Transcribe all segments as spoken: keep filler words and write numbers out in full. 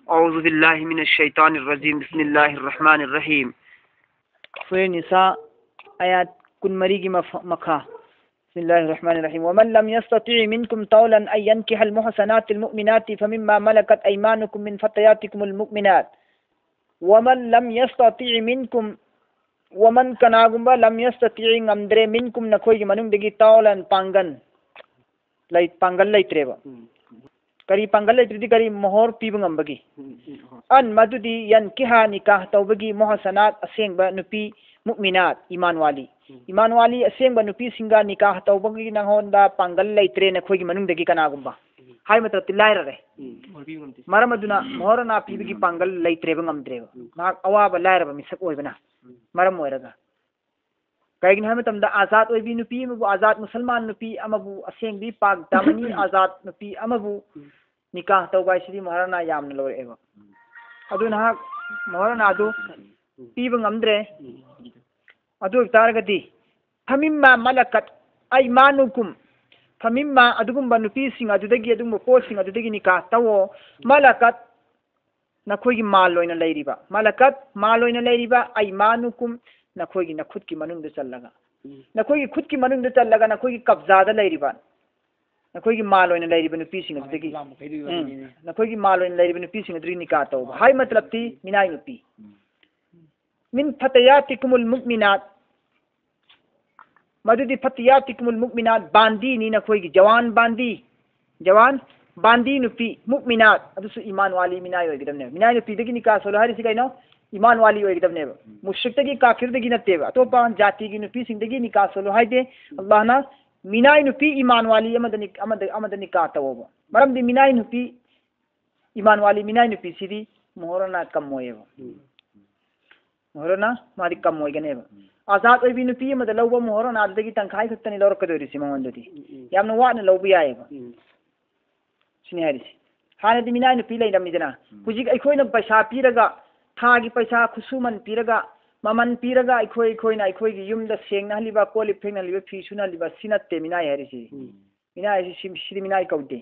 أعوذ بالله من الشيطان الرجيم. بسم الله الرحمن الرحيم. ꯁꯨꯔꯦ ꯅꯤꯁꯥ, ꯑꯌꯥꯠ ꯀꯨꯟꯃꯔꯤꯒꯤ ꯃꯐ-, ꯃꯈꯥ. بسم الله الرحمن الرحيم. ومن لم يستطع منكم طولا أن ينكح المحصنات المؤمنات فمما ملكت أيمانكم من فتياتكم المؤمنات. ومن لم يستطع منكم, ومن, ꯀꯅꯥꯒꯨꯝꯕ, lam yastati, ꯉꯝꯗ꯭ꯔꯦ, minkum, ꯅꯈꯣꯏꯒꯤ ꯃꯅꯨꯡꯗꯒꯤ, ꯇꯥꯎꯂꯟ, ꯄꯥꯡꯒꯜ, ꯂꯩ-, ꯄꯥꯡꯒꯜ ꯂꯩꯇ꯭ꯔꯦꯕ꯫ ꯎꯝ꯫ ꯀꯔꯤ ꯄꯥꯡꯒꯜ ꯂꯩꯇ꯭ꯔꯗꯤ? ꯀꯔꯤ? ꯃꯣꯍꯣꯔ ꯄꯤꯕ ꯉꯝꯕꯒꯤ꯫ ꯎꯝ, ꯎꯝ, ꯍꯣꯏ꯫ ꯑꯟ, ꯃꯗꯨꯗꯤ, ꯌꯟꯀꯤꯍꯥ, ꯅꯤꯀꯥꯍ ꯇꯧꯕꯒꯤ, ꯃꯣꯍꯁꯅꯥꯠ, ꯑꯁꯦꯡꯕ ꯅꯨꯄꯤ, ꯃꯨꯛꯃꯤꯅꯥꯠ, ꯏꯃꯥꯟ ꯋꯥꯂꯤ꯫ ꯎꯝ꯫ ꯏꯃꯥꯟ ꯋꯥꯂꯤ ꯑꯁꯦꯡꯕ ꯅꯨꯄꯤꯁꯤꯡꯒ ꯅꯤꯀꯥꯍ ꯇꯧꯕꯒꯤ ꯅꯉꯣꯟꯗ ꯄꯥꯡꯒꯜ ꯂꯩꯇ꯭ꯔꯦ, ꯅꯈꯣꯏꯒꯤ ꯃꯅꯨꯡꯗꯒꯤ ꯀꯅꯥꯒꯨꯝꯕ꯫ ꯎꯝ꯫ ꯍꯥꯏ ꯃꯇꯝꯗꯤ ꯂꯥꯏꯔꯔꯦ꯫ ꯎꯝ꯫ ꯃꯣꯍꯣꯔ ꯄꯤꯕ ꯉꯝꯗꯦ꯫ ꯃꯔꯝ ꯑꯗꯨꯅ ꯃꯣꯍꯔꯅꯥ ꯄꯤꯕꯒꯤ ꯄꯥꯡꯒꯜ ꯂꯩꯇ꯭ꯔꯦꯕ, ꯉꯝꯗ꯭ꯔꯦꯕ꯫ ꯎꯝ꯫ ꯃꯍꯥꯛ ꯑꯋꯥꯕ ꯂꯥꯏꯔꯕ ꯃꯤꯁꯛ ꯑꯣꯏꯕꯅ ꯎꯝ꯫ ꯃꯔꯝ ꯑꯣꯏꯔꯒ꯫ ꯀꯩꯒꯤꯅꯣ ꯍꯥꯏꯕ ꯃꯇꯝꯗ, ꯑꯥꯖꯥꯗ ꯑꯣꯏꯕꯤ ꯅꯨꯄꯤ ꯑꯃꯕꯨ, ꯑꯥꯖꯥꯗ ꯃꯨꯁꯜꯃꯥꯟ ꯅꯨꯄꯤ ꯑꯃꯕꯨ, ꯑꯁꯦꯡꯕꯤ ꯄꯥꯛ ꯗꯥꯃꯅꯤ ꯑꯥꯖꯥꯗ ꯅꯨꯄꯤ ꯑꯃꯕꯨ ꯎꯝ꯫ ꯅꯤꯀꯥꯍ ꯇꯧꯕ ꯍꯥꯏꯁꯤꯗꯤ ꯃꯣꯍꯔꯅꯥ ꯌꯥꯝꯅ ꯂꯧꯔꯛꯑꯦꯕ꯫ ꯑꯗꯨ ꯅꯍꯥꯛ ꯃꯣꯍꯔꯅꯥꯗꯨ ꯄꯤꯕ ꯉꯝꯗ꯭ꯔꯦ꯫ ꯎꯝ꯫ ꯑꯗꯨ ꯑꯣꯏꯇꯥꯔꯒꯗꯤ, ꯐꯃꯤꯝꯃ ꯃꯂꯀꯠ ꯑꯩꯃꯥꯅꯨꯀꯨꯝ, ꯐꯃꯤꯝꯃ, ꯑꯗꯨꯒꯨꯝꯕ ꯅꯨꯄꯤꯁꯤꯡ ꯑꯗꯨꯗꯒꯤ, ꯑꯗꯨꯒꯨꯝꯕ ꯄꯣꯠꯁꯤꯡ ꯑꯗꯨꯗꯒꯤ ꯅꯤꯀꯥꯍ ꯇꯧꯑꯣ꯫ ꯃꯂꯀꯠ, ꯅꯈꯣꯏꯒꯤ ꯃꯥꯜ ꯑꯣꯏꯅ ꯂꯩꯔꯤꯕ꯫ ꯃꯂꯀꯠ, ꯃꯥꯜ ꯑꯣꯏꯅ ꯂꯩꯔꯤꯕ꯫ ꯑꯩꯃꯥꯅꯨꯀꯨꯝ, ꯅꯈꯣꯏꯒꯤ ꯅꯈꯨꯠꯀꯤ ꯃꯅꯨꯡꯗ ꯆꯜꯂꯒ꯫ ꯎꯝ꯫ ꯅꯈꯣꯏꯒꯤ ꯈꯨꯠꯀꯤ ꯃꯅꯨꯡꯗ ꯆꯜꯂꯒ ꯅꯈꯣꯏꯒꯤ ꯀꯕꯖꯥꯗ ꯂꯩꯔꯤꯕ, ꯅꯈꯣꯏꯒꯤ ꯃꯥꯜ ꯑꯣꯏꯅ ꯂꯩꯔꯤꯕ ꯅꯨꯄꯤꯁꯤꯡ ꯑꯗꯨꯗꯒꯤ, ꯂꯥꯝꯕ ꯈꯩꯗꯣꯏ ꯎꯝ, ꯋꯥꯔꯤꯅꯤꯅꯦ꯫ ꯅꯈꯣꯏꯒꯤ ꯃꯥꯜ ꯑꯣꯏꯅ ꯂꯩꯔꯤꯕ ꯅꯨꯄꯤꯁꯤꯡ ꯑꯗꯨꯗꯒꯤ ꯅꯤꯀꯥ ꯇꯧꯕ꯫ ꯍꯥꯏ ꯃꯇꯂꯕꯇꯤ ꯃꯤꯅꯥꯏ ꯅꯨꯄꯤ꯫ ꯎꯝ꯫ ꯃꯤꯟ ꯐꯇꯌꯥꯇꯤꯀꯨꯃꯨꯜ ꯃꯨꯛꯃꯤꯅꯥꯠ, ꯃꯗꯨꯗꯤ ꯐꯇꯌꯥꯇꯤꯀꯨꯃꯨꯜ ꯃꯨꯛꯃꯤꯅꯥꯠ, ꯕꯥꯟꯗꯤꯅꯤ ꯅꯈꯣꯏꯒꯤ, ꯖꯋꯥꯟ ꯕꯥꯟꯗꯤ, ꯖꯋꯥꯟ ꯕꯥꯟꯗꯤ ꯅꯨꯄꯤ, ꯃꯨꯛꯃꯤꯅꯥꯠ, ꯑꯗꯨꯁꯨ ꯏꯃꯥꯟ ꯋꯥꯂꯤ ꯃꯤꯅꯥꯏ ꯑꯣꯏꯒꯗꯕꯅꯦꯕ꯫ ꯃꯤꯅꯥꯏ ꯅꯨꯄꯤꯗꯒꯤ ꯅꯤꯀꯥ ꯁꯣꯜꯂꯣ ꯍꯥꯏꯔꯤꯁꯤ ꯀꯩꯅꯣ? ꯏꯃꯥꯟ ꯋꯥꯂꯤ ꯑꯣꯏꯒꯗꯕꯅꯦꯕ꯫ ꯎꯝ꯫ ꯃꯨꯁ꯭ꯔꯤꯛꯇꯒꯤ, ꯀꯥꯐꯤꯔꯗꯒꯤ ꯅꯠꯇꯦꯕ꯫ ꯑꯇꯣꯞꯄ ꯖꯥꯇꯤꯒꯤ ꯅꯨꯄꯤꯁꯤꯡꯗꯒꯤ ꯅꯤꯀꯥ ꯁꯣꯜꯂꯣ ꯍꯥꯏꯗꯦ꯫ ꯑꯜꯂꯥꯍꯅ ꯃꯤꯅꯥꯏ ꯅꯨꯄꯤ ꯏꯃꯥꯟ ꯋꯥꯂꯤ ꯑꯃꯗ ꯅꯤ-, ꯑꯃꯗ, ꯑꯃꯗ ꯅꯤꯀꯥ ꯇꯧꯑꯣꯕ꯫ ꯃꯔꯝꯗꯤ ꯃꯤꯅꯥꯏ ꯅꯨꯄꯤ ꯏꯃꯥꯟ ꯋꯥꯂꯤ ꯃꯤꯅꯥꯏ ꯅꯨꯄꯤꯁꯤꯗꯤ ꯃꯣꯍꯣꯔꯅꯥ ꯀꯝ ꯑꯣꯏꯌꯦꯕ꯫ ꯎꯝ꯫ ꯃꯣꯍꯣꯔꯅꯥ ꯃꯥꯗꯤ ꯀꯝ ꯑꯣꯏꯒꯅꯦꯕ꯫ ꯎꯝ꯫ ꯑꯥꯖꯥꯗ ꯑꯣꯏꯕꯤ ꯅꯨꯄꯤ ꯑꯃꯗ ꯂꯧꯕ ꯃꯣꯍꯣꯔꯅꯥ ꯑꯗꯨꯗꯒꯤ ꯇꯪꯈꯥꯏ ꯈꯛꯇꯅꯤ ꯂꯧꯔꯛꯀꯗꯣꯏꯔꯤꯁꯤ ꯃꯉꯣꯟꯗꯗꯤ꯫ ꯎꯝ, ꯎꯝ꯫ ꯌꯥꯝꯅ ꯋꯥꯅ ꯂꯧꯕ ꯌꯥꯏꯌꯦꯕ꯫ ꯎꯝ꯫ ꯁꯤꯅꯤ ꯍꯥꯏꯔꯤꯁꯤ꯫ ꯍꯥꯟꯅꯗꯤ ꯃꯤꯅꯥꯏ ꯅꯨꯄꯤ ꯂꯩꯔꯝꯃꯤꯗꯅ, ꯎꯝ꯫ ꯍꯧꯖꯤꯛ ꯑꯩꯈꯣꯏꯅ ꯄꯩꯁꯥ ꯄꯤꯔꯒ, ꯊꯥꯒꯤ ꯄꯩꯁꯥ ꯈꯨꯠꯁꯨꯃꯟ ꯄꯤꯔꯒ, ꯃꯃꯜ ꯄꯤꯔꯒ ꯑꯩꯈꯣꯏ, ꯑꯩꯈꯣꯏꯅ ꯑꯩꯈꯣꯏꯒꯤ ꯌꯨꯝꯗ ꯁꯦꯡꯅꯍꯜꯂꯤꯕ, ꯀꯣꯜ ꯂꯤꯛ ꯐꯦꯡꯅꯍꯜꯂꯤꯕ, ꯐꯤ ꯁꯨꯅꯍꯜꯂꯤꯕ, ꯁꯤ ꯅꯠꯇꯦ ꯃꯤꯅꯥꯏ ꯍꯥꯏꯔꯤꯁꯤ꯫ ꯎꯝ꯫ ꯃꯤꯅꯥꯏ ꯍꯥꯏꯁꯤ ꯁꯤ-, ꯁꯤꯗꯤ ꯃꯤꯅꯥꯏ ꯀꯧꯗꯦ꯫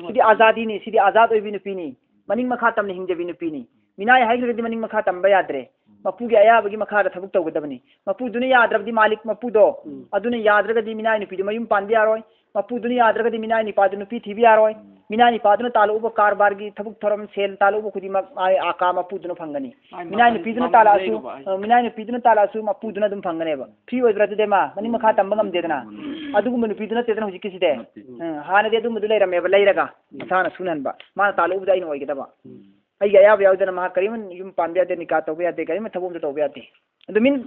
ꯁꯤꯗꯤ ꯑꯥꯖꯥꯗꯤꯅꯤ, ꯁꯤꯗꯤ ꯑꯥꯖꯥꯗ ꯑꯣꯏꯕꯤ ꯅꯨꯄꯤꯅꯤ꯫ ꯃꯅꯤꯡ ꯃꯈꯥ ꯇꯝꯅ ꯍꯤꯡꯖꯕꯤ ꯅꯨꯄꯤꯅꯤ꯫ ꯃꯤꯅꯥꯏ ꯍꯥꯏꯈ꯭ꯔꯒꯗꯤ ꯃꯅꯤꯡ ꯃꯈꯥ ꯇꯝꯕ ꯌꯥꯗ꯭ꯔꯦ꯫ ꯃꯄꯨꯒꯤ ꯑꯌꯥꯕꯒꯤ ꯃꯈꯥꯗ ꯊꯕꯛ ꯇꯧꯒꯗꯕꯅꯤ꯫ ꯃꯄꯨꯗꯨꯅ ꯌꯥꯗ꯭ꯔꯕꯗꯤ ꯃꯥꯂꯤꯛ ꯃꯄꯨꯗꯣ, ꯎꯝ꯫ ꯑꯗꯨꯅ ꯌꯥꯗ꯭ꯔꯒꯗꯤ ꯃꯤꯅꯥꯏ ꯅꯨꯄꯤꯗꯨ ꯃꯌꯨꯝ ꯄꯥꯟꯕ ꯌꯥꯔꯣꯏ꯫ ꯃꯄꯨꯗꯨꯅ ꯌꯥꯗ꯭ꯔꯒꯗꯤ ꯃꯤꯅꯥꯏ ꯅꯨꯄꯥꯗꯨ ꯅꯨꯄꯤ ꯊꯤꯕ ꯌꯥꯔꯣꯏ꯫ ꯎꯝ꯫ ꯃꯤꯅꯥꯏ ꯅꯨꯄꯥꯗꯨꯅ ꯇꯥꯜꯂꯛꯎꯕ ꯀꯔꯕꯥꯔꯒꯤ ꯊꯕꯛ ꯊꯧꯔꯝ, ꯁꯦꯜ ꯇꯥꯜꯂꯛꯎꯕ ꯈꯨꯗꯤꯡꯃꯛ ꯃꯥꯒꯤ ꯑꯥꯀꯥ ꯃꯄꯨꯗꯨꯅ ꯐꯪꯒꯅꯤ꯫ ꯃꯥꯒꯤ ꯃꯤꯅꯥꯏ ꯃꯥꯒꯤ ꯅꯨꯄꯤꯗꯨꯅ ꯃꯥꯒꯤ ꯇꯥꯜꯂꯛꯑꯁꯨ, ꯂꯩꯔꯨꯕ ꯍꯥꯏꯁꯦ꯫ ꯑ, ꯃꯤꯅꯥꯏ ꯅꯨꯄꯤꯗꯨꯅ ꯇꯥꯜꯂꯛꯑꯁꯨ ꯃꯄꯨꯗꯨꯅ ꯑꯗꯨꯝ ꯐꯪꯒꯅꯦꯕ꯫ ꯐ꯭ꯔꯤ ꯑꯣꯏꯕ꯭ꯔꯥ ꯑꯗꯨꯗꯤ ꯃꯥ? ꯃꯅꯤꯡ ꯃꯈꯥ ꯇꯝꯕ ꯉꯝꯗꯦꯗꯅ꯫ ꯎꯝ꯫ ꯑꯗꯨꯒꯨꯝꯕ ꯅꯨꯄꯤꯗꯨ ꯅꯠꯇꯦꯗꯅ ꯍꯧꯖꯤꯛꯀꯤꯁꯤꯗꯤ꯫ ꯅꯠꯇꯦ꯫ ꯎꯝ, ꯍꯥꯟꯅꯗꯤ ꯑꯗꯨꯝꯕꯗꯨ ꯂꯩꯔꯝꯃꯦꯕ, ꯂꯩꯔꯒ ꯎꯝ꯫ ꯃꯁꯥꯅ ꯁꯨꯅꯍꯟꯕ꯫ ꯃꯥꯅ ꯇꯥꯜꯂꯛꯎꯕꯗ ꯑꯩꯅ ꯑꯣꯏꯒꯗꯕ꯫ ꯎꯝ꯫ ꯑꯩꯒꯤ ꯑꯌꯥꯕ ꯌꯥꯎꯗꯅ ꯃꯍꯥꯛ ꯀꯔꯤꯝ ꯌꯨꯝ ꯄꯥꯟꯕ ꯌꯥꯗꯦ, ꯅꯤꯀꯥ ꯇꯧꯕ ꯌꯥꯗꯦ, ꯀꯔꯤꯝ ꯊꯕꯛ ꯑꯝꯇ ꯇꯧꯕ ꯌꯥꯗꯦ꯫ ꯑꯗꯨ ꯃꯤꯟ,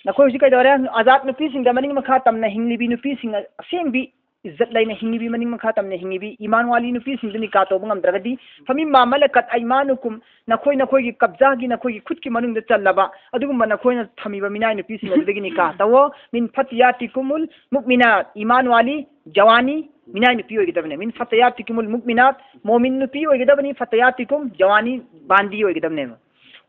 ꯅꯈꯣꯏ ꯍꯧꯖꯤꯛ ꯀꯩꯗꯧꯔꯦ? ꯑꯖꯥꯠ ꯅꯨꯄꯤꯁꯤꯡꯗ ꯃꯅꯤꯡ ꯃꯈꯥ ꯇꯝꯅ ꯍꯤꯡꯂꯤꯕꯤ ꯅꯨꯄꯤꯁꯤꯡ ꯑꯁꯦꯡꯕꯤ, ꯏꯖꯠ ꯂꯩꯅ ꯍꯤꯡꯉꯤꯕꯤ, ꯃꯅꯤꯡ ꯃꯈꯥ ꯇꯝꯅ ꯍꯤꯡꯉꯤꯕꯤ, ꯏꯃꯥꯟ ꯋꯥꯂꯤ ꯅꯨꯄꯤꯁꯤꯡꯗꯨ ꯅꯤꯀꯥ ꯇꯧꯕ ꯉꯝꯗ꯭ꯔꯒꯗꯤ, ꯐꯃꯤꯝꯃꯥ ꯃꯂꯀꯠ ꯑꯩꯃꯥꯅꯨꯀꯨꯝ, ꯅꯈꯣꯏ ꯅꯈꯣꯏꯒꯤ ꯀꯕꯖꯥꯒꯤ, ꯅꯈꯣꯏꯒꯤ ꯈꯨꯠꯀꯤ ꯃꯅꯨꯡꯗ ꯆꯜꯂꯕ ꯑꯗꯨꯒꯨꯝꯕ ꯅꯈꯣꯏꯅ ꯊꯝꯃꯤꯕ ꯃꯤꯅꯥꯏ ꯅꯨꯄꯤꯁꯤꯡ ꯑꯗꯨꯗꯒꯤ ꯅꯤꯀꯥ ꯇꯧꯋꯣ꯫ ꯃꯤꯟ ꯐꯇꯤꯌꯥꯇꯤꯀꯨꯃꯨꯜ ꯃꯨꯛꯃꯤꯅꯥꯠ, ꯏꯃꯥꯟ ꯋꯥꯂꯤ ꯖꯋꯥꯅꯤ, ꯃꯤꯅꯥꯏ ꯅꯨꯄꯤ ꯑꯣꯏꯒꯗꯕꯅꯦ꯫ ꯃꯤꯟ ꯐꯇꯌꯥꯇꯤꯀꯨꯃꯨꯜ ꯃꯨꯛꯃꯤꯅꯥꯠ, ꯃꯣꯃꯤꯟ ꯅꯨꯄꯤ ꯑꯣꯏꯒꯗꯕꯅꯤ꯫ ꯐꯇꯌꯥꯇꯤꯀꯨꯝ ꯖꯋꯥꯅꯤ, ꯕꯥꯟꯗꯤ ꯑꯣꯏꯒꯗꯕꯅꯦꯕ꯫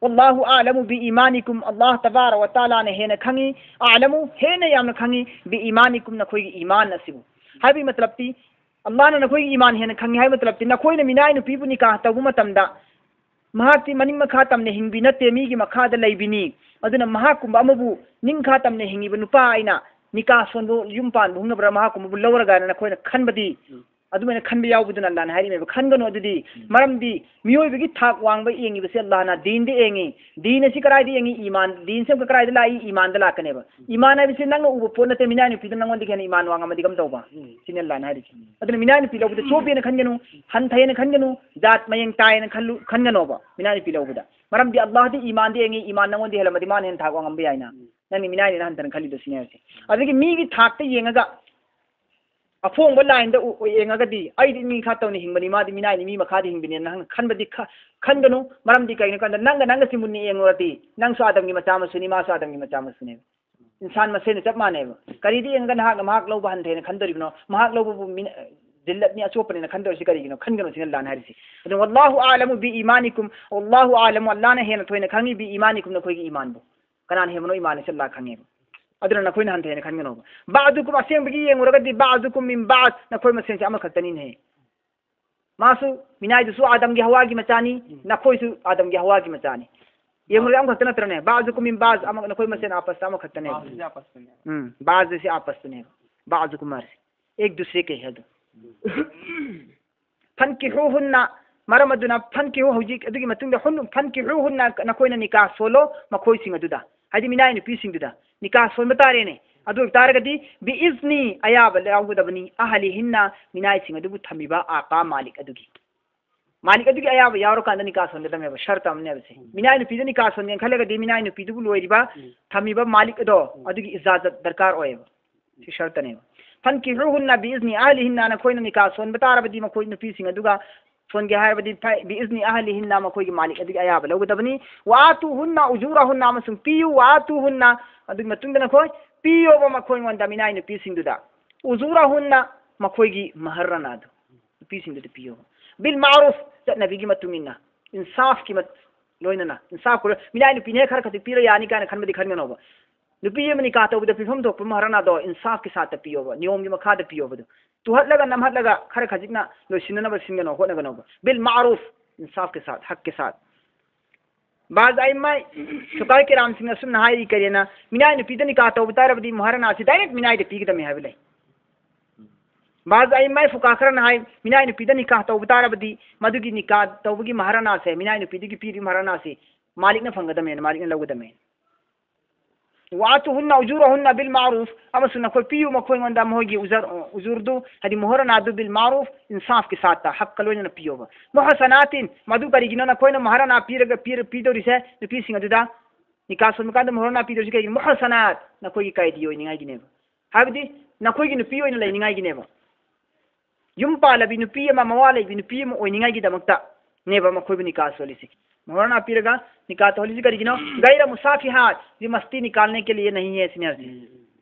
ꯋꯜꯂꯥꯍꯨ ꯑꯥꯂꯃꯨ ꯕꯤ ꯏꯃꯥꯅꯤꯀꯨꯝ, ꯑꯜꯂꯥꯍ ꯇꯕꯥꯔ ꯋ ꯇꯥꯂꯥꯅ ꯍꯦꯟꯅ ꯈꯪꯉꯤ꯫ ꯑꯥꯂꯃꯨ, ꯍꯦꯟꯅ ꯌꯥꯝꯅ ꯈꯪꯉꯤ꯫ ꯕꯤ ꯏꯃꯥꯅꯤꯀꯨꯝ, ꯅꯈꯣꯏꯒꯤ ꯏꯃꯥꯟ ꯑꯁꯤꯕꯨ꯫ ꯍꯥꯏꯕꯒꯤ ꯃꯇꯂꯕꯇꯤ, ꯑꯜꯂꯥꯍꯅ ꯅꯈꯣꯏꯒꯤ ꯏꯃꯥꯟ ꯍꯦꯟꯅ ꯈꯪꯉꯤ ꯍꯥꯏꯕ ꯃꯇꯂꯕꯇꯤ, ꯅꯈꯣꯏꯅ ꯃꯤꯅꯥꯏ ꯅꯨꯄꯤꯕꯨ ꯅꯤꯀꯥꯍ ꯇꯧꯕ ꯃꯇꯝꯗ, ꯃꯍꯥꯛꯇꯤ ꯃꯅꯤꯡ ꯃꯈꯥ ꯇꯝꯅ ꯍꯤꯡꯕꯤ ꯅꯠꯇꯦ, ꯃꯤꯒꯤ ꯃꯈꯥꯗ ꯂꯩꯕꯤꯅꯤ꯫ ꯑꯗꯨꯅ ꯃꯍꯥꯛꯀꯨꯝꯕ ꯑꯃꯕꯨ ꯅꯤꯡꯈꯥ ꯇꯝꯅ ꯍꯤꯡꯉꯤꯕ ꯅꯨꯄꯥ ꯑꯩꯅ ꯅꯤꯀꯥ ꯁꯣꯟꯕ, ꯌꯨꯝ ꯄꯥꯟꯕ ꯍꯧꯅꯕ꯭ꯔꯥ, ꯃꯍꯥꯛꯀꯨꯝꯕꯕꯨ ꯂꯧꯔꯒꯅ ꯅꯈꯣꯏꯅ ꯈꯟꯕꯗꯤ, ꯎꯝ꯫ ꯑꯗꯨꯃꯥꯏꯅ ꯈꯟꯕ ꯌꯥꯎꯕꯗꯨꯅ ꯑꯜꯂꯥꯍꯅ ꯍꯥꯏꯔꯤꯃꯦꯕ, ꯈꯟꯒꯅꯨ ꯑꯗꯨꯗꯤ꯫ ꯎꯝ꯫ ꯃꯔꯝꯗꯤ ꯃꯤꯑꯣꯏꯕꯒꯤ ꯊꯥꯛ ꯋꯥꯡꯕ ꯌꯦꯡꯉꯤꯕꯁꯦ ꯑꯜꯂꯥꯍꯅ ꯗꯤꯟꯗ ꯌꯦꯡꯉꯤ꯫ ꯗꯤꯟ ꯑꯁꯤ ꯀꯗꯥꯏꯗ ꯌꯦꯡꯉꯤ? ꯏꯃꯥꯟ꯫ ꯗꯤꯟꯁꯦ ꯑꯃꯨꯛꯀ ꯀꯗꯥꯏꯗ ꯂꯥꯛꯏ? ꯏꯃꯥꯟꯗ ꯂꯥꯛꯀꯅꯦꯕ꯫ ꯏꯃꯥꯟ ꯍꯥꯏꯕꯁꯤ ꯅꯪꯅ ꯎꯕ ꯄꯣꯠ ꯅꯠꯇꯦ, ꯃꯤꯅꯥꯏ ꯅꯨꯄꯤꯗꯨ ꯅꯪꯉꯣꯟꯗꯒꯤ ꯍꯦꯟꯅ ꯏꯃꯥꯟ ꯋꯥꯡꯉꯝꯃꯗꯤ ꯀꯝ ꯇꯧꯕ? ꯎꯝ꯫ ꯁꯤꯅꯤ ꯑꯜꯂꯥꯍꯅ ꯍꯥꯏꯔꯤꯁꯦ꯫ ꯑꯗꯨꯅ ꯃꯤꯅꯥꯏ ꯅꯨꯄꯤ ꯂꯧꯕꯗ ꯆꯣꯞꯄꯦꯅ ꯈꯟꯒꯅꯨ, ꯍꯟꯊꯩꯅ ꯈꯟꯒꯅꯨ, ꯖꯥꯠ ꯃꯌꯦꯡ ꯇꯥꯏꯅ ꯈꯜꯂꯨ, ꯈꯟꯒꯅꯣꯕ ꯃꯤꯅꯥꯏ ꯅꯨꯄꯤ ꯂꯧꯕꯗ꯫ ꯃꯔꯝꯗꯤ ꯑꯜꯂꯥꯍꯗꯤ ꯏꯃꯥꯟꯗ ꯌꯦꯡꯉꯤ, ꯏꯃꯥꯟ ꯅꯪꯉꯣꯟꯗ ꯍꯦꯜꯂꯝꯃꯗꯤ ꯃꯥꯅ ꯍꯦꯟꯅ ꯊꯥꯛ ꯋꯥꯡꯉꯝꯕ ꯌꯥꯏꯅ꯫ ꯎꯝ꯫ ꯅꯪꯅ ꯃꯤꯅꯥꯏꯅꯦꯅ ꯍꯟꯊꯅ ꯈꯜꯂꯤꯗꯣ ꯁꯤꯅꯦ ꯍꯥꯏꯁꯦ꯫ ꯑꯗꯒꯤ ꯃꯤꯒꯤ ꯊꯥꯛꯇ ꯌꯦꯡꯉꯒ ꯑꯐꯣꯡꯕ ꯂꯥꯏꯟꯗ ꯎ-, ꯎ-, ꯌꯦꯡꯉꯒꯗꯤ ꯑꯩꯗꯤ ꯃꯤ ꯈꯔ ꯇꯧꯅ ꯍꯤꯡꯕꯅꯤ, ꯃꯥꯗꯤ ꯃꯤꯅꯥꯏꯅꯤ, ꯃꯤ ꯃꯈꯥꯗ ꯍꯤꯡꯕꯅꯦꯅ ꯅꯪꯅ ꯈꯟꯕꯗꯤ ꯈ-, ꯈꯟꯒꯅꯨ꯫ ꯃꯔꯝꯗꯤ ꯀꯩꯒꯤꯅꯣ ꯍꯥꯏ ꯀꯥꯟꯗ ꯅꯪꯒ ꯅꯪꯒ ꯁꯤ ꯃꯨꯟꯅ ꯌꯦꯡꯉꯨꯔꯗꯤ ꯅꯪꯁꯨ ꯑꯥꯗꯝꯒꯤ ꯃꯆꯥ ꯃꯁꯨꯅꯤ, ꯃꯥꯁꯨ ꯑꯥꯗꯝꯒꯤ ꯃꯆꯥ ꯃꯁꯨꯅꯦꯕ꯫ ꯏꯟꯁꯥꯟ ꯃꯁꯦꯟꯅ ꯆꯞ ꯃꯥꯟꯅꯩꯕ꯫ ꯀꯔꯤꯗ ꯌꯦꯡꯉꯒ ꯅꯍꯥꯛꯅ ꯃꯍꯥꯛ ꯂꯧꯕ ꯍꯟꯊꯩꯅ ꯈꯟꯗꯣꯔꯤꯕꯅꯣ? ꯃꯍꯥꯛ ꯂꯧꯕꯕꯨ ꯃꯤꯅ-, ꯖꯤꯜꯂꯠꯅꯤ, ꯑꯆꯣꯞꯄꯅꯦꯅ ꯈꯟꯗꯣꯔꯤꯁꯤ ꯀꯔꯤꯒꯤꯅꯣ? ꯈꯟꯒꯅꯨ ꯁꯤꯅ ꯑꯜꯂꯥꯍꯅ ꯍꯥꯏꯔꯤꯁꯤ꯫ ꯑꯗꯨ "ꯋꯜꯂꯥꯍꯨ ꯑꯥꯂꯃꯨ ꯕꯤ ꯏꯃꯥꯅꯤꯀꯨꯝ", "ꯋꯜꯂꯥꯍꯨ ꯑꯥꯂꯃꯨ", ꯑꯜꯂꯥꯍꯅ ꯍꯦꯟꯅ ꯊꯣꯏꯅ ꯈꯪꯉꯤ, "ꯕꯤ ꯏꯃꯥꯅꯤꯀꯨꯝ", ꯅꯈꯣꯏꯒꯤ ꯏꯃꯥꯟꯕꯨ꯫ ꯀꯅꯥꯅ ꯍꯦꯟꯕꯅꯣ ꯏꯃꯥꯟ ꯍꯥꯏꯁꯦ ꯑꯜꯂꯥꯍ ꯈꯪꯉꯦꯕ꯫ ꯑꯗꯨꯅ ꯅꯈꯣꯏꯅ ꯍꯟꯊꯩꯅ ꯈꯟꯒꯅꯣꯕ꯫ "ꯕꯥꯗꯨꯀꯨꯝ", ꯑꯁꯦꯡꯕꯒꯤ ꯌꯦꯡꯉꯨꯔꯒꯗꯤ "ꯕꯥꯗꯨꯀꯨꯝ ꯃꯤꯟ ꯕꯥꯗ", ꯅꯈꯣꯏ ꯃꯁꯦꯟꯁꯦ ꯑꯃꯈꯛꯇꯅꯤꯅꯦ꯫ ꯃꯥꯁꯨ, ꯃꯤꯅꯥꯏꯗꯨꯁꯨ ꯑꯥꯗꯝꯒꯤ ꯍꯋꯥꯒꯤ ꯃꯆꯥꯅꯤ, ꯎꯝ꯫ ꯅꯈꯣꯏꯁꯨ ꯑꯥꯗꯝꯒꯤ ꯍꯋꯥꯒꯤ ꯃꯆꯥꯅꯤ꯫ ꯌꯦꯡꯉꯨꯔꯦ, ꯑꯃꯈꯛꯇ ꯅꯠꯇ꯭ꯔꯅꯦ? ꯕꯥꯖꯨꯀꯨꯝ ꯃꯤꯟ ꯕꯥꯖ, ꯑꯃ, ꯅꯈꯣꯏ ꯃꯁꯦꯟ ꯑꯥꯄꯁꯇ ꯑꯃꯈꯛꯇꯅꯦ꯫ ꯕꯥꯖꯁꯦ ꯑꯥꯄꯁꯇꯅꯦ꯫ ꯎꯝ, ꯕꯥꯖꯁꯦ ꯑꯥꯄꯁꯇꯅꯦꯕ꯫ ꯕꯥꯖꯨꯀꯨꯝ ꯍꯥꯏꯔꯤꯁꯦ꯫ ꯑꯦꯛ ꯗꯨꯁꯔꯦ ꯀꯩ ꯍꯥꯏꯗꯣ꯫ ꯐꯟꯀꯤꯍꯨꯍꯨꯟꯅ, ꯃꯔꯝ ꯑꯗꯨꯅ ꯐꯟꯀꯤꯍꯨ, ꯍꯧꯖꯤꯛ ꯑꯗꯨꯒꯤ ꯃꯇꯨꯡꯗ ꯍꯨꯟ-, ꯐꯟꯀꯤꯍꯨꯍꯨꯟꯅ, ꯅꯈꯣꯏꯅ ꯅꯤꯀꯥ ꯁꯣꯜꯂꯣ ꯃꯈꯣꯏꯁꯤꯡ ꯑꯗꯨꯗ, ꯍꯥꯏꯗꯤ ꯃꯤꯅꯥꯏ ꯅꯨꯄꯤꯁꯤꯡꯗꯨꯗ ꯅꯤꯀꯥ ꯁꯣꯟꯕ ꯇꯥꯔꯦꯅꯦ꯫ ꯑꯗꯨ ꯑꯣꯏꯕ ꯇꯥꯔꯒꯗꯤ ꯕꯤꯏꯖꯅꯤ, ꯑꯌꯥꯕ ꯂꯧꯒꯗꯕꯅꯤ, ꯑꯍꯂꯤꯍꯤꯟꯅ, ꯃꯤꯅꯥꯏꯁꯤꯡ ꯑꯗꯨꯕꯨ ꯊꯝꯃꯤꯕ ꯑꯥꯀꯥ ꯃꯥꯂꯤꯛ ꯑꯗꯨꯒꯤ꯫ ꯃꯥꯂꯤꯛ ꯑꯗꯨꯒꯤ ꯑꯌꯥꯕ ꯌꯥꯎꯔꯀꯥꯟꯗ ꯅꯤꯀꯥ ꯁꯣꯟꯒꯗꯕꯅꯦꯕ, ꯁꯔꯇ ꯑꯃꯅꯦꯕ ꯁꯤ꯫ ꯎꯝ꯫ ꯃꯤꯅꯥꯏ ꯅꯨꯄꯤꯗ ꯅꯤꯀꯥ ꯁꯣꯟꯒꯦꯅ ꯈꯜꯂꯒꯗꯤ ꯃꯤꯅꯥꯏ ꯅꯨꯄꯤꯗꯨꯕꯨ ꯂꯣꯏꯔꯤꯕ, ꯎꯝ꯫ ꯊꯝꯃꯤꯕ ꯃꯥꯂꯤꯛ ꯑꯗꯣ, ꯎꯝ꯫ ꯑꯗꯨꯒꯤ ꯏꯖꯥꯖꯠ ꯗꯔꯀꯥꯔ ꯑꯣꯏꯌꯦꯕ꯫ ꯁꯤ ꯁꯔꯇꯅꯦꯕ꯫ ꯐꯟꯀꯤꯍꯨꯍꯨꯟꯅ ꯕꯤꯏꯖꯅꯤ ꯑꯍꯂꯤꯍꯤꯟꯅ, ꯅꯈꯣꯏꯅ ꯅꯤꯀꯥ ꯁꯣꯟꯕ ꯇꯥꯔꯕꯗꯤ ꯃꯈꯣꯏ ꯅꯨꯄꯤꯁꯤꯡ ꯑꯗꯨꯒ ꯁꯣꯟꯒꯦ ꯍꯥꯏꯔꯕꯗꯤ ꯐꯩ, ꯕꯤꯏꯖꯅꯤ ꯑꯍꯂꯤꯍꯤꯟꯅ, ꯃꯈꯣꯏꯒꯤ ꯃꯥꯂꯤꯛ ꯑꯗꯨꯒꯤ ꯑꯌꯥꯕ ꯂꯧꯒꯗꯕꯅꯤ꯫ ꯋꯥꯑꯥꯇꯨꯍꯨꯟꯅ ꯎꯖꯨꯔꯥꯍꯨꯟꯅ, ꯑꯃꯁꯨꯡ ꯄꯤꯌꯨ, ꯋꯥꯑꯥꯇꯨꯍꯨꯟꯅ, ꯑꯗꯨꯒꯤ ꯃꯇꯨꯡꯗ ꯅꯈꯣꯏ ꯄꯤꯌꯣꯕ ꯃꯈꯣꯏꯉꯣꯟꯗ, ꯃꯤꯅꯥꯏ ꯅꯨꯄꯤꯁꯤꯡꯗꯨꯗ, ꯎꯖꯨꯔꯥꯍꯨꯟꯅ, ꯃꯈꯣꯏꯒꯤ ꯃꯍꯔꯅꯥꯗꯨ, ꯅꯨꯄꯤꯁꯤꯡꯗꯨꯗ ꯄꯤꯌꯣꯕ꯫ ꯕꯤꯜ ꯃꯥꯔꯨꯐ, ꯆꯠꯅꯕꯤꯒꯤ ꯃꯇꯨꯡ ꯏꯟꯅ, ꯏꯟꯁꯥꯐꯀꯤ ꯃꯠ-, ꯂꯣꯏꯅꯅ, ꯏꯟꯁꯥꯐ ꯈꯨꯔ-, ꯃꯤꯅꯥꯏ ꯅꯨꯄꯤꯅ ꯍꯦꯛ ꯈꯔ ꯈꯛꯇ ꯄꯤꯔ ꯌꯥꯅꯤ ꯀꯥꯏꯅ ꯈꯟꯕꯗꯤ ꯈꯟꯒꯅꯣꯕ꯫ ꯅꯨꯄꯤ ꯑꯃ ꯅꯤꯀꯥ ꯇꯧꯕꯗ ꯄꯤꯐꯝ ꯊꯣꯛꯄ ꯃꯍꯔꯅꯥꯗꯣ ꯏꯟꯁꯥꯐꯀꯤ ꯁꯥꯠꯇ ꯄꯤꯌꯣꯕ, ꯅꯤꯌꯣꯝꯒꯤ ꯃꯈꯥꯗ ꯄꯤꯌꯣꯕꯗꯣ꯫ ꯇꯨꯍꯠꯂꯒ ꯅꯝꯍꯠꯂꯒ ꯈꯔ ꯈꯖꯤꯛꯅ ꯂꯣꯏꯁꯤꯟꯅꯅꯕ ꯁꯤꯟꯒꯅꯣ, ꯍꯣꯠꯅꯒꯅꯣꯕ꯫ ꯕꯤꯜ ꯃꯥꯔꯨꯐ, ꯏꯟꯁꯥꯐꯀꯤ ꯁꯥꯠ, ꯍꯛꯀꯤ ꯁꯥꯠ꯫ ꯕꯥꯖ ꯑꯏꯃꯥꯏ ꯐꯨꯀꯥꯏ ꯀꯤꯔꯥꯝꯁꯤꯡꯅ ꯑꯁꯨꯝꯅ ꯍꯥꯏꯔꯤ, ꯀꯔꯤꯅ, ꯃꯤꯅꯥꯏ ꯅꯨꯄꯤꯗ ꯅꯤꯀꯥ ꯇꯧꯕ ꯇꯥꯔꯕꯗꯤ ꯃꯍꯔꯅꯥꯁꯤ ꯗꯥꯏꯔꯦꯛ ꯃꯤꯅꯥꯏꯗ ꯄꯤꯒꯗꯕꯅꯤ ꯍꯥꯏꯕ ꯂꯩ꯫ ꯕꯥꯖ ꯑꯏꯃꯥꯏ ꯐꯨꯀꯥ ꯈꯔꯅ ꯍꯥꯏ, ꯃꯤꯅꯥꯏ ꯅꯨꯄꯤꯗ ꯅꯤꯀꯥ ꯇꯧꯕ ꯇꯥꯔꯕꯗꯤ ꯃꯗꯨꯒꯤ ꯅꯤꯀꯥ ꯇꯧꯕꯒꯤ ꯃꯍꯔꯅꯥꯁꯦ, ꯃꯤꯅꯥꯏ ꯅꯨꯄꯤꯗꯨꯒꯤ ꯄꯤꯔꯤꯕ ꯃꯍꯔꯅꯥꯁꯤ ꯃꯥꯂꯤꯛꯅ ꯐꯪꯒꯗꯕꯅꯦꯅ, ꯃꯥꯂꯤꯛꯅ ꯂꯧꯒꯗꯕꯅꯦ꯫ ꯋꯥꯇꯨꯍꯨꯟꯅ ꯎꯖꯨꯔꯍꯨꯟꯅ ꯕꯤꯜ ꯃꯥꯔꯨꯐ, ꯑꯃꯁꯨꯡ ꯅꯈꯣꯏ ꯄꯤꯌꯨ ꯃꯈꯣꯏꯉꯣꯟꯗ ꯃꯈꯣꯏꯒꯤ ꯎꯖꯔ-, ꯎꯖꯨꯔꯗꯨ, ꯍꯥꯏꯗꯤ ꯃꯣꯍꯔꯅꯥꯗꯨ, ꯕꯤꯜ ꯃꯥꯔꯨꯐ, ꯏꯟꯁꯥꯐꯀꯤ ꯁꯥꯠꯇ, ꯍꯛꯀ ꯂꯣꯏꯅꯅ ꯄꯤꯌꯣꯕ꯫ ꯃꯨꯍꯁꯅꯥꯇꯤꯟ, ꯃꯗꯨ ꯀꯔꯤꯒꯤꯅꯣ ꯅꯈꯣꯏꯅ ꯃꯣꯍꯔꯅꯥ ꯄꯤꯔꯒ, ꯄꯤꯔ-, ꯄꯤꯗꯧꯔꯤꯁꯦ ꯅꯨꯄꯤꯁꯤꯡ ꯑꯗꯨꯗ? ꯅꯤꯀꯥ ꯁꯣꯟꯕ ꯀꯥꯟꯗ ꯃꯣꯍꯔꯅꯥ ꯄꯤꯗꯧꯔꯤꯁꯦ ꯀꯩꯒꯤꯅꯣ? ꯃꯨꯍꯁꯅꯥꯠ, ꯅꯈꯣꯏꯒꯤ ꯀꯥꯏꯗꯤ ꯑꯣꯏꯅꯤꯡꯉꯥꯏꯒꯤꯅꯦꯕ꯫ ꯍꯥꯏꯕꯗꯤ ꯅꯈꯣꯏꯒꯤ ꯅꯨꯄꯤ ꯑꯣꯏꯅ ꯂꯩꯅꯤꯡꯉꯥꯏꯒꯤꯅꯦꯕ꯫ ꯌꯨꯝ ꯄꯥꯜꯂꯕꯤ ꯅꯨꯄꯤ ꯑꯃ, ꯃꯋꯥ ꯂꯩꯕꯤ ꯅꯨꯄꯤ ꯑꯃ ꯑꯣꯏꯅꯤꯡꯉꯥꯏꯒꯤꯗꯃꯛꯇꯅꯦꯕ ꯃꯈꯣꯏꯕꯨ ꯅꯤꯀꯥ ꯁꯣꯜꯂꯤꯁꯤ꯫ ꯃꯣꯍꯔꯅꯥ ꯄꯤꯔꯒ ꯅꯤꯀꯥ ꯇꯧꯍꯜꯂꯤꯁꯤ ꯀꯔꯤꯒꯤꯅꯣ? ꯒꯩꯔ ꯃꯨꯁꯥꯐꯤꯍꯥꯠ, ꯌꯦ ꯃꯁꯇꯤ ꯅꯤꯀꯥꯜꯅꯦ ꯀꯦ ꯂꯤꯌꯦ ꯅꯍꯤ ꯍꯦ ꯁꯤꯅꯦ ꯍꯥꯏꯁꯦ꯫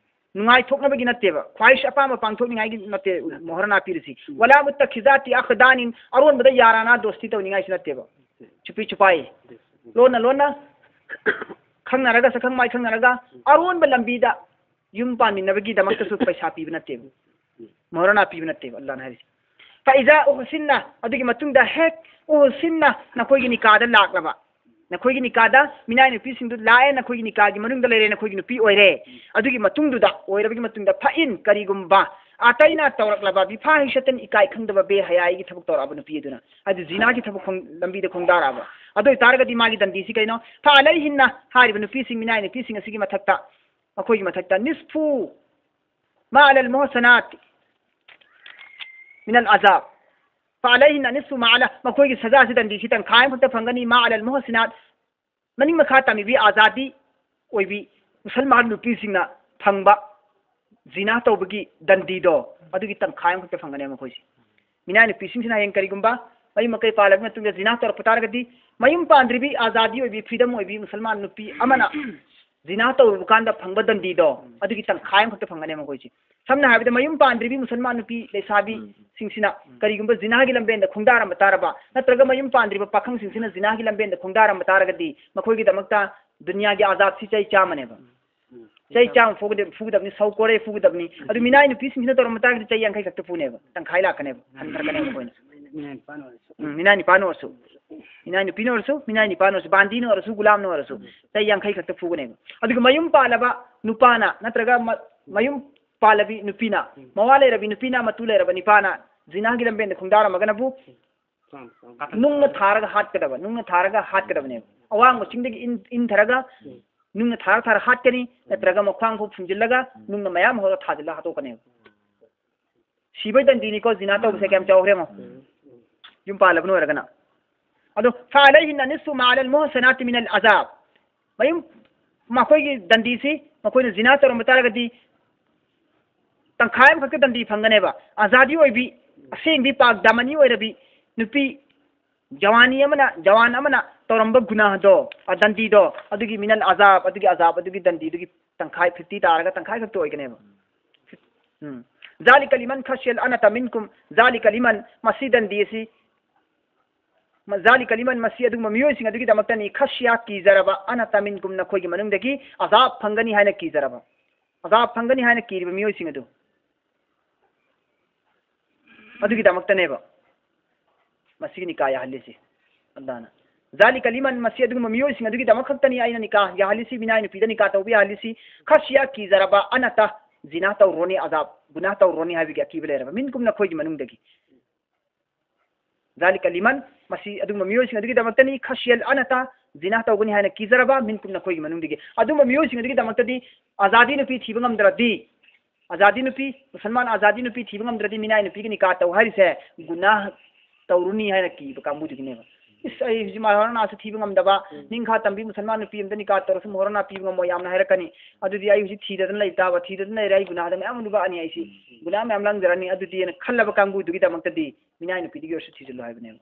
ꯅꯨꯡꯉꯥꯏꯊꯣꯛꯅꯕꯒꯤ ꯅꯠꯇꯦꯕ, ꯈ꯭ꯋꯥꯏꯁ ꯑꯄꯥꯝꯕ ꯄꯥꯡꯊꯣꯛꯅꯤꯡꯉꯥꯏꯒꯤ ꯅꯠꯇꯦ ꯃꯣꯍꯔꯅꯥ ꯄꯤꯔꯤꯁꯤ꯫ ꯋꯥꯂꯥ ꯃꯨꯠꯇꯈꯤꯖꯥꯇꯤ ꯑꯈꯗꯥꯅꯤꯟ, ꯑꯔꯣꯟꯕꯗ ꯌꯥꯔꯥꯅꯥ ꯗꯣꯁꯇꯤ ꯇꯧꯅꯤꯡꯉꯥꯏꯁꯨ ꯅꯠꯇꯦꯕ꯫ ꯆꯨꯄꯤ ꯆꯨꯄꯥꯏ, ꯂꯣꯟꯅ ꯂꯣꯟꯅ, ꯈꯪꯅꯔꯒ, ꯁꯛꯈꯪ ꯃꯥꯏ ꯈꯪꯅꯔꯒ ꯑꯔꯣꯟꯕ ꯂꯝꯕꯤꯗ ꯌꯨꯝ ꯄꯥꯟꯃꯤꯟꯅꯕꯒꯤꯗꯃꯛꯇꯁꯨ ꯄꯩꯁꯥ ꯄꯤꯕ ꯅꯠꯇꯦꯕ, ꯃꯣꯍꯔꯅꯥ ꯄꯤꯕ ꯅꯠꯇꯦꯕ ꯑꯜꯂꯥꯍꯅ ꯍꯥꯏꯔꯤꯁꯦ꯫ ꯐꯏꯖꯥ ꯎꯍꯨꯁꯤꯟꯅ, ꯑꯗꯨꯒꯤ ꯃꯇꯨꯡꯗ ꯍꯦꯛ ꯎꯍꯨꯁꯤꯟꯅ ꯅꯈꯣꯏꯒꯤ ꯅꯤꯀꯥꯗ ꯂꯥꯛꯂꯕ, ꯅꯈꯣꯏꯒꯤ ꯅꯤꯀꯥꯗ ꯃꯤꯅꯥꯏ ꯅꯨꯄꯤꯁꯤꯡꯗꯨ ꯂꯥꯛꯑꯦ, ꯅꯈꯣꯏꯒꯤ ꯅꯤꯀꯥꯒꯤ ꯃꯅꯨꯡꯗ ꯂꯩꯔꯦ, ꯅꯈꯣꯏꯒꯤ ꯅꯨꯄꯤ ꯑꯣꯏꯔꯦ꯫ ꯑꯗꯨꯒꯤ ꯃꯇꯨꯡꯗꯨꯗ, ꯑꯣꯏꯔꯕꯒꯤ ꯃꯇꯨꯡꯗ, ꯐꯏꯟ, ꯀꯔꯤꯒꯨꯝꯕ, ꯑꯇꯩꯅ ꯇꯧꯔꯛꯂꯕ, ꯕꯤꯐꯥꯍꯤꯁꯇꯟ, ꯏꯀꯥꯏ ꯈꯪꯗꯕ, ꯕꯦꯍꯌꯥꯏꯒꯤ ꯊꯕꯛ ꯇꯧꯔꯛꯑꯕ ꯅꯨꯄꯤ ꯑꯗꯨꯅ, ꯍꯥꯏꯗꯤ ꯖꯤꯅꯥꯒꯤ ꯊꯕꯛ ꯈꯣꯡ-, ꯂꯝꯕꯤꯗ ꯈꯣꯡꯗꯥꯔꯛꯑꯕ, ꯑꯗꯨ ꯑꯣꯏꯇꯥꯔꯒꯗꯤ ꯃꯥꯒꯤ ꯗꯟꯗꯤꯁꯤ ꯀꯩꯅꯣ? ꯐ ꯑꯂꯩꯍꯤꯟꯅ, ꯍꯥꯏꯔꯤꯕ ꯅꯨꯄꯤꯁꯤꯡ, ꯃꯤꯅꯥꯏ ꯅꯨꯄꯤꯁꯤꯡ ꯑꯁꯤꯒꯤ ꯃꯊꯛꯇ, ꯃꯈꯣꯏꯒꯤ ꯃꯊꯛꯇ, ꯅꯤꯁꯐꯨ ꯃꯥ ꯑꯂꯜ ꯃꯨꯍꯁꯅꯥꯠ ꯃꯤꯅꯜ ꯑꯖꯥꯕ꯫ ꯐ ꯑꯂꯩꯍꯤꯟꯅ ꯅꯤꯁꯐꯨ ꯃꯥ ꯑꯂ, ꯃꯈꯣꯏꯒꯤ ꯁꯖꯥꯁꯤ, ꯗꯟꯗꯤꯁꯤ ꯇꯪꯈꯥꯏ ꯑꯃꯈꯛꯇ ꯐꯪꯒꯅꯤ꯫ ꯃꯥ ꯑꯂꯜ ꯃꯨꯍꯁꯅꯥꯠ, ꯃꯅꯤꯡ ꯃꯈꯥ ꯇꯝꯃꯤꯕꯤ ꯑꯥꯖꯥꯗꯤ ꯑꯣꯏꯕꯤ ꯃꯨꯁꯜꯃꯥꯟ ꯅꯨꯄꯤꯁꯤꯡꯅ ꯐꯪꯕ ꯖꯤꯅꯥ ꯇꯧꯕꯒꯤ ꯗꯟꯗꯤꯗꯣ, ꯑꯗꯨꯒꯤ ꯇꯪꯈꯥꯏ ꯑꯃꯈꯛꯇ ꯐꯪꯒꯅꯦꯕ ꯃꯈꯣꯏꯁꯦ꯫ ꯃꯤꯅꯥꯏ ꯅꯨꯄꯤꯁꯤꯡꯁꯤꯅ ꯍꯌꯦꯡ ꯀꯔꯤꯒꯨꯝꯕ ꯃꯌꯨꯝ ꯃꯀꯩ ꯄꯥꯜꯂꯕ ꯃꯇꯨꯡꯗ ꯖꯤꯅꯥ ꯇꯧꯔꯛꯄ ꯇꯥꯔꯒꯗꯤ, ꯃꯌꯨꯝ ꯄꯥꯟꯗ꯭ꯔꯤꯕꯤ ꯑꯥꯖꯥꯗꯤ ꯑꯣꯏꯕꯤ, ꯐ꯭ꯔꯤꯗꯝ ꯑꯣꯏꯕꯤ ꯃꯨꯁꯜꯃꯥꯟ ꯅꯨꯄꯤ ꯑꯃꯅ ꯖꯤꯅꯥ ꯇꯧꯔꯨꯕ ꯀꯥꯟꯗ ꯐꯪꯕ ꯗꯟꯗꯤꯗꯣ, ꯑꯗꯨꯒꯤ ꯇꯪꯈꯥꯏ ꯑꯃꯈꯛꯇ ꯐꯪꯒꯅꯦꯕ ꯃꯈꯣꯏꯁꯦ꯫ ꯁꯝꯅ ꯍꯥꯏꯔꯕꯗ, ꯃꯌꯨꯝ ꯄꯥꯟꯗ꯭ꯔꯤꯕꯤ ꯃꯨꯁꯜꯃꯥꯟ ꯅꯨꯄꯤ ꯂꯩꯁꯥꯕꯤꯁꯤꯡꯁꯤꯅ ꯀꯔꯤꯒꯨꯝꯕ ꯖꯤꯅꯥꯒꯤ ꯂꯝꯕꯦꯟꯗ ꯈꯣꯡꯗꯥꯔꯝꯕ ꯇꯥꯔꯕ, ꯅꯠꯇ꯭ꯔꯒ ꯃꯌꯨꯝ ꯄꯥꯟꯗ꯭ꯔꯤꯕ ꯄꯥꯈꯪꯁꯤꯡꯁꯤꯅ ꯖꯤꯅꯥꯒꯤ ꯂꯝꯕꯦꯟꯗ ꯈꯣꯡꯗꯥꯔꯝꯕ ꯇꯥꯔꯒꯗꯤ, ꯃꯈꯣꯏꯒꯤꯗꯃꯛꯇ ꯗꯨꯅꯤꯌꯥꯒꯤ ꯑꯖꯥꯕꯁꯤ ꯆꯍꯤ ꯆꯥꯝꯃꯅꯦꯕ꯫ ꯆꯍꯤ ꯆꯥꯝꯃ ꯐꯨꯒꯗꯕ-, ꯐꯨꯒꯗꯕꯅꯤ, ꯁꯧ ꯀꯣꯔꯦ ꯐꯨꯒꯗꯕꯅꯤ꯫ ꯑꯗꯨ ꯃꯤꯅꯥꯏ ꯅꯨꯄꯤꯁꯤꯡꯁꯤꯅ ꯇꯧꯔꯝꯕ ꯇꯥꯔꯒꯗꯤ ꯆꯍꯤ ꯌꯥꯡꯈꯩ ꯈꯛꯇ ꯐꯨꯅꯦꯕ, ꯇꯪꯈꯥꯏ ꯂꯥꯛꯀꯅꯦꯕ, ꯍꯟꯊꯔꯛꯀꯅꯦꯕ ꯃꯈꯣꯏꯅ꯫ ꯎꯝ, ꯃꯤꯅꯥꯏ ꯅꯨꯄꯥꯅ ꯑꯣꯏꯔꯁꯨ, ꯃꯤꯅꯥꯏ ꯅꯨꯄꯤꯅ ꯑꯣꯏꯔꯁꯨ, ꯃꯤꯅꯥꯏ ꯅꯨꯄꯥꯅ ꯑꯣꯏꯔꯁꯨ, ꯕꯥꯟꯗꯤꯅ ꯑꯣꯏꯔꯁꯨ, ꯒꯨꯂꯥꯝꯅ ꯑꯣꯏꯔꯁꯨ, ꯆꯍꯤ ꯌꯥꯡꯈꯩ ꯈꯛꯇ ꯐꯨꯒꯅꯦꯕ꯫ ꯑꯗꯨꯒ ꯃꯌꯨꯝ ꯄꯥꯜꯂꯕ ꯅꯨꯄꯥꯅ, ꯅꯠꯇ꯭ꯔꯒ ꯃ-, ꯃꯌꯨꯝ ꯄꯥꯜꯂꯕꯤ ꯅꯨꯄꯤꯅ, ꯃꯋꯥ ꯂꯩꯔꯕꯤ ꯅꯨꯄꯤꯅ, ꯃꯇꯨ ꯂꯩꯔꯕ ꯅꯨꯄꯥꯅ ꯖꯤꯅꯥꯒꯤ ꯂꯝꯕꯦꯟꯗ ꯈꯣꯡꯗꯥꯔꯝꯃꯒꯅꯕꯨ ꯅꯨꯡꯅ ꯊꯥꯔꯒ ꯍꯥꯠꯀꯗꯕ, ꯅꯨꯡꯅ ꯊꯥꯔꯒ ꯍꯥꯠꯀꯗꯕꯅꯦꯕ꯫ ꯑꯋꯥꯡꯕ ꯆꯤꯡꯗꯒꯤ ꯏꯟ-, ꯏꯟꯊꯔꯒ ꯅꯨꯡꯅ ꯊꯥꯔ ꯊꯥꯔ ꯍꯥꯠꯀꯅꯤ, ꯅꯠꯇ꯭ꯔꯒ ꯃꯈ꯭ꯋꯥꯡ ꯐꯥꯎ ꯐꯨꯝꯖꯤꯜꯂꯒ ꯅꯨꯡꯅ ꯃꯌꯥꯝ ꯍꯧꯔ ꯊꯥꯖꯤꯜꯂ ꯍꯥꯠꯇꯣꯛꯀꯅꯦꯕ꯫ ꯁꯤꯕꯩ ꯗꯟꯗꯤꯅꯤꯀꯣ ꯖꯤꯅꯥ ꯇꯧꯕꯁꯦ, ꯀꯌꯥꯝ ꯆꯥꯎꯈ꯭ꯔꯦ ꯌꯦꯡꯉꯣ꯫ ꯌꯨꯝ ꯄꯥꯜꯂꯕꯅ ꯑꯣꯏꯔꯒꯅ꯫ ꯑꯗꯣ, ꯐ ꯑꯂꯩꯍꯤꯟꯅ ꯅꯤꯁꯐꯨ ꯃꯥ ꯑꯂꯜ ꯃꯨꯍꯁꯅꯥꯇꯤ ꯃꯤꯅꯜ ꯑꯖꯥꯕ꯫ ꯃꯌꯨꯝ, ꯃꯈꯣꯏꯒꯤ ꯗꯟꯗꯤꯁꯤ, ꯃꯈꯣꯏꯅ ꯖꯤꯅꯥ ꯇꯧꯔꯝꯕ ꯇꯥꯔꯒꯗꯤ ꯇꯪꯈꯥꯏ ꯑꯃꯈꯛꯇ ꯗꯟꯗꯤ ꯐꯪꯒꯅꯦꯕ꯫ ꯑꯖꯥꯗꯤ ꯑꯣꯏꯕꯤ, ꯑꯁꯦꯡꯕꯤ ꯄꯥꯛ ꯗꯥꯃꯅꯤ ꯑꯣꯏꯔꯕꯤ ꯅꯨꯄꯤ ꯖꯋꯥꯅꯤ ꯑꯃꯅ, ꯖꯋꯥꯟ ꯑꯃꯅ ꯇꯧꯔꯝꯕ ꯒꯨꯅꯥꯍꯗꯣ, ꯑ, ꯗꯟꯗꯤꯗꯣ, ꯑꯗꯨꯒꯤ ꯃꯤꯅꯜ ꯑꯖꯥꯕ, ꯑꯗꯨꯒꯤ ꯑꯖꯥꯕ, ꯑꯗꯨꯒꯤ ꯗꯟꯗꯤꯗꯨꯒꯤ ꯇꯪꯈꯥꯏ, ꯐꯤꯐꯇꯤ ꯇꯥꯔꯒ ꯇꯪꯈꯥꯏ ꯈꯛꯇ ꯑꯣꯏꯒꯅꯦꯕ꯫ ꯎꯝ꯫ ذلك لمن خشي العنة منكم، ذلك لمن, ꯃꯁꯤ ꯗꯟꯗꯤ ꯑꯁꯤ, ꯃ-, ذلك لمن, ꯃꯁꯤ ꯑꯗꯨꯒꯨꯝꯕ ꯃꯤꯑꯣꯏꯁꯤꯡ ꯑꯗꯨꯒꯤꯗꯃꯛꯇꯅꯤ, ꯈꯁꯤꯌꯥ, ꯀꯤꯖꯔꯕ, ꯑꯅꯇ ꯃꯤꯟꯀꯨꯝ, ꯅꯈꯣꯏꯒꯤ ꯃꯅꯨꯡꯗꯒꯤ ꯑꯖꯥꯕ ꯐꯪꯒꯅꯤ ꯍꯥꯏꯅ ꯀꯤꯖꯔꯕ, ꯑꯖꯥꯕ ꯐꯪꯒꯅꯤ ꯍꯥꯏꯅ ꯀꯤꯔꯤꯕ ꯃꯤꯑꯣꯏꯁꯤꯡ ꯑꯗꯨ꯫ ꯑꯗꯨꯒꯤꯗꯃꯛꯇꯅꯦꯕ ꯃꯁꯤꯒꯤ ꯅꯤꯀꯥ ꯌꯥꯍꯜꯂꯤꯁꯤ ꯑꯜꯂꯥꯍꯅ꯫ ذلك لمن, ꯃꯁꯤ ꯑꯗꯨꯒꯨꯝꯕ ꯃꯤꯑꯣꯏꯁꯤꯡ ꯑꯗꯨꯒꯤꯗꯃꯛ ꯈꯛꯇꯅꯤ ꯑꯩꯅ ꯅꯤꯀꯥ ꯌꯥꯍꯜꯂꯤꯁꯤ, ꯃꯤꯅꯥꯏ ꯅꯨꯄꯤꯗ ꯅꯤꯀꯥ ꯇꯧꯕ ꯌꯥꯍꯜꯂꯤꯁꯤ꯫ خشي, ꯀꯤꯖꯔꯕ, ꯑꯅꯇ, ꯖꯤꯅꯥ ꯇꯧꯔꯨꯔꯅꯤ, ꯑꯖꯥꯕ, ꯒꯨꯅꯥ ꯇꯧꯔꯨꯔꯅꯤ ꯍꯥꯏꯕꯒꯤ ꯑꯀꯤꯕ ꯂꯩꯔꯕ, منكم, ꯅꯈꯣꯏꯒꯤ ꯃꯅꯨꯡꯗꯒꯤ꯫ ذلك لمن, ꯃꯁꯤ ꯑꯗꯨꯒꯨꯝꯕ ꯃꯤꯑꯣꯏꯁꯤꯡ ꯑꯗꯨꯒꯤꯗꯃꯛꯇꯅꯤ꯫ خشي, ꯑꯅꯇ, ꯖꯤꯅꯥ ꯇꯧꯒꯅꯤ ꯍꯥꯏꯅ ꯀꯤꯖꯔꯕ, منكم, ꯅꯈꯣꯏꯒꯤ ꯃꯅꯨꯡꯗꯒꯤ꯫ ꯑꯗꯨꯝꯕ ꯃꯤꯑꯣꯏꯁꯤꯡ ꯑꯗꯨꯒꯤꯗꯃꯛꯇꯗꯤ ꯑꯖꯥꯗꯤ ꯅꯨꯄꯤ ꯊꯤꯕ ꯉꯝꯗ꯭ꯔꯗꯤ, ꯑꯖꯥꯗꯤ ꯅꯨꯄꯤ, ꯃꯨꯁꯜꯃꯥꯟ ꯑꯖꯥꯗꯤ ꯅꯨꯄꯤ ꯊꯤꯕ ꯉꯝꯗ꯭ꯔꯗꯤ ꯃꯤꯅꯥꯏ ꯅꯨꯄꯤꯒꯤ ꯅꯤꯀꯥ ꯇꯧ ꯍꯥꯏꯔꯤꯁꯦ ꯒꯨꯅꯥ ꯇꯧꯔꯨꯅꯤ ꯍꯥꯏꯅ ꯀꯤꯕ ꯀꯥꯡꯕꯨꯗꯨꯒꯤꯅꯦꯕ꯫ ꯏꯁ, ꯑꯩ ꯍꯧꯖꯤꯛ ꯃꯍꯔꯅꯥꯁꯨ ꯊꯤꯕ ꯉꯝꯗꯕ, ꯎꯝ꯫ ꯅꯤꯡꯈꯥ ꯇꯝꯕꯤ ꯃꯨꯁꯜꯃꯥꯟ ꯅꯨꯄꯤ ꯑꯝꯗ ꯅꯤꯀꯥ ꯇꯧꯔꯁꯨ ꯃꯍꯔꯅꯥ ꯄꯤꯕ ꯉꯝꯃꯣꯏ ꯌꯥꯝꯅ ꯍꯥꯏꯔꯛꯀꯅꯤ꯫ ꯑꯗꯨꯗꯤ ꯑꯩ ꯍꯧꯖꯤꯛ ꯊꯤꯗꯗꯅ ꯂꯩ ꯇꯥꯕ, ꯊꯤꯗꯗꯅ ꯂꯩꯔꯦ, ꯑꯩ ꯒꯨꯅꯥꯗ ꯃꯌꯥꯝ ꯑꯃ ꯂꯨꯕꯛꯑꯅꯤ ꯑꯩꯁꯤ, ꯎꯝ꯫ ꯒꯨꯅꯥ ꯃꯌꯥꯝ ꯂꯪꯖꯔꯅꯤ꯫ ꯑꯗꯨꯗꯤꯅ ꯈꯜꯂꯕ ꯀꯥꯡꯕꯨꯗꯨꯒꯤꯗꯃꯛꯇꯗꯤ ꯃꯤꯅꯥꯏ ꯅꯨꯄꯤꯗꯒꯤ ꯑꯣꯏꯔꯁꯨ ꯊꯤꯖꯤꯜꯂꯨ ꯍꯥꯏꯕꯅꯦꯕ꯫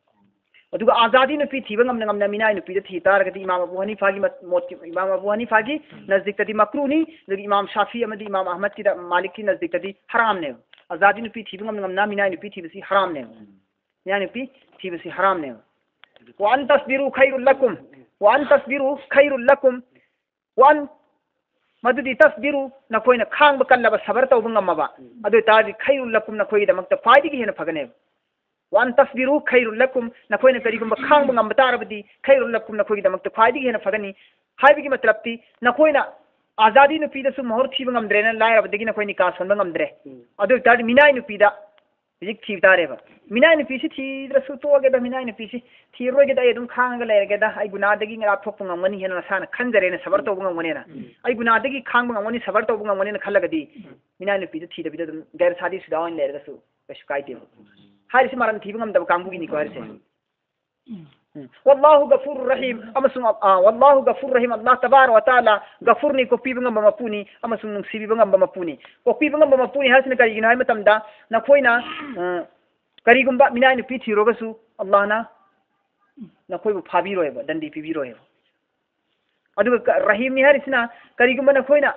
ꯑꯗꯨꯒ ꯑꯖꯥꯗꯤ ꯅꯨꯄꯤ ꯊꯤꯕ ꯉꯝꯅ ꯉꯝꯅ ꯃꯤꯅꯥꯏ ꯅꯨꯄꯤꯗ ꯊꯤ ꯇꯥꯔꯒꯗꯤ ꯏꯃꯥꯝ ꯑꯕꯨ ꯍꯅꯤꯐꯥꯒꯤ ꯃꯠ-, ꯃꯣꯠꯀꯤ, ꯏꯃꯥꯝ ꯑꯕꯨ ꯍꯅꯤꯐꯥꯒꯤ ꯎꯝ꯫ ꯅꯖꯗꯤꯛꯇꯗꯤ ꯃꯀ꯭ꯔꯨꯅꯤ, ꯑꯗꯨꯒ ꯏꯃꯥꯝ ꯁꯥꯐꯤ ꯑꯃꯗꯤ ꯏꯃꯥꯝ ꯑꯍꯃꯗꯀꯤꯗ, ꯃꯥꯂꯤꯛꯀꯤ ꯅꯖꯗꯤꯛꯇꯗꯤ ꯍꯔꯥꯝꯅꯦꯕ꯫ ꯑꯖꯥꯗꯤ ꯅꯨꯄꯤ ꯊꯤꯕ ꯉꯝꯅ ꯉꯝꯅ ꯃꯤꯅꯥꯏ ꯅꯨꯄꯤ ꯊꯤꯕꯁꯤ ꯍꯔꯥꯝꯅꯦꯕ꯫ ꯎꯝ꯫ ꯃꯤꯅꯥꯏ ꯅꯨꯄꯤ ꯊꯤꯕꯁꯤ ꯍꯔꯥꯝꯅꯦꯕ꯫ "وأن تصبروا خير لكم، وأن تصبروا خير لكم"꯫ ꯋꯥꯟ, ꯃꯗꯨꯗꯤ "تصبروا", ꯅꯈꯣꯏꯅ ꯈꯥꯡꯕ ꯀꯜꯂꯕ, ꯁꯕꯔ ꯇꯧꯕ ꯉꯝꯃꯕ, ꯎꯝ꯫ ꯑꯗꯨ ꯑꯣꯏꯇꯥꯔꯗꯤ "خير لكم", ꯅꯈꯣꯏꯒꯤꯗꯃꯛꯇ ꯈ꯭ꯋꯥꯏꯗꯒꯤ ꯍꯦꯟꯅ ꯐꯒꯅꯦꯕ꯫ "وأن تصبروا خير لكم", ꯅꯈꯣꯏꯅ ꯀꯔꯤꯒꯨꯝꯕ ꯈꯥꯡꯕ ꯉꯝꯕ ꯇꯥꯔꯕꯗꯤ, "خير لكم", ꯅꯈꯣꯏꯒꯤꯗꯃꯛꯇ ꯈ꯭ꯋꯥꯏꯗꯒꯤ ꯍꯦꯟꯅ ꯐꯒꯅꯤ꯫ ꯍꯥꯏꯕꯒꯤ ꯃꯇꯂꯕꯇꯤ, ꯅꯈꯣꯏꯅ ꯑꯖꯥꯗꯤ ꯅꯨꯄꯤꯗꯁꯨ ꯃꯣꯍꯔ ꯊꯤꯕ ꯉꯝꯗ꯭ꯔꯦꯅ ꯂꯥꯏꯔꯕꯗꯒꯤ ꯅꯈꯣꯏ ꯅꯤꯀꯥ ꯁꯣꯟꯕ ꯉꯝꯗ꯭ꯔꯦ꯫ ꯎꯝ꯫ ꯑꯗꯨ ꯑꯣꯏꯇꯥꯔꯗꯤ ꯃꯤꯅꯥꯏ ꯅꯨꯄꯤꯗ ꯍꯧꯖꯤꯛ ꯊꯤꯕ ꯇꯥꯔꯦꯕ꯫ ꯃꯤꯅꯥꯏ ꯅꯨꯄꯤꯁꯤ ꯊꯤꯗ꯭ꯔꯁꯨ ꯇꯣꯛꯑꯒꯦꯗ, ꯃꯤꯅꯥꯏ ꯅꯨꯄꯤꯁꯤ ꯊꯤꯔꯔꯣꯏꯒꯦꯗ, ꯑꯩ ꯑꯗꯨꯝ ꯈꯥꯡꯉꯒ ꯂꯩꯔꯒꯦꯗ, ꯑꯩ ꯒꯨꯅꯥꯗꯒꯤ ꯂꯥꯞꯊꯣꯛꯄ ꯉꯝꯒꯅꯤ ꯍꯥꯏꯅ ꯅꯁꯥꯅ ꯈꯟꯖꯔꯦꯅ, ꯁꯕꯔ ꯇꯧꯕ ꯉꯝꯒꯅꯦꯅ꯫ ꯎꯝ꯫ ꯑꯩ ꯒꯨꯅꯥꯗꯒꯤ ꯈꯥꯡꯕ ꯉꯝꯒꯅꯤ, ꯁꯕꯔ ꯇꯧꯕ ꯉꯝꯒꯅꯦꯅ ꯈꯜꯂꯒꯗꯤ, ꯎꯝ꯫ ꯃꯤꯅꯥꯏ ꯅꯨꯄꯤꯗꯨ ꯊꯤꯗꯕꯤꯗ ꯑꯗꯨꯝ ꯒꯩꯔ ꯁꯥꯗꯤ ꯁꯨꯗꯥ ꯑꯣꯏꯅ ꯂꯩꯔꯒꯁꯨ ꯀꯩꯁꯨ ꯀꯥꯏꯗꯦꯕ꯫ ꯍꯥꯏꯔꯤꯁꯤ ꯃꯔꯟ ꯊꯤꯕ ꯉꯝꯗꯕ ꯀꯥꯡꯕꯨꯒꯤꯅꯤꯀꯣ ꯍꯥꯏꯔꯤꯁꯦ꯫ ꯎꯝ꯫ "والله غفور رحيم", ꯑꯃꯁꯨꯡ, ꯑ, "والله غفور رحيم", ꯑꯜꯂꯥꯍ ꯇꯕꯥꯔꯛ ꯋ ꯇꯥꯂꯥ ꯒꯐꯨꯔꯅꯤ, ꯀꯣꯛꯄꯤꯕ ꯉꯝꯕ ꯃꯄꯨꯅꯤ, ꯑꯃꯁꯨꯡ ꯅꯨꯡꯁꯤꯕꯤꯕ ꯉꯝꯕ ꯃꯄꯨꯅꯤ꯫ ꯀꯣꯛꯄꯤꯕ ꯉꯝꯕ ꯃꯄꯨꯅꯤ ꯍꯥꯏꯁꯤꯅ ꯀꯔꯤꯒꯤꯅꯣ ꯍꯥꯏꯕ ꯃꯇꯝꯗ, ꯅꯈꯣꯏꯅ, ꯑ, ꯀꯔꯤꯒꯨꯝꯕ ꯃꯤꯅꯥꯏ ꯅꯨꯄꯤ ꯊꯤꯔꯨꯔꯒꯁꯨ ꯑꯜꯂꯥꯍꯅ ꯅꯈꯣꯏꯕꯨ ꯐꯥꯕꯤꯔꯣꯏꯕ, ꯗꯟꯗꯤ ꯄꯤꯕꯤꯔꯣꯏꯕ꯫ ꯑꯗꯨꯒ ꯀ-, ꯔꯍꯤꯝꯅꯤ ꯍꯥꯏꯔꯤꯁꯤꯅ, ꯀꯔꯤꯒꯨꯝꯕ ꯅꯈꯣꯏꯅ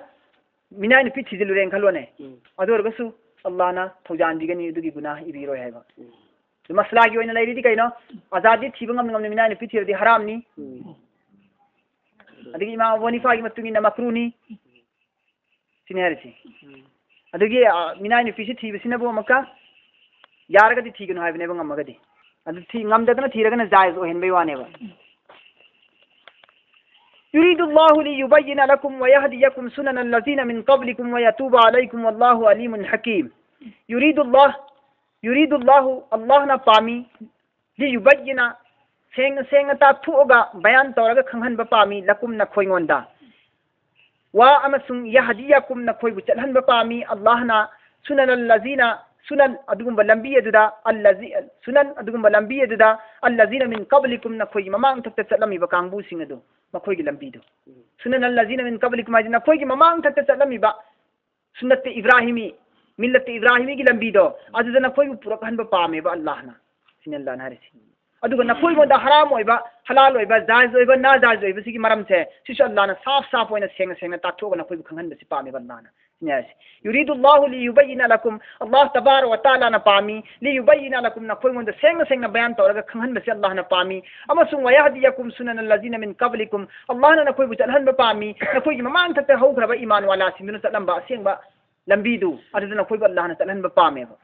ꯃꯤꯅꯥꯏ ꯅꯨꯄꯤ ꯊꯤꯖꯤꯜꯂꯨꯔꯦꯅ ꯈꯜꯂꯣꯅꯦ꯫ ꯎꯝ꯫ ꯑꯗꯨ ꯑꯣꯏꯔꯒꯁꯨ ꯑꯜꯂꯥꯍꯅ ꯊꯧꯖꯥꯟꯕꯤꯒꯅꯤ, ꯑꯗꯨꯒꯤ ꯒꯨꯅꯥꯍ ꯏꯕꯤꯔꯣꯏ ꯍꯥꯏꯕ꯫ ꯎꯝ꯫ ꯑꯗꯨ ꯃꯁꯂꯥꯒꯤ ꯑꯣꯏꯅ ꯂꯩꯔꯤꯗꯤ ꯀꯩꯅꯣ? ꯑꯖꯥꯗꯤ ꯊꯤꯕ ꯉꯝꯅ ꯉꯝꯅ ꯃꯤꯅꯥꯏ ꯅꯨꯄꯤ ꯊꯤꯔꯗꯤ ꯍꯔꯥꯝꯅꯤ꯫ ꯎꯝ꯫ ꯑꯗꯒꯤ ꯏꯃꯥꯝ ꯑꯕꯨ ꯍꯅꯤꯐꯥꯒꯤ ꯃꯇꯨꯡ ꯏꯟꯅ ꯃꯀ꯭ꯔꯨꯅꯤ꯫ ꯁꯤꯅꯤ ꯍꯥꯏꯔꯤꯁꯤ꯫ ꯎꯝ꯫ ꯑꯗꯒꯤ, ꯑ, ꯃꯤꯅꯥꯏ ꯅꯨꯄꯤꯁꯤ ꯊꯤꯕꯁꯤꯅꯕꯨ ꯑꯃꯨꯛꯀ ꯌꯥꯔꯒꯗꯤ ꯊꯤꯒꯅꯨ ꯍꯥꯏꯕꯅꯦꯕ, ꯉꯝꯃꯒꯗꯤ꯫ ꯑꯗꯨ ꯊꯤ-, ꯉꯝꯗꯗꯅ ꯊꯤꯔꯒꯅ ꯖꯥꯏꯖ ꯑꯣꯏꯍꯟꯕꯩ ꯋꯥꯅꯦꯕ꯫ يريد الله ليبين لكم ويهديكم سنن الذين من قبلكم ويتوب عليكم والله عليم حكيم. يريد الله، يريد الله, ꯑꯜꯂꯥꯍꯅ ꯄꯥꯝꯃꯤ, ليبين, ꯁꯦꯡꯅ ꯁꯦꯡꯅ ꯇꯥꯛꯊꯣꯛꯑꯒ ꯕꯌꯥꯟ ꯇꯧꯔꯒ ꯈꯪꯍꯟꯕ ꯄꯥꯝꯃꯤ, لكم, ꯅꯈꯣꯏꯉꯣꯟꯗ. ꯋꯥ ꯑꯃꯁꯨꯡ يهديكم, ꯅꯈꯣꯏꯕꯨ ꯆꯠꯍꯟꯕ ꯄꯥꯝꯃꯤ ꯑꯜꯂꯥꯍꯅ, سنن الذين, سꯨꯅꯟ, ꯑꯗꯨꯒꯨꯝꯕ ꯂꯝꯕꯤ ꯑꯗꯨꯗ, الذي, ꯁꯨꯅꯟ, ꯑꯗꯨꯒꯨꯝꯕ ꯂꯝꯕꯤ ꯑꯗꯨꯗ, الذين من قبلكم, ꯅꯈꯣꯏꯒꯤ ꯃꯃꯥꯡ ꯊꯛꯇ ꯆꯠꯂꯝꯃꯤꯕ ꯀꯥꯡꯕꯨꯁꯤꯡ ꯑꯗꯨ, ꯃꯈꯣꯏꯒꯤ ꯂꯝꯕꯤꯗꯨ. سنن الذين من قبلكم ꯍꯥꯏꯗꯤ ꯅꯈꯣꯏꯒꯤ ꯃꯃꯥꯡ ꯊꯛꯇ ꯆꯠꯂꯝꯃꯤꯕ ꯁꯨꯟꯅꯠꯇ ꯏꯕ꯭ꯔꯥꯍꯤꯃꯤ, ꯃꯤꯜꯂꯠꯇ ꯏꯕ꯭ꯔꯥꯍꯤꯃꯤꯒꯤ ꯂꯝꯕꯤꯗꯣ, ꯑꯗꯨꯗ ꯅꯈꯣꯏꯕꯨ ꯄꯨꯔꯛꯍꯟꯕ ꯄꯥꯝꯃꯦꯕ ꯑꯜꯂꯥꯍꯅ, ꯁꯤꯅꯤ ꯑꯜꯂꯥꯍꯅ ꯍꯥꯏꯔꯤꯁꯤ꯫ ꯑꯗꯨꯒ ꯅꯈꯣꯏꯉꯣꯟꯗ ꯍꯔꯥꯝ ꯑꯣꯏꯕ, ꯍꯂꯥꯜ ꯑꯣꯏꯕ, ꯖꯥꯏꯖ ꯑꯣꯏꯕ, ꯅꯥꯖꯥꯏꯖ ꯑꯣꯏꯕ, ꯁꯤꯒꯤ ꯃꯔꯝꯁꯦ, ꯁꯤꯁꯨ ꯑꯜꯂꯥꯍꯅ ꯁꯥꯐ ꯁꯥꯐ ꯑꯣꯏꯅ, ꯁꯦꯡꯅ ꯁꯦꯡꯅ ꯇꯥꯛꯊꯣꯛꯑꯒ ꯅꯈꯣꯏꯕꯨ ꯈꯪꯍꯟꯕꯁꯤ ꯄꯥꯝꯃꯦꯕ ꯑꯜꯂꯥꯍꯅ꯫ ꯁꯤꯅꯤ ꯍꯥꯏꯔꯤꯁꯤ꯫ يريد الله ليبين لكم, ꯑꯜꯂꯥꯍ ꯇꯕꯥꯔ ꯋ ꯇꯥꯂꯥꯅ ꯄꯥꯝꯃꯤ, ليبين لكم, ꯅꯈꯣꯏꯉꯣꯟꯗ ꯁꯦꯡꯅ ꯁꯦꯡꯅ ꯕꯌꯥꯟ ꯇꯧꯔꯒ ꯈꯪꯍꯟꯕꯁꯤ ꯑꯜꯂꯥꯍꯅ ꯄꯥꯝꯃꯤ, ꯑꯃꯁꯨꯡ ويهديكم سنن الذين من قبلكم, ꯑꯜꯂꯥꯍꯅ ꯅꯈꯣꯏꯕꯨ ꯆꯠꯍꯟꯕ ꯄꯥꯝꯃꯤ, ꯅꯈꯣꯏꯒꯤ ꯃꯃꯥꯡ ꯊꯛꯇ ꯍꯧꯈ꯭ꯔꯕ ꯏꯃꯥꯟ ꯋꯥꯂꯥꯁꯤꯡꯗꯨꯅ ꯆꯠꯂꯝꯕ ꯑꯁꯦꯡꯕ ꯂꯝꯕꯤꯗꯨ, ꯑꯗꯨꯗ ꯅꯈꯣꯏꯕꯨ ꯑꯜꯂꯥꯍꯅ ꯆꯠꯍꯟꯕ ꯄꯥꯝꯃꯦꯕ꯫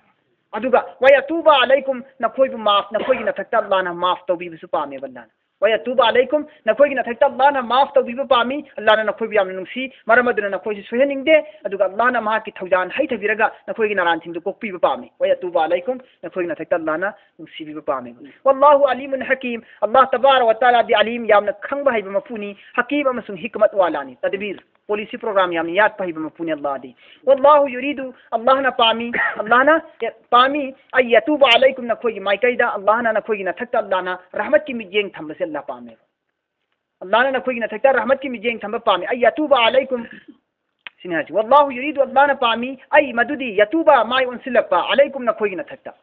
ꯑꯗꯨꯒ ويتوب عليكم, ꯅꯈꯣꯏꯕꯨ ꯃꯥꯐ, ꯅꯈꯣꯏꯒꯤ ꯅꯊꯛꯇ ꯑꯜꯂꯥꯍꯅ ꯃꯥꯐ ꯇꯧꯕꯤꯕꯁꯨ ꯄꯥꯝꯃꯦꯕ ꯑꯜꯂꯥꯍꯅ꯫ ويتوب عليكم, ꯅꯈꯣꯏꯒꯤ ꯅꯊꯛꯇ ꯑꯜꯂꯥꯍꯅ ꯃꯥꯐ ꯇꯧꯕꯤꯕ ꯄꯥꯝꯃꯤ꯫ ꯑꯜꯂꯥꯍꯅ ꯅꯈꯣꯏꯕꯨ ꯌꯥꯝꯅ ꯅꯨꯡꯁꯤ, ꯃꯔꯝ ꯑꯗꯨꯅ ꯅꯈꯣꯏꯁꯨ ꯁꯣꯏꯍꯟꯅꯤꯡꯗꯦ, ꯑꯗꯨꯒ ꯑꯜꯂꯥꯍꯅ ꯃꯍꯥꯛꯀꯤ ꯊꯧꯖꯥꯜ ꯍꯩꯊꯕꯤꯔꯒ ꯅꯈꯣꯏꯒꯤ ꯅꯔꯥꯟꯁꯤꯡꯗꯨ ꯀꯣꯛꯄꯤꯕ ꯄꯥꯝꯃꯤ꯫ ويتوب عليكم, ꯅꯈꯣꯏꯒꯤ ꯅꯊꯛꯇ ꯑꯜꯂꯥꯍꯅ ꯅꯨꯡꯁꯤꯕꯤꯕ ꯄꯥꯝꯃꯤ꯫ والله عليم حكيم, ꯑꯜꯂꯥꯍ ꯇꯕꯥꯔ ꯋ ꯇꯥꯂꯥꯗꯤ ꯑꯂꯤꯝ, ꯌꯥꯝꯅ ꯈꯪꯕ ꯍꯩꯕ ꯃꯄꯨꯅꯤ, ꯍꯀꯤꯝ, ꯑꯃꯁꯨꯡ ꯍꯤꯀꯃꯠ ꯋꯥꯂꯥꯅꯤ, ꯇꯗꯕꯤꯔ, ꯄꯣꯂꯤꯁꯤ ꯄ꯭ꯔꯣꯒ꯭ꯔꯥꯝ ꯌꯥꯝꯅ ꯌꯥꯠꯄ ꯍꯩꯕ ꯃꯄꯨꯅꯤ ꯑꯜꯂꯥꯍꯗꯤ꯫ والله يريد, ꯑꯜꯂꯥꯍꯅ ꯄꯥꯝꯃꯤ, ꯑꯜꯂꯥꯍꯅ ꯄꯥꯝꯃꯤ, أن يتوب عليكم, ꯅꯈꯣꯏꯒꯤ ꯃꯥꯏꯀꯩꯗ ꯑꯜꯂꯥꯍꯅ ꯅꯈꯣꯏꯒꯤ ꯅꯊꯛꯇ ꯑꯜꯂꯥꯍꯅ ꯔꯍꯃꯠꯀꯤ ꯃꯤꯠꯌꯦꯡ ꯊꯝꯕꯁꯦ ꯑꯜꯂꯥꯍ ꯄꯥꯝꯃꯦꯕ꯫ ꯑꯜꯂꯥꯍꯅ ꯅꯈꯣꯏꯒꯤ ꯅꯊꯛꯇ ꯔꯍꯃꯠꯀꯤ ꯃꯤꯠꯌꯦꯡ ꯊꯝꯕ ꯄꯥꯝꯃꯤ꯫ أن يتوب عليكم, ꯁꯤꯅꯤ ꯍꯥꯏꯁꯤ꯫ والله يريد, ꯑꯜꯂꯥꯍꯅ ꯄꯥꯝꯃꯤ, أي, ꯃꯗꯨꯗꯤ, يتوب, ꯃꯥꯏ ꯑꯣꯟꯁꯤꯜꯂꯛꯄ, عليكم, ꯅꯈꯣꯏꯒꯤ ꯅꯊꯛꯇ,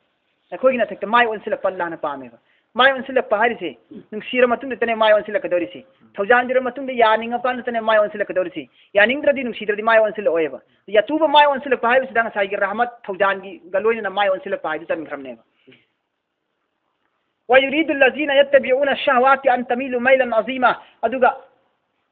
ꯅꯈꯣꯏꯒꯤ ꯅꯊꯛꯇ ꯃꯥꯏ ꯑꯣꯟꯁꯤꯜꯂꯛꯄ ꯑꯜꯂꯥꯍꯅ ꯄꯥꯝꯃꯦꯕ꯫ ꯃꯥꯏ ꯑꯣꯟꯁꯤꯜꯂꯛꯄ ꯍꯥꯏꯔꯤꯁꯦ, ꯅꯨꯡꯁꯤꯔ ꯃꯇꯨꯡꯗꯇꯅꯦ ꯃꯥꯏ ꯑꯣꯟꯁꯤꯜꯂꯛꯀꯗꯧꯔꯤꯁꯦ꯫ ꯊꯧꯖꯥꯟꯕꯤꯔ ꯃꯇꯨꯡꯗ ꯌꯥꯅꯤꯡꯉꯀꯥꯟꯗꯇꯅꯦ ꯃꯥꯏ ꯑꯣꯟꯁꯤꯜꯂꯛꯀꯗꯧꯔꯤꯁꯦ꯫ ꯌꯥꯅꯤꯡꯗ꯭ꯔꯗꯤ, ꯅꯨꯡꯁꯤꯗ꯭ꯔꯗꯤ ꯃꯥꯏ ꯑꯣꯟꯁꯤꯜꯂꯛꯑꯣꯏꯕ꯫ يتوب, ꯃꯥꯏ ꯑꯣꯟꯁꯤꯜꯂꯛꯄ ꯍꯥꯏꯕꯁꯤꯗ ꯉꯁꯥꯏꯒꯤ ꯔꯍꯃꯠ ꯊꯧꯖꯥꯟꯒꯤꯒ ꯂꯣꯏꯅꯅ ꯃꯥꯏ ꯑꯣꯟꯁꯤꯜꯂꯛꯄ ꯍꯥꯏꯗꯨ ꯆꯟꯈ꯭ꯔꯕꯅꯦꯕ꯫ ويريد الذين يتبعون الشهوات أن تميلوا ميلا عظيما. ꯑꯗꯨꯒ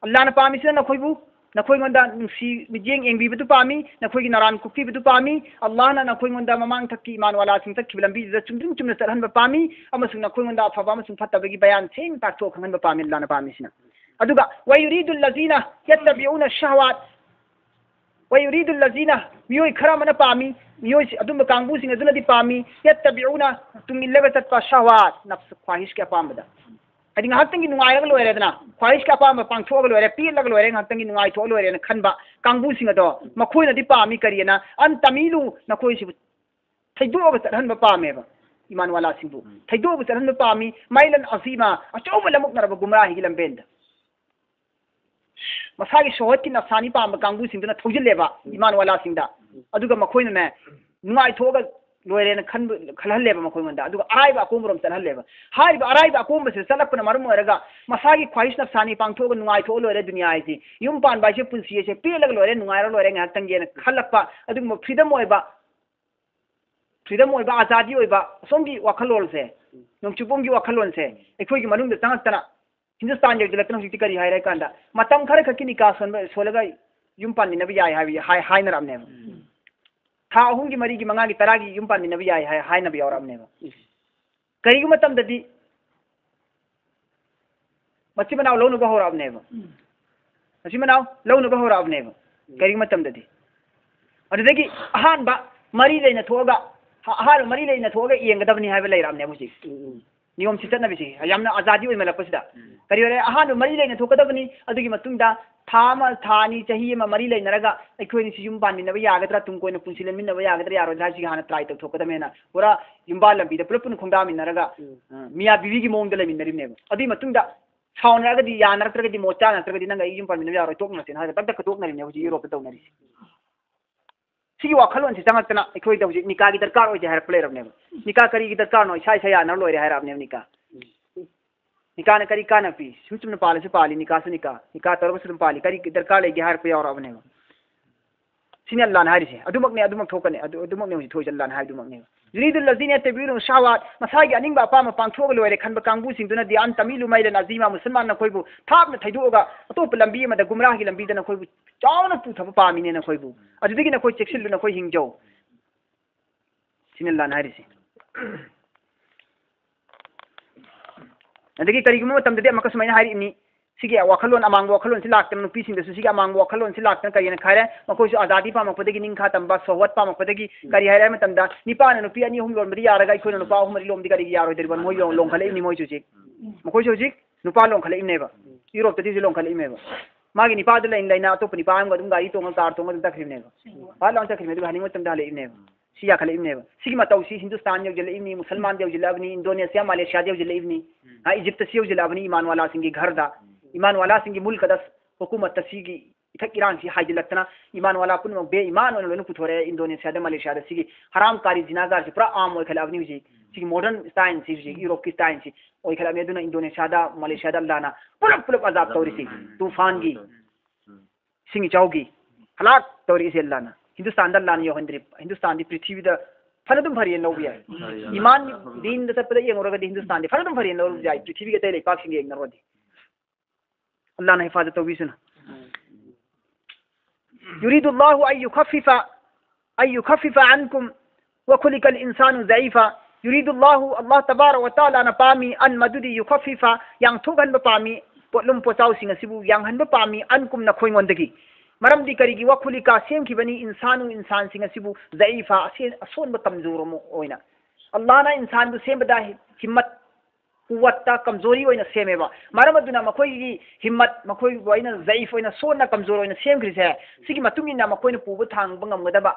ꯑꯜꯂꯥꯍꯅ ꯄꯥꯝꯃꯤꯁꯤꯅ ꯅꯈꯣꯏꯕꯨ ꯅꯈꯣꯏꯉꯣꯟꯗ ꯅꯨꯡꯁꯤ ꯃꯤꯠꯌꯦꯡ ꯌꯦꯡꯕꯤꯕꯗꯨ ꯄꯥꯝꯃꯤ, ꯅꯈꯣꯏꯒꯤ ꯅꯔꯥꯟ ꯀꯣꯛꯄꯤꯕꯗꯨ ꯄꯥꯝꯃꯤ꯫ ꯑꯜꯂꯥꯍꯅ ꯅꯈꯣꯏꯉꯣꯟꯗ ꯃꯃꯥꯡꯊꯛꯀꯤ ꯏꯃꯥꯟ ꯋꯥꯂꯥꯁꯤꯡ ꯆꯠꯈꯤꯕ ꯂꯝꯕꯤꯗꯨꯗ ꯆꯨꯝꯗ꯭ꯔꯤꯡ ꯆꯨꯝꯅ ꯆꯠꯍꯟꯕ ꯄꯥꯝꯃꯤ, ꯑꯃꯁꯨꯡ ꯅꯈꯣꯏꯉꯣꯟꯗ ꯑꯐꯕ ꯑꯃꯁꯨꯡ ꯐꯠꯇꯕꯒꯤ ꯕꯌꯥꯟ ꯁꯦꯡꯅ ꯇꯥꯛꯊꯣꯛꯑ ꯈꯪꯍꯟꯕ ꯄꯥꯝꯃꯤ ꯑꯜꯂꯥꯍꯅ ꯄꯥꯝꯃꯤꯁꯤꯅ꯫ ꯑꯗꯨꯒ "ꯋꯌꯨꯔꯤꯗꯨ ꯂꯖꯤꯅ ꯌꯠꯇꯕꯤꯎꯅ ꯁꯍꯋꯥꯠ", "ꯋꯌꯨꯔꯤꯗꯨ ꯂꯖꯤꯅ", ꯃꯤꯑꯣꯏ ꯈꯔ ꯑꯃꯅ ꯄꯥꯝꯃꯤ, ꯃꯤꯑꯣꯏ ꯑꯗꯨꯝꯕ ꯀꯥꯡꯕꯨꯁꯤꯡ ꯑꯗꯨꯅꯗꯤ ꯄꯥꯝꯃꯤ, "ꯌꯠꯇꯕꯤꯎꯅ", ꯇꯨꯡ ꯏꯜꯂꯒ ꯆꯠꯄ, "ꯁꯍꯋꯥꯠ", ꯅꯐꯁ ꯈ꯭ꯋꯥꯍꯤꯁꯀꯤ ꯑꯄꯥꯝꯕꯗ꯫ ꯍꯥꯏꯗꯤ ꯉꯥꯏꯍꯥꯛꯇꯪꯒꯤ ꯅꯨꯡꯉꯥꯏꯔꯒ ꯂꯣꯏꯔꯦꯗꯅ, ꯈ꯭ꯋꯥꯍꯤꯁꯀꯤ ꯑꯄꯥꯝꯕ ꯄꯥꯡꯊꯣꯛꯑꯒ ꯂꯣꯏꯔꯦ, ꯄꯦꯠꯂꯒ ꯂꯣꯏꯔꯦ, ꯉꯥꯏꯍꯥꯛꯇꯪꯒꯤ ꯅꯨꯡꯉꯥꯏꯊꯣꯛꯑ ꯂꯣꯏꯔꯦꯅ ꯈꯟꯕ ꯀꯥꯡꯕꯨꯁꯤꯡ ꯑꯗꯣ, ꯃꯈꯣꯏꯅꯗꯤ ꯄꯥꯝꯃꯤ ꯀꯔꯤꯅ? "ꯑꯟ ꯇꯃꯤꯂꯨ", ꯅꯈꯣꯏꯁꯤꯕꯨ ꯊꯩꯗꯣꯛꯑꯒ ꯆꯠꯍꯟꯕ ꯄꯥꯝꯃꯦꯕ꯫ ꯏꯃꯥꯟ ꯋꯥꯂꯥꯁꯤꯡꯕꯨ ꯊꯩꯗꯣꯛꯑꯒ ꯆꯠꯍꯟꯕ ꯄꯥꯝꯃꯤ꯫ "ꯃꯥꯏꯂꯟ ꯑꯁꯤꯃ", ꯑꯆꯧꯕ ꯂꯃꯨꯛꯅꯔꯕ ꯒꯨꯝꯔꯥꯍꯤꯒꯤ ꯂꯝꯕꯦꯟꯗ꯫ ꯃꯁꯥꯒꯤ ꯁꯣꯍꯠꯀꯤ ꯅꯐꯁꯥꯅꯤ ꯄꯥꯝꯕ ꯀꯥꯡꯕꯨꯁꯤꯡꯗꯨꯅ ꯊꯧꯖꯤꯜꯂꯦꯕ ꯏꯃꯥꯟ ꯋꯥꯂꯥꯁꯤꯡꯗ꯫ ꯑꯗꯨꯒ ꯃꯈꯣꯏꯅꯅꯦ, ꯅꯨꯡꯉꯥꯏꯊꯣꯛꯑꯒ ꯂꯣꯏꯔꯦꯅ ꯈꯟꯕ, ꯈꯜꯍꯜꯂꯦꯕ ꯃꯈꯣꯏꯉꯣꯟꯗ꯫ ꯑꯗꯨꯒ ꯑꯔꯥꯏꯕ ꯑꯀꯣꯝꯕꯔꯣꯝ ꯆꯠꯍꯜꯂꯦꯕ꯫ ꯍꯥꯏꯔꯤꯕ ꯑꯔꯥꯏꯕ ꯑꯀꯣꯝꯕꯁꯤꯗ ꯆꯠꯂꯛꯄꯅ ꯃꯔꯝ ꯑꯣꯏꯔꯒ ꯃꯁꯥꯒꯤ ꯈ꯭ꯋꯥꯍꯤꯁ ꯅꯐꯁꯥꯅꯤ ꯄꯥꯡꯊꯣꯛꯑꯒ ꯅꯨꯡꯉꯥꯏꯊꯣꯛꯑ ꯂꯣꯏꯔꯦ ꯗꯨꯅꯤꯌꯥ ꯍꯥꯏꯁꯤ꯫ ꯌꯨꯝ ꯄꯥꯟꯕ ꯍꯥꯏꯁꯦ, ꯄꯨꯟꯁꯤ ꯍꯥꯏꯁꯦ ꯄꯦꯜꯂꯒ ꯂꯣꯏꯔꯦ, ꯅꯨꯡꯉꯥꯏꯔ ꯂꯣꯏꯔꯦ ꯉꯥꯏꯍꯥꯛꯇꯪꯒꯤꯅ ꯈꯜꯂꯛꯄ ꯑꯗꯨꯒꯨꯝꯕ ꯐ꯭ꯔꯤꯗꯝ ꯑꯣꯏꯕ, ꯐ꯭ꯔꯤꯗꯝ ꯑꯣꯏꯕ, ꯑꯖꯥꯗꯤ ꯑꯣꯏꯕ ꯑꯁꯣꯝꯒꯤ ꯋꯥꯈꯜꯂꯣꯟꯁꯦ, ꯅꯣꯡꯆꯨꯞꯂꯣꯝꯒꯤ ꯋꯥꯈꯜꯂꯣꯟꯁꯦ ꯑꯩꯈꯣꯏꯒꯤ ꯃꯅꯨꯡꯗ ꯆꯪꯉꯛꯇꯅ ꯍꯤꯟꯗꯨꯁꯇꯥꯟ ꯌꯧꯁꯤꯜꯂꯛꯇꯅ ꯍꯧꯖꯤꯛꯇꯤ ꯀꯔꯤ ꯍꯥꯏꯔꯦ ꯍꯥꯏ ꯀꯥꯟꯗ, ꯃꯇꯝ ꯈꯔ ꯈꯛꯀꯤ ꯅꯤꯀꯥ ꯁꯣꯟꯕ, ꯁꯣꯜꯂꯒ ꯌꯨꯝ ꯄꯥꯟꯃꯤꯟꯅꯕ ꯌꯥꯏ ꯍꯥꯏꯕ ꯍꯥꯏ-, ꯍꯥꯏꯅꯔꯕꯅꯦꯕ꯫ ꯊꯥ ꯑꯍꯨꯝꯒꯤ, ꯃꯔꯤꯒꯤ, ꯃꯉꯥꯒꯤ, ꯇꯔꯥꯒꯤ ꯌꯨꯝ ꯄꯥꯟꯃꯤꯟꯅꯕ ꯌꯥꯏ ꯍꯥꯏ-, ꯍꯥꯏꯅꯕ ꯌꯥꯎꯔꯛꯑꯕꯅꯦꯕ꯫ ꯀꯔꯤꯒꯨꯝꯕ ꯃꯇꯝꯗꯗꯤ ꯃꯆꯤꯟ ꯃꯅꯥꯎ ꯂꯧꯅꯕ ꯍꯧꯔꯛꯑꯕꯅꯦꯕ꯫ ꯃꯆꯤꯟ ꯃꯅꯥꯎ ꯂꯧꯅꯕ ꯍꯧꯔꯛꯑꯕꯅꯦꯕ꯫ ꯀꯔꯤꯒꯨꯝꯕ ꯃꯇꯝꯗꯗꯤ ꯑꯗꯨꯗꯒꯤ ꯑꯍꯥꯟꯕ ꯃꯔꯤ ꯂꯩꯅ ꯊꯣꯛꯑꯒ, ꯑꯍꯥꯟꯕ ꯃꯔꯤ ꯂꯩꯅ ꯊꯣꯛꯑꯒ ꯌꯦꯡꯒꯗꯕꯅꯤ ꯍꯥꯏꯕ ꯂꯩꯔꯛꯑꯕꯅꯦꯕ ꯍꯧꯖꯤꯛ꯫ ꯅꯤꯌꯣꯝꯁꯤ, ꯆꯠꯅꯕꯤꯁꯤ ꯌꯥꯝꯅ ꯑꯖꯥꯗꯤ ꯑꯣꯏꯃꯜꯂꯛꯄꯁꯤꯗ꯫ ꯀꯔꯤ ꯑꯣꯏꯔꯦ? ꯑꯍꯥꯟꯕ ꯃꯔꯤ ꯂꯩꯅ ꯊꯣꯛꯀꯗꯕꯅꯤ, ꯑꯗꯨꯒꯤ ꯃꯇꯨꯡꯗ ꯊꯥ ꯑꯃ, ꯊꯥ ꯑꯅꯤ, ꯆꯍꯤ ꯑꯃ ꯃꯔꯤ ꯂꯩꯅꯔꯒ ꯑꯩꯈꯣꯏ ꯑꯅꯤꯁꯤ ꯌꯨꯝ ꯄꯥꯟꯃꯤꯟꯅꯕ ꯌꯥꯒꯗ꯭ꯔꯥ, ꯇꯨꯡ ꯀꯣꯏꯅ ꯄꯨꯟꯁꯤ ꯂꯦꯟꯃꯤꯟꯅꯕ ꯌꯥꯒꯗ꯭ꯔꯥ ꯌꯥꯔꯣꯏꯗ꯭ꯔꯥ ꯍꯥꯏꯁꯤꯒꯤ ꯍꯥꯟꯅ ꯇ꯭ꯔꯥꯏ ꯇꯧꯊꯣꯛꯀꯗꯕꯅꯦꯅ ꯄꯨꯔꯥ ꯌꯨꯝꯕꯥꯜ ꯂꯝꯕꯤꯗ ꯄꯨꯂꯞ ꯄꯨꯟꯅ ꯈꯣꯡꯗꯥꯃꯤꯟꯅꯔꯒ, ꯑ, ꯃꯤꯌꯥ ꯕꯤꯕꯤꯒꯤ ꯃꯑꯣꯡꯗ ꯂꯩꯃꯤꯟꯅꯔꯤꯕꯅꯦꯕ꯫ ꯑꯗꯨꯒꯤ ꯃꯇꯨꯡꯗ ꯁꯥꯎꯅꯔꯒꯗꯤ, ꯌꯥꯅꯔꯛꯇ꯭ꯔꯒꯗꯤ, ꯃꯣꯠ ꯆꯥꯅꯔꯛꯇ꯭ꯔꯒꯗꯤ ꯅꯪꯒ ꯑꯩ ꯌꯨꯝ ꯄꯥꯟꯃꯤꯟꯅꯕ ꯌꯥꯔꯣꯏ, ꯇꯣꯛꯅꯔꯁꯦꯅ ꯍꯥꯏꯔꯒ ꯇꯛ ꯇꯛꯀ ꯇꯣꯛꯅꯔꯤꯕꯅꯦ ꯍꯧꯖꯤꯛ ꯌꯨꯔꯣꯞꯇ ꯇꯧꯅꯔꯤꯁꯦ꯫ ꯁꯤꯒꯤ ꯋꯥꯈꯜꯂꯣꯟꯁꯤ ꯆꯪꯉꯛꯇꯅ ꯑꯩꯈꯣꯏꯗ ꯍꯧꯖꯤꯛ ꯅꯤꯀꯥꯒꯤ ꯗꯔꯀꯥꯔ ꯑꯣꯏꯗꯦ ꯍꯥꯏꯔꯛꯄ ꯂꯩꯔꯕꯅꯦꯕ꯫ ꯅꯤꯀꯥ ꯀꯔꯤꯒꯤ ꯗꯔꯀꯥꯔꯅꯣ? ꯏꯁꯥ ꯏꯁꯥ ꯌꯥꯅꯔ ꯂꯣꯏꯔꯦ ꯍꯥꯏꯔꯛꯑꯕꯅꯦꯕ ꯅꯤꯀꯥ꯫ ꯅꯤꯀꯥꯅ ꯀꯔꯤ ꯀꯥꯟꯅꯕ ꯄꯤ? ꯁꯨꯝ ꯆꯨꯝꯅ ꯄꯥꯜꯂꯁꯨ ꯄꯥꯜꯂꯤ, ꯅꯤꯀꯥꯁꯨ ꯅꯤꯀꯥ, ꯅꯤꯀꯥ ꯇꯧꯔꯒꯁꯨ ꯑꯗꯨꯝ ꯄꯥꯜꯂꯤ, ꯀꯔꯤ ꯗꯔꯀꯥꯔ ꯂꯩꯒꯦ ꯍꯥꯏꯔꯛꯄ ꯌꯥꯎꯔꯛꯑꯕꯅꯦꯕ꯫ ꯁꯤꯅꯤ ꯑꯜꯂꯥꯅ ꯍꯥꯏꯔꯤꯁꯦ꯫ ꯑꯗꯨꯃꯛꯅꯦ, ꯑꯗꯨꯃꯛ ꯊꯣꯛꯀꯅꯤ, ꯑꯗꯨ, ꯑꯗꯨꯃꯛꯅꯦ ꯍꯧꯖꯤꯛ ꯊꯣꯛꯏꯁꯦ ꯑꯜꯂꯥꯅ ꯍꯥꯏꯗꯨꯃꯛꯅꯦꯕ꯫ يريد الذين يتبعون الشهوات، ꯃꯁꯥꯒꯤ ꯑꯅꯤꯡꯕ ꯑꯄꯥꯝꯕ ꯄꯥꯡꯊꯣꯛꯑꯒ ꯂꯣꯏꯔꯦ ꯈꯟꯕ ꯀꯥꯡꯕꯨꯁꯤꯡꯗꯨꯅꯗꯤ ꯑꯟ ꯇꯃꯤꯂꯨ ꯃꯥꯏꯂꯟ ꯑꯖꯤꯃꯥ, ꯃꯨꯁꯜꯃꯥꯟ ꯅꯈꯣꯏꯕꯨ ꯊꯥꯞꯅ ꯊꯩꯗꯣꯛꯑꯒ ꯑꯇꯣꯞꯄ ꯂꯝꯕꯤ ꯑꯃꯗ, ꯒꯨꯝꯔꯥꯍꯒꯤ ꯂꯝꯕꯤꯗ ꯅꯈꯣꯏꯕꯨ ꯆꯥꯎꯅ ꯄꯨꯊꯕ ꯄꯥꯝꯃꯤꯅꯦ ꯅꯈꯣꯏꯕꯨ꯫ ꯑꯗꯨꯗꯒꯤ ꯅꯈꯣꯏ ꯆꯦꯛꯁꯤꯜꯂꯨ, ꯅꯈꯣꯏ ꯍꯤꯡꯖꯧ꯫ ꯁꯤꯅꯤ ꯑꯜꯂꯥꯅ ꯍꯥꯏꯔꯤꯁꯦ꯫ ꯑꯗꯒꯤ ꯀꯔꯤꯒꯨꯝꯕ ꯃꯇꯝꯗꯗꯤ ꯑꯃꯨꯛꯀ ꯁꯨꯃꯥꯏꯅ ꯍꯥꯏꯔꯛꯏꯅꯤ, ꯁꯤꯒꯤ ꯋꯥꯈꯜꯂꯣꯟ, ꯑꯃꯥꯡꯕ ꯋꯥꯈꯜꯂꯣꯟꯁꯤ ꯂꯥꯛꯇꯅ, ꯅꯨꯄꯤꯁꯤꯡꯗꯁꯨ ꯁꯤꯒꯤ ꯑꯃꯥꯡꯕ ꯋꯥꯈꯜꯂꯣꯟꯁꯤ ꯂꯥꯛꯇꯅ ꯀꯔꯤ ꯍꯥꯏꯅ ꯈꯥꯏꯔꯦ? ꯃꯈꯣꯏꯁꯨ ꯑꯖꯥꯗꯤ ꯄꯥꯝꯃꯛꯄꯗꯒꯤ, ꯅꯤꯡꯈꯥ ꯇꯝꯕ, ꯁꯣꯍꯋꯠ ꯄꯥꯝꯃꯛꯄꯗꯒꯤ ꯀꯔꯤ ꯍꯥꯏꯔꯦ ꯍꯥꯏꯕ ꯃꯇꯝꯗ, ꯅꯤꯄꯥꯅ ꯅꯨꯄꯤ ꯑꯅꯤ ꯑꯍꯨꯝ ꯂꯣꯟꯕꯗꯤ ꯌꯥꯔꯒ ꯑꯩꯈꯣꯏꯅ ꯅꯨꯄꯥ ꯑꯍꯨꯝ ꯃꯔꯤ ꯂꯣꯟꯕꯗꯤ ꯀꯔꯤꯒꯤ ꯌꯥꯔꯣꯏꯗꯧꯔꯤꯕ? ꯃꯣꯏ ꯂꯣꯟ-, ꯂꯣꯟꯈꯠꯂꯛꯏꯕꯅꯤ ꯃꯣꯏꯁꯨ ꯍꯧꯖꯤꯛ꯫ ꯃꯈꯣꯏꯁꯨ ꯍꯧꯖꯤꯛ ꯅꯨꯄꯥ ꯂꯣꯟꯈꯠꯂꯛꯏꯕꯅꯦꯕ꯫ ꯌꯨꯔꯣꯞꯇꯗꯤ ꯍꯧꯖꯤꯛ ꯂꯣꯟꯈꯠꯂꯛꯏꯕꯅꯦꯕ꯫ ꯃꯥꯒꯤ ꯅꯤꯄꯥꯗꯨ ꯂꯩꯅ ꯂꯩꯅ ꯑꯇꯣꯞꯄ ꯅꯤꯄꯥ ꯑꯃꯒ ꯑꯗꯨꯝ ꯒꯥꯔꯤ ꯇꯣꯡꯉ, ꯀꯥꯔ ꯇꯣꯡꯉ ꯑꯗꯨꯝ ꯆꯠꯈ꯭ꯔꯤꯕꯅꯦꯕ꯫ ꯐꯠ ꯂꯥꯎꯅ ꯆꯠꯈ꯭ꯔꯤꯕꯅꯦ, ꯑꯗꯨꯒ ꯍꯟꯅꯤꯡꯕ ꯃꯇꯝꯗ ꯍꯜꯂꯛꯏꯕꯅꯦꯕ꯫ ꯁꯤ ꯌꯥꯈꯠꯂꯛꯏꯕꯅꯦꯕ꯫ ꯁꯤꯒꯤ ꯃꯇꯧꯁꯤ ꯍꯤꯟꯗꯨꯁꯇꯥꯟ ꯌꯧꯁꯤꯜꯂꯛꯏꯕꯅꯤ, ꯃꯨꯁꯜꯃꯥꯟꯗ ꯌꯧꯁꯤꯜꯂꯛꯑꯕꯅꯤ, ꯏꯟꯗꯣꯅꯦꯁꯤꯌꯥ, ꯃꯂꯦꯁꯤꯌꯥꯗ ꯌꯧꯁꯤꯜꯂꯛꯏꯕꯅꯤ꯫ ꯎꯝ꯫ ꯍꯥ, ꯏꯖꯤꯞꯇ ꯁꯤ ꯌꯧꯁꯤꯜꯂꯛꯑꯕꯅꯤ, ꯏꯃꯥꯟꯋꯥꯂꯥꯁꯤꯡꯒꯤ ꯘꯔꯗ, ꯎꯝ꯫ ꯏꯃꯥꯟꯋꯥꯂꯥꯁꯤꯡꯒꯤ ꯃꯨꯜꯀꯗ ꯍꯨꯀꯨꯃꯠꯇ ꯁꯤꯒꯤ ꯏꯊꯛ ꯏꯔꯥꯡꯁꯤ ꯍꯥꯏꯖꯤꯜꯂꯛꯇꯅ, ꯏꯃꯥꯟꯋꯥꯂꯥ ꯄꯨꯝꯅꯃꯛ ꯕꯦ ꯏꯃꯥꯟ ꯑꯣꯏꯅ ꯂꯣꯏꯅ ꯄꯨꯊꯣꯔꯛꯑꯦ꯫ ꯏꯟꯗꯣꯅꯦꯁꯤꯌꯥꯗ, ꯃꯂꯦꯁꯤꯌꯥꯗ ꯁꯤꯒꯤ ꯍꯔꯥꯝ ꯀꯥꯔꯤ ꯖꯤꯅꯥꯒꯥꯔꯁꯤ ꯄꯨꯔꯥ ꯑꯥꯝ ꯑꯣꯏꯈꯠꯂꯛꯑꯕꯅꯤ ꯍꯧꯖꯤꯛ꯫ ꯁꯤꯒꯤ ꯃꯣꯗꯔꯟ ꯁ꯭ꯇꯥꯏꯜꯁꯤ ꯍꯧꯖꯤꯛ ꯌꯨꯔꯣꯞꯀꯤ ꯁ꯭ꯇꯥꯏꯜꯁꯤ ꯑꯣꯏꯈꯠꯂꯛꯑꯕꯅꯤ꯫ ꯑꯗꯨꯅ ꯏꯟꯗꯣꯅꯦꯁꯤꯌꯥꯗ, ꯃꯂꯦꯁꯤꯌꯥꯗ ꯑꯜꯂꯥꯅ ꯄꯨꯂꯞ ꯄꯨꯂꯞ ꯑꯖꯥꯕ ꯇꯧꯔꯤꯁꯤ꯫ ꯎꯝ꯫ ꯇꯨꯐꯥꯟꯒꯤ, ꯎꯝ꯫ ꯏꯁꯤꯡ ꯏꯆꯥꯎꯒꯤ ꯍꯂꯥꯛ ꯇꯧꯔꯛꯏꯁꯦ ꯑꯜꯂꯥꯅ꯫ ꯍꯤꯟꯗꯨꯁꯇꯥꯟꯗ ꯑꯜꯂꯥꯅ ꯌꯧꯍꯟꯗ꯭ꯔꯤ꯫ ꯍꯤꯟꯗꯨꯁꯇꯥꯟꯗꯤ ꯄ꯭ꯔꯤꯊꯤꯕꯤꯗ ꯐꯅ ꯑꯗꯨꯝ ꯐꯔꯦꯅ ꯂꯧꯕ ꯌꯥꯏ꯫ ꯎꯝ꯫ ꯏꯃꯥꯟ ꯗꯤꯟꯗ ꯆꯠꯄꯗ ꯌꯦꯡꯉꯨꯔꯒꯗꯤ ꯍꯤꯟꯗꯨꯁꯇꯥꯟꯗꯤ ꯐꯅ ꯑꯗꯨꯝ ꯐꯔꯦꯅ ꯂꯧꯔꯨꯕ ꯌꯥꯏ, ꯄ꯭ꯔꯤꯊꯤꯕꯤꯒꯤ ꯑꯇꯩ ꯂꯩꯄꯥꯛꯁꯤꯡꯒ ꯌꯦꯡꯅꯔꯨꯔꯗꯤ꯫ ꯑꯜꯂꯥꯅ ꯍꯤꯐꯥꯖꯠ ꯇꯧꯕꯤꯁꯅꯨ꯫ يريد الله أن يخفف، أن يخفف عنكم وخلق الإنسان ضعيفا. يريد الله، ꯑꯜꯂꯥꯍ ꯇꯕꯥꯔꯛ ꯋ ꯇꯥꯂꯥꯅ ꯄꯥꯝꯃꯤ, ꯑꯟ ꯃꯗꯨꯗꯤ, ꯌꯨꯈꯐꯤꯐ, ꯌꯥꯡꯊꯣꯛꯍꯟꯕ ꯄꯥꯝꯃꯤ, ꯄꯣꯠꯂꯨꯝ ꯄꯣꯠꯆꯥꯎꯁꯤꯡ ꯑꯁꯤꯕꯨ ꯌꯥꯡꯍꯟꯕ ꯄꯥꯝꯃꯤ, ꯑꯟꯀꯨꯝ, ꯅꯈꯣꯏꯉꯣꯟꯗꯒꯤ꯫ ꯃꯔꯝꯗꯤ ꯀꯔꯤꯒꯤ? ꯋꯥꯈꯨꯂꯤꯀꯥ, ꯁꯦꯝꯈꯤꯕꯅꯤ, ꯏꯟꯁꯥꯅꯨ, ꯏꯟꯁꯥꯟꯁꯤꯡ ꯑꯁꯤꯕꯨ, ꯖꯏꯐꯥ, ꯑꯁꯦ-, ꯑꯁꯣꯟꯕ ꯀꯝꯖꯣꯔ ꯑꯃ ꯑꯣꯏꯅ꯫ ꯑꯜꯂꯥꯍꯅ ꯏꯟꯁꯥꯟꯕꯨ ꯁꯦꯝꯕꯗ ꯍꯤꯝꯃꯠ, ꯀꯨꯋꯠꯇ ꯀꯝꯖꯣꯔꯤ ꯑꯣꯏꯅ ꯁꯦꯝꯃꯦꯕ꯫ ꯃꯔꯝ ꯑꯗꯨꯅ ꯃꯈꯣꯏꯒꯤ ꯍꯤꯝꯃꯠ, ꯃꯈꯣꯏꯕꯨ ꯑꯩꯅ ꯖꯌꯤꯐ ꯑꯣꯏꯅ, ꯁꯣꯟꯅ, ꯀꯝꯖꯣꯔ ꯑꯣꯏꯅ ꯁꯦꯝꯈ꯭ꯔꯤꯁꯦ, ꯁꯤꯒꯤ ꯃꯇꯨꯡ ꯏꯟꯅ ꯃꯈꯣꯏꯅ ꯄꯨꯕ ꯊꯥꯡꯕ ꯉꯝꯒꯗꯕ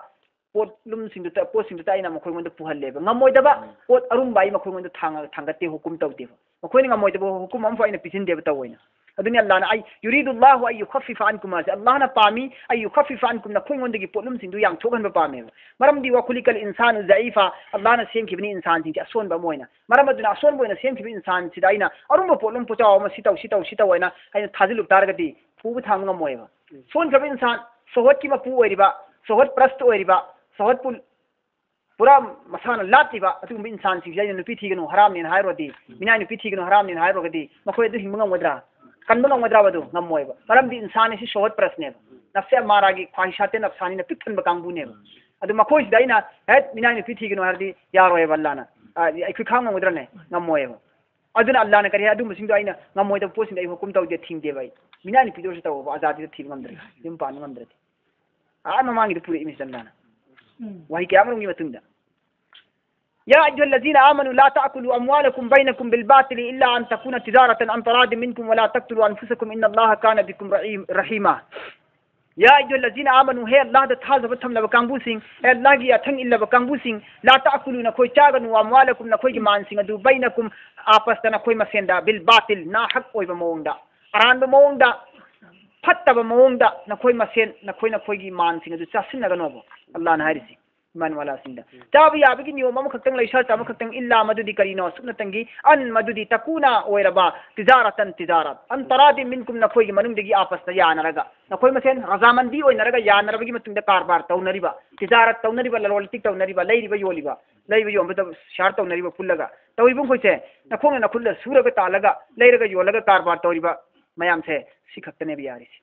ꯄꯣꯠꯂꯨꯝꯁꯤꯡꯗꯨꯇ, ꯄꯣꯠꯁꯤꯡꯗꯨꯇ ꯑꯩꯅ ꯃꯈꯣꯏꯉꯣꯟꯗ ꯄꯨꯍꯜꯂꯦꯕ꯫ ꯉꯝꯃꯣꯏꯗꯕ ꯎꯝ꯫ ꯄꯣꯠ ꯑꯔꯨꯝꯕ ꯑꯩ ꯃꯈꯣꯏꯉꯣꯟꯗ ꯊꯥꯡꯉ-, ꯊꯥꯡꯒꯠꯇꯦ, ꯍꯨꯀꯨꯝ ꯇꯧꯗꯦꯕ꯫ ꯃꯈꯣꯏꯅ ꯉꯝꯃꯣꯏꯗꯕ ꯍꯨꯀꯨꯝ ꯑꯃꯐꯥꯎ ꯑꯩꯅ ꯄꯤꯁꯤꯟꯗꯦꯕ ꯇꯧꯑꯣꯏꯅ꯫ ꯑꯗꯨꯅꯤ ꯑꯜꯂꯥꯍꯅ, "ꯑꯩ ꯌꯨꯔꯤꯗꯨꯜꯂꯥꯍꯨ ꯑꯩ ꯌꯨꯈꯐꯤꯐ ꯑꯟꯀꯨꯝ" ꯍꯥꯏꯁꯦ꯫ ꯑꯜꯂꯥꯍꯅ ꯄꯥꯝꯃꯤ, "ꯑꯩ ꯌꯨꯈꯐꯤꯐ ꯑꯟꯀꯨꯝ", ꯅꯈꯣꯏꯉꯣꯟꯗꯒꯤ ꯄꯣꯠꯂꯨꯝꯁꯤꯡꯗꯨ ꯌꯥꯡꯊꯣꯛꯍꯟꯕ ꯄꯥꯝꯃꯦꯕ꯫ ꯃꯔꯝꯗꯤ "ꯋꯥꯈꯨꯂꯤꯀꯜ ꯏꯟꯁꯥꯅꯨ ꯖꯌꯤꯐꯥ", ꯑꯜꯂꯥꯍꯅ ꯁꯦꯝꯈꯤꯕꯅꯤ ꯏꯟꯁꯥꯟꯁꯤꯡꯁꯦ ꯑꯁꯣꯟꯕ ꯑꯃ ꯑꯣꯏꯅ꯫ ꯃꯔꯝ ꯑꯗꯨꯅ ꯑꯁꯣꯟꯕ ꯑꯣꯏꯅ ꯁꯦꯝꯈꯤꯕ ꯏꯟꯁꯥꯟꯁꯤꯗ ꯑꯩꯅ ꯑꯔꯨꯝꯕ ꯄꯣꯠꯂꯨꯝ ꯄꯣꯠꯆꯥꯎ ꯑꯃ ꯁꯤ ꯇꯧ, ꯁꯤ ꯇꯧ, ꯁꯤ ꯇꯧ ꯍꯥꯏꯅ ꯑꯩꯅ ꯊꯥꯖꯤꯜꯂꯨꯕ ꯇꯥꯔꯒꯗꯤ ꯄꯨꯕ ꯊꯥꯡꯕ ꯉꯝꯃꯣꯏꯕ꯫ ꯎꯝ꯫ ꯁꯣꯟꯈ꯭ꯔꯕ ꯏꯟꯁꯥꯟ, ꯁꯣꯍꯣꯠꯀꯤ ꯃꯄꯨ ꯑꯣꯏꯔꯤꯕ, ꯁꯣꯍꯣꯠ ꯄ꯭ꯔꯁꯇ ꯑꯣꯏꯔꯤꯕ, ꯁꯣꯍꯣꯠꯄꯨ ꯄꯨꯔꯥ ꯃꯁꯥꯅ ꯂꯥꯠꯂꯤꯕ ꯑꯗꯨꯒꯨꯝꯕ ꯏꯟꯁꯥꯟꯁꯤꯡꯁꯦ ꯑꯩꯅ ꯅꯨꯄꯤ ꯊꯤꯒꯅꯨ ꯍꯔꯥꯝꯅꯦꯅ ꯍꯥꯏꯔꯨꯔꯗꯤ, ꯃꯤꯅꯥꯏ ꯅꯨꯄꯤ ꯊꯤꯒꯅꯨ ꯍꯔꯥꯝꯅꯦꯅ ꯍꯥꯏꯔꯨꯔꯒꯗꯤ ꯃꯈꯣꯏ ꯑꯗꯨ ꯍꯤꯡꯕ ꯉꯝꯒꯗ꯭ꯔꯥ? ꯀꯟꯕ ꯉꯝꯒꯗ꯭ꯔꯥꯕ? ꯑꯗꯨ ꯉꯝꯃꯣꯏꯕ꯫ ꯃꯔꯝꯗꯤ ꯏꯟꯁꯥꯟ ꯑꯁꯤ ꯁꯣꯍꯣꯠ ꯄ꯭ꯔꯁꯅꯦꯕ, ꯅꯐꯁꯦ ꯑꯃꯥꯔꯥꯒꯤ ꯈ꯭ꯋꯥꯍꯤꯁꯥꯇꯦ ꯅꯐꯁꯥꯅꯤꯅ ꯄꯤꯛ ꯊꯟꯕ ꯀꯥꯡꯕꯨꯅꯦꯕ꯫ ꯑꯗꯨ ꯃꯈꯣꯏꯁꯤꯗ ꯑꯩꯅ ꯍꯦꯠ ꯃꯤꯅꯥꯏ ꯅꯨꯄꯤ ꯊꯤꯒꯅꯨ ꯍꯥꯏꯔꯗꯤ ꯌꯥꯔꯣꯏꯕ ꯑꯜꯂꯥꯅ꯫ ꯑ, ꯑꯩꯈꯣꯏ ꯈꯥꯡ ꯉꯝꯒꯗ꯭ꯔꯅꯦ? ꯉꯝꯃꯣꯏꯕ꯫ ꯑꯗꯨꯅ ꯑꯜꯂꯥꯅ ꯀꯔꯤ ꯍꯥꯏ? ꯑꯗꯨꯝꯕꯁꯤꯡꯗꯣ ꯑꯩꯅ ꯉꯝꯃꯣꯏꯗꯕ ꯄꯣꯠꯁꯤꯡꯗꯣ ꯑꯩ ꯍꯨꯀꯨꯝ ꯇꯧꯗꯦ, ꯊꯤꯡꯗꯦꯕ ꯑꯩ꯫ ꯃꯤꯅꯥꯏ ꯅꯨꯄꯤꯗ ꯑꯣꯏꯔꯁꯨ ꯇꯧꯕ, ꯑꯖꯥꯗꯤꯗ ꯊꯤꯕ ꯉꯝꯗ꯭ꯔꯗꯤ, ꯌꯨꯝ ꯄꯥꯟꯕ ꯉꯝꯗ꯭ꯔꯗꯤ꯫ ꯑꯥ ꯃꯃꯥꯡꯒꯤꯗ ꯄꯨꯔꯛꯏ ꯃꯤꯁꯤ ꯑꯜꯂꯥꯅ꯫ ꯎꯝ꯫ ꯋꯥꯍꯩ ꯀꯌꯥ ꯑꯃꯔꯣꯝꯒꯤ ꯃꯇꯨꯡꯗ꯫ يا أيها الذين آمنوا لا تأكلوا أموالكم بينكم بالباطل إلا أن تكون تجارة عن تراض منكم ولا تقتلوا أنفسكم إن الله كان بكم رحيم-، رحيما. يا أيها الذين آمنوا، ꯍꯦ ꯑꯜꯂꯥꯍꯗ ꯊꯥꯖꯕ ꯊꯝꯂꯕ ꯀꯥꯡꯕꯨꯁꯤꯡ, ꯍꯦ ꯑꯜꯂꯥꯍꯒꯤ ꯌꯥꯊꯪ ꯏꯜꯂꯕ ꯀꯥꯡꯕꯨꯁꯤꯡ, لا تأكلوا، ꯅꯈꯣꯏ ꯆꯥꯒꯅꯨ, أموالكم، ꯅꯈꯣꯏꯒꯤ ꯃꯥꯟꯁꯤꯡ ꯑꯗꯨ, بينكم، ꯑꯥꯄꯁꯇ ꯅꯈꯣꯏ ꯃꯁꯦꯟꯗ, بالباطل، ꯅꯥꯍꯛ ꯑꯣꯏꯕ ꯃꯑꯣꯡꯗ, ꯑꯔꯥꯟꯕ ꯃꯑꯣꯡꯗ, ꯐꯠꯇꯕ ꯃꯑꯣꯡꯗ ꯅꯈꯣꯏ ꯃꯁꯦꯟ ꯅꯈꯣꯏ ꯅꯈꯣꯏꯒꯤ ꯃꯥꯟꯁꯤꯡ ꯑꯗꯨ ꯆꯥꯁꯤꯟꯅꯒꯅꯣꯕ, ꯑꯜꯂꯥꯍꯅ ꯍꯥꯏꯔꯤꯁꯤ꯫ ꯏꯃꯥꯟ ꯋꯥꯂꯥꯁꯤꯡꯗ ꯆꯥꯕ ꯌꯥꯕꯒꯤ ꯅꯤꯌꯣꯝ ꯑꯃꯈꯛꯇꯪ ꯂꯩ, ꯁꯔꯇ ꯑꯃꯈꯛꯇꯪ, إلا, ꯃꯗꯨꯗꯤ ꯀꯔꯤꯅꯣ? ꯁꯨꯞꯅꯇꯪꯒꯤ, أن, ꯃꯗꯨꯗꯤ, تكون, ꯑꯣꯏꯔꯕ, تجارة, تجارة, عن تراض منكم، ꯅꯈꯣꯏꯒꯤ ꯃꯅꯨꯡꯗꯒꯤ ꯑꯥꯄꯁꯇ ꯌꯥꯅꯔꯒ, ꯅꯈꯣꯏ ꯃꯁꯦꯟ ꯔꯖꯥꯃꯟꯗꯤ ꯑꯣꯏꯅꯔꯒ ꯌꯥꯅꯔꯕꯒꯤ ꯃꯇꯨꯡꯗ ꯀꯔꯕꯥꯔ ꯇꯧꯅꯔꯤꯕ, تجارة ꯇꯧꯅꯔꯤꯕ, ꯂꯂꯣꯟ ꯏꯇꯤꯛ ꯇꯧꯅꯔꯤꯕ, ꯂꯩꯔꯤꯕ ꯌꯣꯜꯂꯤꯕ, ꯂꯩꯕ ꯌꯣꯟꯕꯗ ꯁꯤꯌꯥꯔ ꯇꯧꯅꯔꯤꯕ ꯄꯨꯜꯂꯒ, ꯇꯧꯔꯤꯕ ꯃꯈꯣꯏꯁꯦ ꯅꯈꯣꯡꯅ ꯅꯈꯨꯠꯅ ꯁꯨꯔꯒ ꯇꯥꯜꯂꯒ ꯂꯩꯔꯒ ꯌꯣꯜꯂꯒ ꯀꯔꯕꯥꯔ ꯇꯧꯔꯤꯕ ꯃꯌꯥꯝꯁꯦ ꯁꯤ ꯈꯛꯇꯅꯦꯕ ꯌꯥꯔꯤꯁꯦ꯫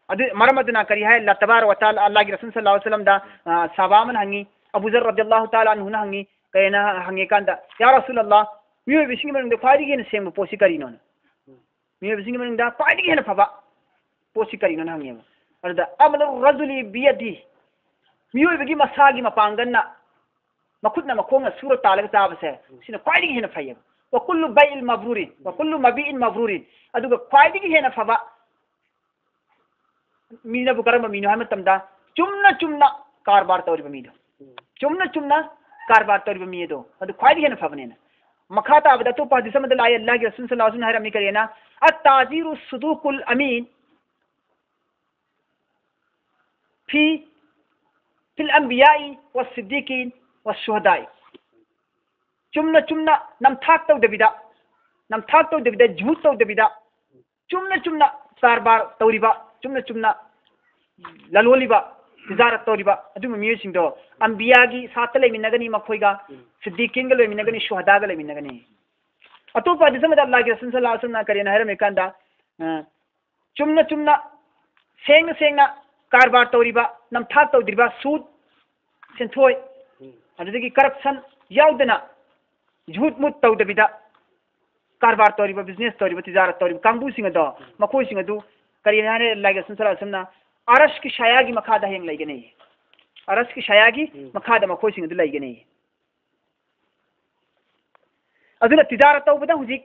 ꯑꯗꯨ ꯃꯔꯝ ꯑꯗꯨꯅ ꯀꯔꯤ ꯍꯥꯏ? ꯑꯜꯂꯥꯍ ꯇꯕꯥꯔꯛ ꯋ ꯇꯥꯂꯥ, ꯑꯜꯂꯥꯍꯒꯤ ꯔꯁꯨꯜ ꯁꯜꯂꯜꯂꯥꯍꯨ ꯑꯂꯩꯍꯤ ꯋꯁꯜꯂꯝꯗ, ꯑ, ꯁꯍꯥꯕꯥ ꯑꯃꯅ ꯍꯪꯉꯤ, ꯑꯕꯨ ꯖꯔ ꯔꯗꯤꯌꯜꯂꯥꯍꯨ ꯇꯥꯂꯥ ꯑꯟꯍꯨꯅ ꯍꯪꯉꯤ, ꯀꯩꯅ ꯍꯪꯉꯤ ꯀꯥꯟꯗ, "ꯌꯥ ꯔꯁꯨꯜꯂꯥꯍ, ꯃꯤꯑꯣꯏꯕꯁꯤꯡꯒꯤ ꯃꯅꯨꯡꯗ ꯈ꯭ꯋꯥꯏꯗꯒꯤ ꯍꯦꯟꯅ ꯁꯦꯡꯕ ꯄꯣꯠꯁꯤ ꯀꯔꯤꯅꯣꯅ? ꯃꯤꯑꯣꯏꯕꯁꯤꯡꯒꯤ ꯃꯅꯨꯡꯗ ꯈ꯭ꯋꯥꯏꯗꯒꯤ ꯍꯦꯟꯅ ꯐꯕ ꯄꯣꯠꯁꯤ ꯀꯔꯤꯅꯣꯅ?" ꯍꯪꯉꯦꯕ꯫ ꯑꯗꯨꯗ, "عمل الرجل بيده"، ꯃꯤꯑꯣꯏꯕꯒꯤ ꯃꯁꯥꯒꯤ ꯃꯄꯥꯡꯒꯜꯅ, ꯃꯈꯨꯠꯅ ꯃꯈꯣꯡꯅ ꯁꯨꯔ ꯇꯥꯜꯂꯒ ꯆꯥꯕꯁꯦ, ꯁꯤꯅ ꯈ꯭ꯋꯥꯏꯗꯒꯤ ꯍꯦꯟꯅ ꯐꯩꯌꯦꯕ꯫ "وكل بيع مبرور"، "وكل مبيع مبرور"꯫ ꯑꯗꯨꯒ ꯈ꯭ꯋꯥꯏꯗꯒꯤ ꯍꯦꯟꯅ ꯐꯕ, ꯃꯤꯅꯕꯨ ꯀꯔꯝꯕ ꯃꯤꯅꯣ ꯍꯥꯏꯕ ꯃꯇꯝꯗ, ꯆꯨꯝꯅ ꯆꯨꯝꯅ ꯀꯔꯕꯥꯔ ꯇꯧꯔꯤꯕ ꯃꯤꯗꯣ꯫ ꯆꯨꯝꯅ ꯆꯨꯝꯅ ꯀꯔꯕꯥꯔ ꯇꯧꯔꯤꯕ ꯃꯤ ꯑꯗꯣ, ꯑꯗꯨ ꯈ꯭ꯋꯥꯏꯗꯒꯤ ꯍꯦꯟꯅ ꯐꯕꯅꯦꯅ꯫ ꯃꯈꯥ ꯇꯥꯕꯗ ꯑꯇꯣꯞꯄ ꯍꯗꯤꯁ ꯑꯃꯗ ꯂꯥꯛꯑꯦ, ꯑꯜꯂꯥꯍꯒꯤ ꯔꯁꯨꯜ ꯁꯜꯂꯜꯂꯥꯍꯨ ꯑꯂꯩꯍꯤ ꯋꯁꯜꯂꯝꯅ ꯍꯥꯏꯔꯝꯃꯤ ꯀꯔꯤꯅ? "التاجر الصدوق الأمين في، في الأنبياء والصديقين والشهداء"꯫ ꯆꯨꯝꯅ ꯆꯨꯝꯅ ꯅꯝꯊꯥꯛ ꯇꯧꯗꯕꯤꯗ, ꯅꯝꯊꯥꯛ ꯇꯧꯗꯕꯤꯗ, ꯖꯨꯠ ꯇꯧꯗꯕꯤꯗ, ꯆꯨꯝꯅ ꯆꯨꯝꯅ ꯀꯔꯕꯥꯔ ꯇꯧꯔꯤꯕ, ꯆꯨꯝꯅ ꯆꯨꯝꯅ ꯂꯂꯣꯜꯂꯤꯕ, ꯇꯤꯖꯥꯔꯠ ꯇꯧꯔꯤꯕ ꯑꯗꯨꯒꯨꯝꯕ ꯃꯤꯑꯣꯏꯁꯤꯡꯗꯣ ꯑꯝꯕꯤꯌꯥꯒꯤ ꯁꯥꯠꯇ ꯂꯩꯃꯤꯟꯅꯒꯅꯤ, ꯃꯈꯣꯏꯒ ꯁꯤꯗꯤꯀꯤꯟꯒ ꯂꯩꯃꯤꯟꯅꯒꯅꯤ, ꯁꯨꯍꯗꯥꯒ ꯂꯩꯃꯤꯟꯅꯒꯅꯤ꯫ ꯑꯇꯣꯞꯄ ꯍꯗꯤꯁ ꯑꯃꯗ ꯑꯜꯂꯥꯍꯒꯤ ꯔꯁꯨꯜ ꯁꯜꯂꯜꯂꯥꯍꯨ ꯑꯂꯩꯍꯤ ꯋꯁꯜꯂꯝꯅ ꯀꯔꯤꯅ ꯍꯥꯏꯔꯝꯃꯤ ꯀꯥꯟꯗ, ꯑ, ꯆꯨꯝꯅ ꯆꯨꯝꯅ, ꯁꯦꯡꯅ ꯁꯦꯡꯅ ꯀꯔꯕꯥꯔ ꯇꯧꯔꯤꯕ, ꯅꯝꯊꯥꯛ ꯇꯧꯗ꯭ꯔꯤꯕ, ꯁꯨꯗ, ꯁꯦꯟꯊꯣꯏ, ꯑꯗꯨꯗꯒꯤ ꯀꯔꯞꯁꯟ ꯌꯥꯎꯗꯅ, ꯖꯨꯠ ꯃꯨꯠ ꯇꯧꯗꯕꯤꯗ ꯀꯔꯕꯥꯔ ꯇꯧꯔꯤꯕ, ꯕꯤꯖꯤꯅꯦꯁ ꯇꯧꯔꯤꯕ, ꯇꯤꯖꯥꯔꯠ ꯇꯧꯔꯤꯕ ꯀꯥꯡꯕꯨꯁꯤꯡ ꯑꯗꯣ, ꯃꯈꯣꯏꯁꯤꯡ ꯑꯗꯨ ꯀꯔꯤꯅ ꯍꯥꯏꯔꯦ? ꯂꯥꯏꯒ ꯁꯨꯝ ꯁꯂꯥ ꯁꯨꯝꯅ ꯑꯔꯁꯀꯤ ꯁꯥꯌꯥꯒꯤ ꯃꯈꯥꯗ ꯍꯌꯦꯡ ꯂꯩꯒꯅꯤ꯫ ꯑꯔꯁꯀꯤ ꯁꯥꯌꯥꯒꯤ ꯎꯝ꯫ ꯃꯈꯥꯗ ꯃꯈꯣꯏꯁꯤꯡ ꯑꯗꯨ ꯂꯩꯒꯅꯤ꯫ ꯑꯗꯨꯅ ꯇꯤꯖꯥꯔꯠ ꯇꯧꯕꯗ ꯍꯧꯖꯤꯛ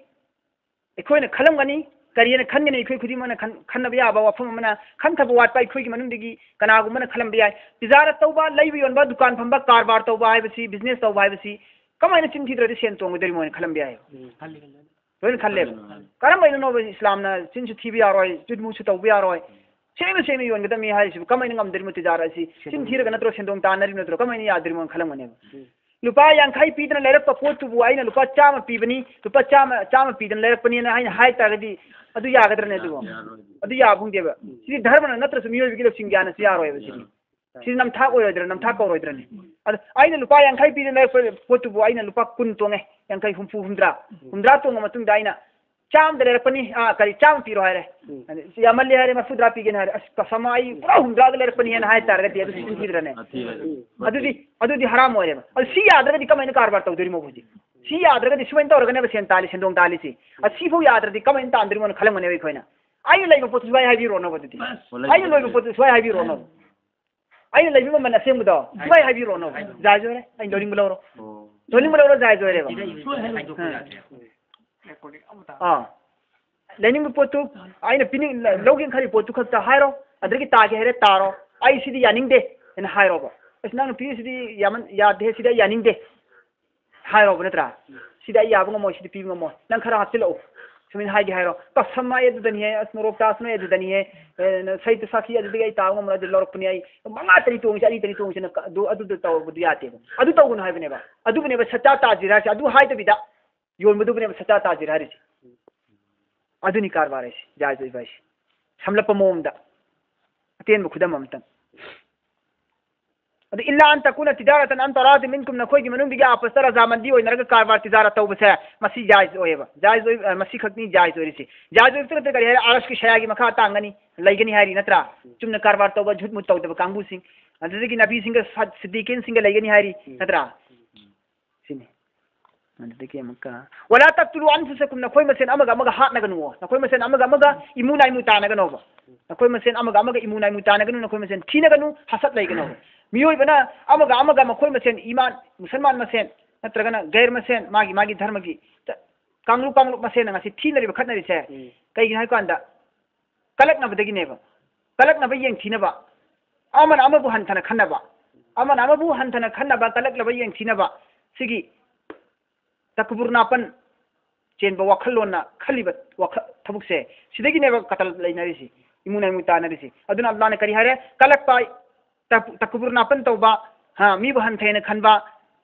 ꯑꯩꯈꯣꯏꯅ ꯈꯜꯂꯝꯒꯅꯤ, ꯀꯔꯤꯅ ꯈꯟꯒꯅꯤ? ꯑꯩꯈꯣꯏ ꯈꯨꯗꯤꯡꯃꯛꯅ ꯈꯟ-, ꯈꯟꯅꯕ ꯌꯥꯕ ꯋꯥꯐꯝ ꯑꯃꯅ, ꯈꯟꯊꯕ ꯋꯥꯠꯄ ꯑꯩꯈꯣꯏꯒꯤ ꯃꯅꯨꯡꯗꯒꯤ ꯀꯅꯥꯒꯨꯝꯕꯅ ꯈꯜꯂꯝꯕ ꯌꯥꯏ꯫ ꯇꯤꯖꯥꯔꯠ ꯇꯧꯕ, ꯂꯩꯕ ꯌꯣꯟꯕ, ꯗꯨꯀꯥꯟ ꯐꯝꯕ, ꯀꯔꯕꯥꯔ ꯇꯧꯕ ꯍꯥꯏꯕꯁꯤ, ꯕꯤꯖꯤꯅꯦꯁ ꯇꯧꯕ ꯍꯥꯏꯕꯁꯤ ꯀꯃꯥꯏꯅ ꯆꯤꯟ ꯊꯤꯗ꯭ꯔꯗꯤ ꯁꯦꯟ ꯇꯣꯡꯒꯗꯣꯔꯤꯃꯣ ꯍꯥꯏꯅ ꯈꯜꯂꯝꯕ ꯌꯥꯏ꯫ ꯎꯝ꯫ ꯂꯣꯏꯅ ꯈꯜꯂꯦꯕ꯫ ꯎꯝ꯫ ꯀꯔꯝꯕꯩꯅꯣꯕ ꯏꯁꯂꯥꯝꯅ ꯆꯤꯟꯁꯨ ꯊꯤꯕ ꯌꯥꯔꯣꯏ, ꯆꯨꯠꯃꯨꯁꯨ ꯇꯧꯕ ꯌꯥꯔꯣꯏ, ꯁꯦꯡꯅ ꯁꯦꯡꯅ ꯌꯣꯟꯒꯗꯕꯅꯤ ꯍꯥꯏꯔꯤꯁꯤꯕꯨ ꯀꯃꯥꯏꯅ ꯉꯝꯗꯣꯔꯤꯃꯣ? ꯇꯤꯖꯥꯔꯠ ꯑꯁꯤ ꯆꯤꯟ ꯊꯤꯔꯒ ꯅꯠꯇ꯭ꯔꯣ ꯁꯦꯟꯗꯣꯡ ꯇꯥꯟꯅꯔꯤꯕ ꯅꯠꯇ꯭ꯔꯣ? ꯀꯃꯥꯏꯅ ꯌꯥꯗꯣꯔꯤꯃꯣ ꯈꯜꯂꯝꯒꯅꯦꯕ꯫ ꯎꯝ꯫ ꯂꯨꯄꯥ ꯌꯥꯡꯈꯩ ꯄꯤꯗꯅ ꯂꯩꯔꯛꯄ ꯄꯣꯠꯇꯨꯕꯨ ꯑꯩꯅ ꯂꯨꯄꯥ ꯆꯥꯝꯃ ꯄꯤꯕꯅꯤ, ꯂꯨꯄꯥ ꯆꯥꯝꯃ, ꯆꯥꯝꯃ ꯄꯤꯗꯅ ꯂꯩꯔꯛꯄꯅꯤꯅ ꯑꯩꯅ ꯍꯥꯏ ꯇꯥꯔꯒꯗꯤ ꯑꯗꯨ ꯌꯥꯒꯗ꯭ꯔꯅꯦ ꯑꯗꯨꯕꯨ? ꯌꯥꯔꯣꯏ꯫ ꯑꯗꯨ ꯌꯥꯕ ꯐꯪꯗꯦꯕ꯫ ꯎꯝ꯫ ꯁꯤꯗꯤ ꯙꯔꯃꯅ ꯅꯠꯇ꯭ꯔꯁꯨ ꯃꯤꯑꯣꯏꯕꯒꯤ ꯂꯧꯁꯤꯡ ꯒ꯭ꯌꯥꯟꯅꯁꯨ ꯌꯥꯔꯣꯏꯕ ꯁꯤꯗꯤ꯫ ꯌꯥꯔꯣꯏ꯫ ꯁꯤꯗꯤ ꯅꯝꯊꯥꯛ ꯑꯣꯏꯔꯣꯏꯗ꯭ꯔꯥ, ꯅꯝꯊꯥꯛ ꯀꯧꯔꯣꯏꯗ꯭ꯔꯅꯦ? ꯑꯗ ꯑꯩꯅ ꯂꯨꯄꯥ ꯌꯥꯡꯈꯩ ꯄꯤꯗꯅ ꯂꯩꯔꯛꯄ ꯄꯣꯠꯇꯨꯕꯨ ꯑꯩꯅ ꯂꯨꯄꯥ ꯀꯨꯟ ꯇꯣꯡꯉꯦ, ꯌꯥꯡꯈꯩ, ꯍꯨꯝꯐꯨ, ꯍꯨꯝꯗ꯭ꯔꯥ, ꯍꯨꯝꯗ꯭ꯔꯥ ꯇꯣꯡꯉ ꯃꯇꯨꯡꯗ ꯑꯩꯅ ꯆꯥꯝꯃꯗ ꯂꯩꯔꯛꯄꯅꯤ, ꯑꯥ, ꯀꯔꯤ, ꯆꯥꯝꯃ ꯄꯤꯔꯣ ꯍꯥꯏꯔꯦ꯫ ꯎꯝ꯫ ꯑꯗ ꯁꯤ ꯌꯥꯝꯃꯜꯂꯦ ꯍꯥꯏꯔꯦ, ꯃꯔꯐꯨꯇꯔꯥ ꯄꯤꯒꯦꯅ ꯍꯥꯏꯔꯦ, "ꯑꯁ, ꯀꯁꯝ, ꯑꯩ ꯄꯨꯔꯥ ꯍꯨꯝꯗ꯭ꯔꯥꯗ ꯂꯩꯔꯛꯄꯅꯤ" ꯍꯥꯏꯅ ꯍꯥꯏ ꯇꯥꯔꯒꯗꯤ ꯑꯗꯨ ꯆꯤꯟ ꯊꯤꯗ꯭ꯔꯅꯦ? ꯑꯊꯤꯔꯦ꯫ ꯑꯗꯨꯗꯤ, ꯑꯗꯨꯗꯤ ꯍꯔꯥꯝ ꯑꯣꯏꯔꯦꯕ꯫ ꯑꯗꯨ ꯁꯤ ꯌꯥꯗ꯭ꯔꯒꯗꯤ ꯀꯃꯥꯏꯅ ꯀꯔꯕꯥꯔ ꯇꯧꯗꯣꯔꯤꯃꯣ ꯍꯧꯖꯤꯛ? ꯁꯤ ꯌꯥꯗ꯭ꯔꯒꯗꯤ ꯁꯨꯃꯥꯏꯅ ꯇꯧꯔꯒꯅꯦꯕ ꯁꯦꯟ ꯇꯥꯜꯂꯤ, ꯁꯦꯟꯗꯣꯡ ꯇꯥꯜꯂꯤꯁꯤ꯫ ꯑꯁꯤꯐꯥꯎ ꯌꯥꯗ꯭ꯔꯗꯤ ꯀꯃꯥꯏꯅ ꯇꯥꯟꯗꯣꯔꯤꯃꯣꯅ ꯈꯜꯂꯝꯒꯅꯦꯕ ꯑꯩꯈꯣꯏꯅ꯫ ꯑꯩꯅ ꯂꯩꯕ ꯄꯣꯠꯇꯨ ꯁꯨꯃꯥꯏꯅ ꯍꯥꯏꯕꯤꯔꯣꯅꯣꯕ ꯑꯗꯨꯗꯤ꯫ ꯑꯣ, ꯂꯩꯕ ꯑꯩꯅ ꯂꯣꯏꯕ ꯄꯣꯠꯇꯨ꯫ ꯄꯣꯠꯇꯨ ꯁꯨꯃꯥꯏꯅ ꯍꯥꯏꯕꯤꯔꯣꯅꯣꯕ꯫ ꯑꯩꯅ ꯂꯩꯕ ꯃꯃꯜ ꯑꯁꯦꯡꯕꯗꯣ ꯁꯨꯃꯥꯏꯅ ꯍꯥꯏꯕꯤꯔꯣꯅꯣꯕ꯫ ꯖꯥꯏꯖ ꯑꯣꯏꯔꯦ꯫ ꯑꯩꯅ ꯂꯧꯅꯤꯡꯕ ꯂꯧꯔꯣ꯫ ꯑꯣ꯫ ꯂꯧꯅꯤꯡꯕ ꯂꯧꯔꯣ, ꯖꯥꯏꯖ ꯑꯣꯏꯔꯦꯕ꯫ ꯁꯤꯗ ꯁꯨꯃꯥꯏꯅ ꯍꯥꯏꯗꯣꯛꯄ ꯌꯥꯗ꯭ꯔꯦ꯫ ꯑꯥ꯫ ꯂꯩꯅꯤꯡꯕ ꯄꯣꯠꯇꯨ ꯑꯩꯅ ꯄꯤꯅꯤꯡ-, ꯂꯧꯒꯦꯅ ꯈꯜꯂꯤ ꯄꯣꯠꯇꯨ ꯈꯛꯇ ꯍꯥꯏꯔꯣ, ꯑꯗꯨꯗꯒꯤ ꯇꯥꯒꯦ ꯍꯥꯏꯔꯦ ꯇꯥꯔꯣ, "ꯑꯩ ꯁꯤꯗꯤ ꯌꯥꯅꯤꯡꯗꯦ" ꯍꯥꯏꯅ ꯍꯥꯏꯔꯣꯕ꯫ "ꯑꯁ, ꯅꯪꯅ ꯄꯤꯔꯤꯁꯤꯗꯤ ꯌꯥꯃꯟ-, ꯌꯥꯗꯦ, ꯁꯤꯗꯤ ꯑꯩ ꯌꯥꯅꯤꯡꯗꯦ" ꯍꯥꯏꯔꯣꯕ, ꯅꯠꯇ꯭ꯔꯥ? "ꯁꯤꯗꯤ ꯑꯩ ꯌꯥꯕ ꯉꯝꯃꯣꯏ, ꯁꯤꯗꯤ ꯄꯤꯕ ꯉꯝꯃꯣꯏ, ꯅꯪ ꯈꯔ ꯍꯥꯞꯆꯤꯜꯂꯛꯎ" ꯁꯨꯃꯥꯏꯅ ꯍꯥꯏꯒꯦ ꯍꯥꯏꯔꯣ꯫ "ꯀꯁꯝ, ꯑꯩ ꯑꯗꯨꯗꯅꯤꯍꯦ, ꯑꯁ, ꯃꯣꯔꯣꯛ ꯆꯥꯁꯅꯨ, ꯑꯩ ꯑꯗꯨꯗꯅꯤꯍꯦ, ꯑꯦ, ꯁꯍꯤꯗ ꯁꯥꯈꯤ, ꯑꯗꯨꯗꯒꯤ ꯑꯩ ꯇꯥꯕ ꯉꯝꯃꯔꯣꯏ, ꯑꯗꯨ ꯂꯧꯔꯛꯄꯅꯤ ꯑꯩ, ꯃꯉꯥ ꯇꯔꯤ ꯇꯣꯡꯉꯤꯁꯦ, ꯑꯅꯤ ꯇꯔꯤ ꯇꯣꯡꯉꯤꯁꯤꯅ ꯀ-, ꯑꯗꯨ, ꯑꯗꯨꯗ ꯇꯧꯕꯗꯨ ꯌꯥꯗꯦꯕ"꯫ ꯑꯗꯨ ꯇꯧꯒꯅꯨ ꯍꯥꯏꯕꯅꯦꯕ꯫ ꯑꯗꯨꯕꯨꯅꯦꯕ ꯁꯠꯇꯥ ꯇꯥꯖꯤꯔ ꯍꯥꯏꯁꯦ, ꯑꯗꯨ ꯍꯥꯏꯗꯕꯤꯗ ꯌꯣꯟꯕꯗꯨꯕꯨꯅꯦꯕ ꯁꯠꯇꯥ ꯇꯥꯖꯤꯔ ꯍꯥꯏꯔꯤꯁꯦ꯫ ꯑꯗꯨꯅꯤ ꯀꯔꯕꯥꯔ ꯍꯥꯏꯁꯦ, ꯖꯥꯏꯖ ꯑꯣꯏꯕ ꯍꯥꯏꯁꯦ꯫ ꯁꯝꯂꯞꯄ ꯃꯑꯣꯡꯗ ꯑꯇꯦꯟꯕ ꯈꯨꯗꯝ ꯑꯃꯇꯪ꯫ ꯑꯗꯨ "ꯏꯜꯂꯥ ꯑꯟ ꯇꯀꯨꯅ ꯇꯤꯖꯥꯔꯇꯟ ꯑꯟ ꯇꯔꯥꯗꯤ ꯃꯤꯟꯀꯨꯝ", ꯅꯈꯣꯏꯒꯤ ꯃꯅꯨꯡꯗꯒꯤ ꯑꯥꯄꯁꯇ ꯔꯖꯥꯃꯟꯗꯤ ꯑꯣꯏꯅꯔꯒ ꯀꯔꯕꯥꯔ ꯇꯤꯖꯥꯔꯥ ꯇꯧꯕꯁꯦ ꯃꯁꯤ ꯖꯥꯏꯖ ꯑꯣꯏꯌꯦꯕ꯫ ꯖꯥꯏꯖ ꯑꯣꯏ-, ꯑ, ꯃꯁꯤ ꯈꯛꯅꯤ ꯖꯥꯏꯖ ꯑꯣꯏꯔꯤꯁꯤ꯫ ꯖꯥꯏꯖ ꯑꯣꯏꯕꯁꯤ ꯅꯠꯇꯅ ꯀꯔꯤ ꯍꯥꯏꯔꯦ? ꯑꯔꯁꯀꯤ ꯁꯌꯥꯒꯤ ꯃꯈꯥ ꯇꯥꯡꯒꯅꯤ, ꯂꯩꯒꯅꯤ ꯍꯥꯏꯔꯤ ꯅꯠꯇ꯭ꯔꯥ? ꯆꯨꯝꯅ ꯀꯔꯕꯥꯔ ꯇꯧꯕ, ꯖꯨꯠ ꯃꯨꯠ ꯇꯧꯗꯕ ꯀꯥꯡꯕꯨꯁꯤꯡ, ꯑꯗꯨꯗꯒꯤ ꯅꯕꯤꯁꯤꯡꯒ ꯁ-, ꯁꯤꯗꯤꯀꯤꯟꯁꯤꯡꯒ ꯂꯩꯒꯅꯤ ꯍꯥꯏꯔꯤ ꯅꯠꯇ꯭ꯔꯥ? ꯁꯤꯅꯤ꯫ ꯑꯗꯨꯗꯒꯤ ꯑꯃꯨꯛꯀ, "ꯋꯂꯥ ꯇꯛꯇꯨꯂꯨ ꯑꯟꯐꯨꯁꯀꯨꯝ", ꯅꯈꯣꯏ ꯃꯁꯦꯟ ꯑꯃꯒ ꯑꯃꯒ ꯍꯥꯠꯅꯒꯅꯨ, ꯅꯈꯣꯏ ꯃꯁꯦꯟ ꯑꯃꯒ ꯑꯃꯒ ꯏꯃꯨ ꯅꯥꯏꯃꯨ ꯇꯥꯅꯒꯅꯣꯕ꯫ ꯅꯈꯣꯏ ꯃꯁꯦꯟ ꯑꯃꯒ ꯑꯃꯒ ꯏꯃꯨ ꯅꯥꯏꯃꯨ ꯇꯥꯅꯒꯅꯨ, ꯅꯈꯣꯏ ꯃꯁꯦꯟ ꯊꯤꯅꯒꯅꯨ, ꯍꯁꯠ ꯂꯩꯒꯅꯣꯕ꯫ ꯃꯤꯑꯣꯏꯕꯅ ꯑꯃꯒ ꯑꯃꯒ ꯃꯈꯣꯏ ꯃꯁꯦꯟ ꯏꯃꯥꯟ, ꯃꯨꯁꯜꯃꯥꯟ ꯃꯁꯦꯟ ꯅꯠꯇ꯭ꯔꯒꯅ ꯒꯩꯔ ꯃꯁꯦꯟ, ꯃꯥꯒꯤ ꯃꯥꯒꯤ ꯙꯔꯃꯒꯤ ꯇ-, ꯀꯥꯡꯂꯨꯞ ꯀꯥꯡꯂꯨꯞ ꯃꯁꯦꯟꯅ ꯉꯁꯤ ꯊꯤꯅꯔꯤꯕ ꯈꯠꯅꯔꯤꯁꯦ ꯎꯝ꯫ ꯀꯩꯒꯤꯅꯣ ꯍꯥꯏ ꯀꯥꯟꯗ ꯀꯂꯛꯅꯕꯗꯒꯤꯅꯦꯕ꯫ ꯀꯂꯛꯅꯕ ꯌꯦꯡꯊꯤꯅꯕ, ꯑꯃꯅ ꯑꯃꯕꯨ ꯍꯟꯊꯅ ꯈꯟꯅꯕ, ꯑꯃꯅ ꯑꯃꯕꯨ ꯍꯟꯊꯅ ꯈꯟꯅꯕ, ꯀꯂꯛꯅꯕ ꯌꯦꯡꯊꯤꯅꯕ, ꯁꯤꯒꯤ ꯇꯀꯕꯨꯔ ꯅꯥꯄꯟ ꯆꯦꯟꯕ ꯋꯥꯈꯜꯂꯣꯟꯅ ꯈꯜꯂꯤꯕ ꯋꯥꯈꯜ, ꯊꯕꯛꯁꯦ, ꯁꯤꯗꯒꯤꯅꯦꯕ ꯀꯇꯜ ꯂꯩꯅꯔꯤꯁꯤ, ꯏꯃꯨ ꯅꯥꯏꯃꯨ ꯇꯥꯅꯔꯤꯁꯤ꯫ ꯑꯗꯨꯅ ꯑꯜꯂꯥꯍꯅ ꯀꯔꯤ ꯍꯥꯏꯔꯦ? ꯀꯂꯛꯄ, ꯇꯛ-, ꯇꯀꯕꯨꯔ ꯅꯥꯄꯟ ꯇꯧꯕ, ꯍꯥ, ꯃꯤꯕꯨ ꯍꯟꯊꯩꯅ ꯈꯟꯕ,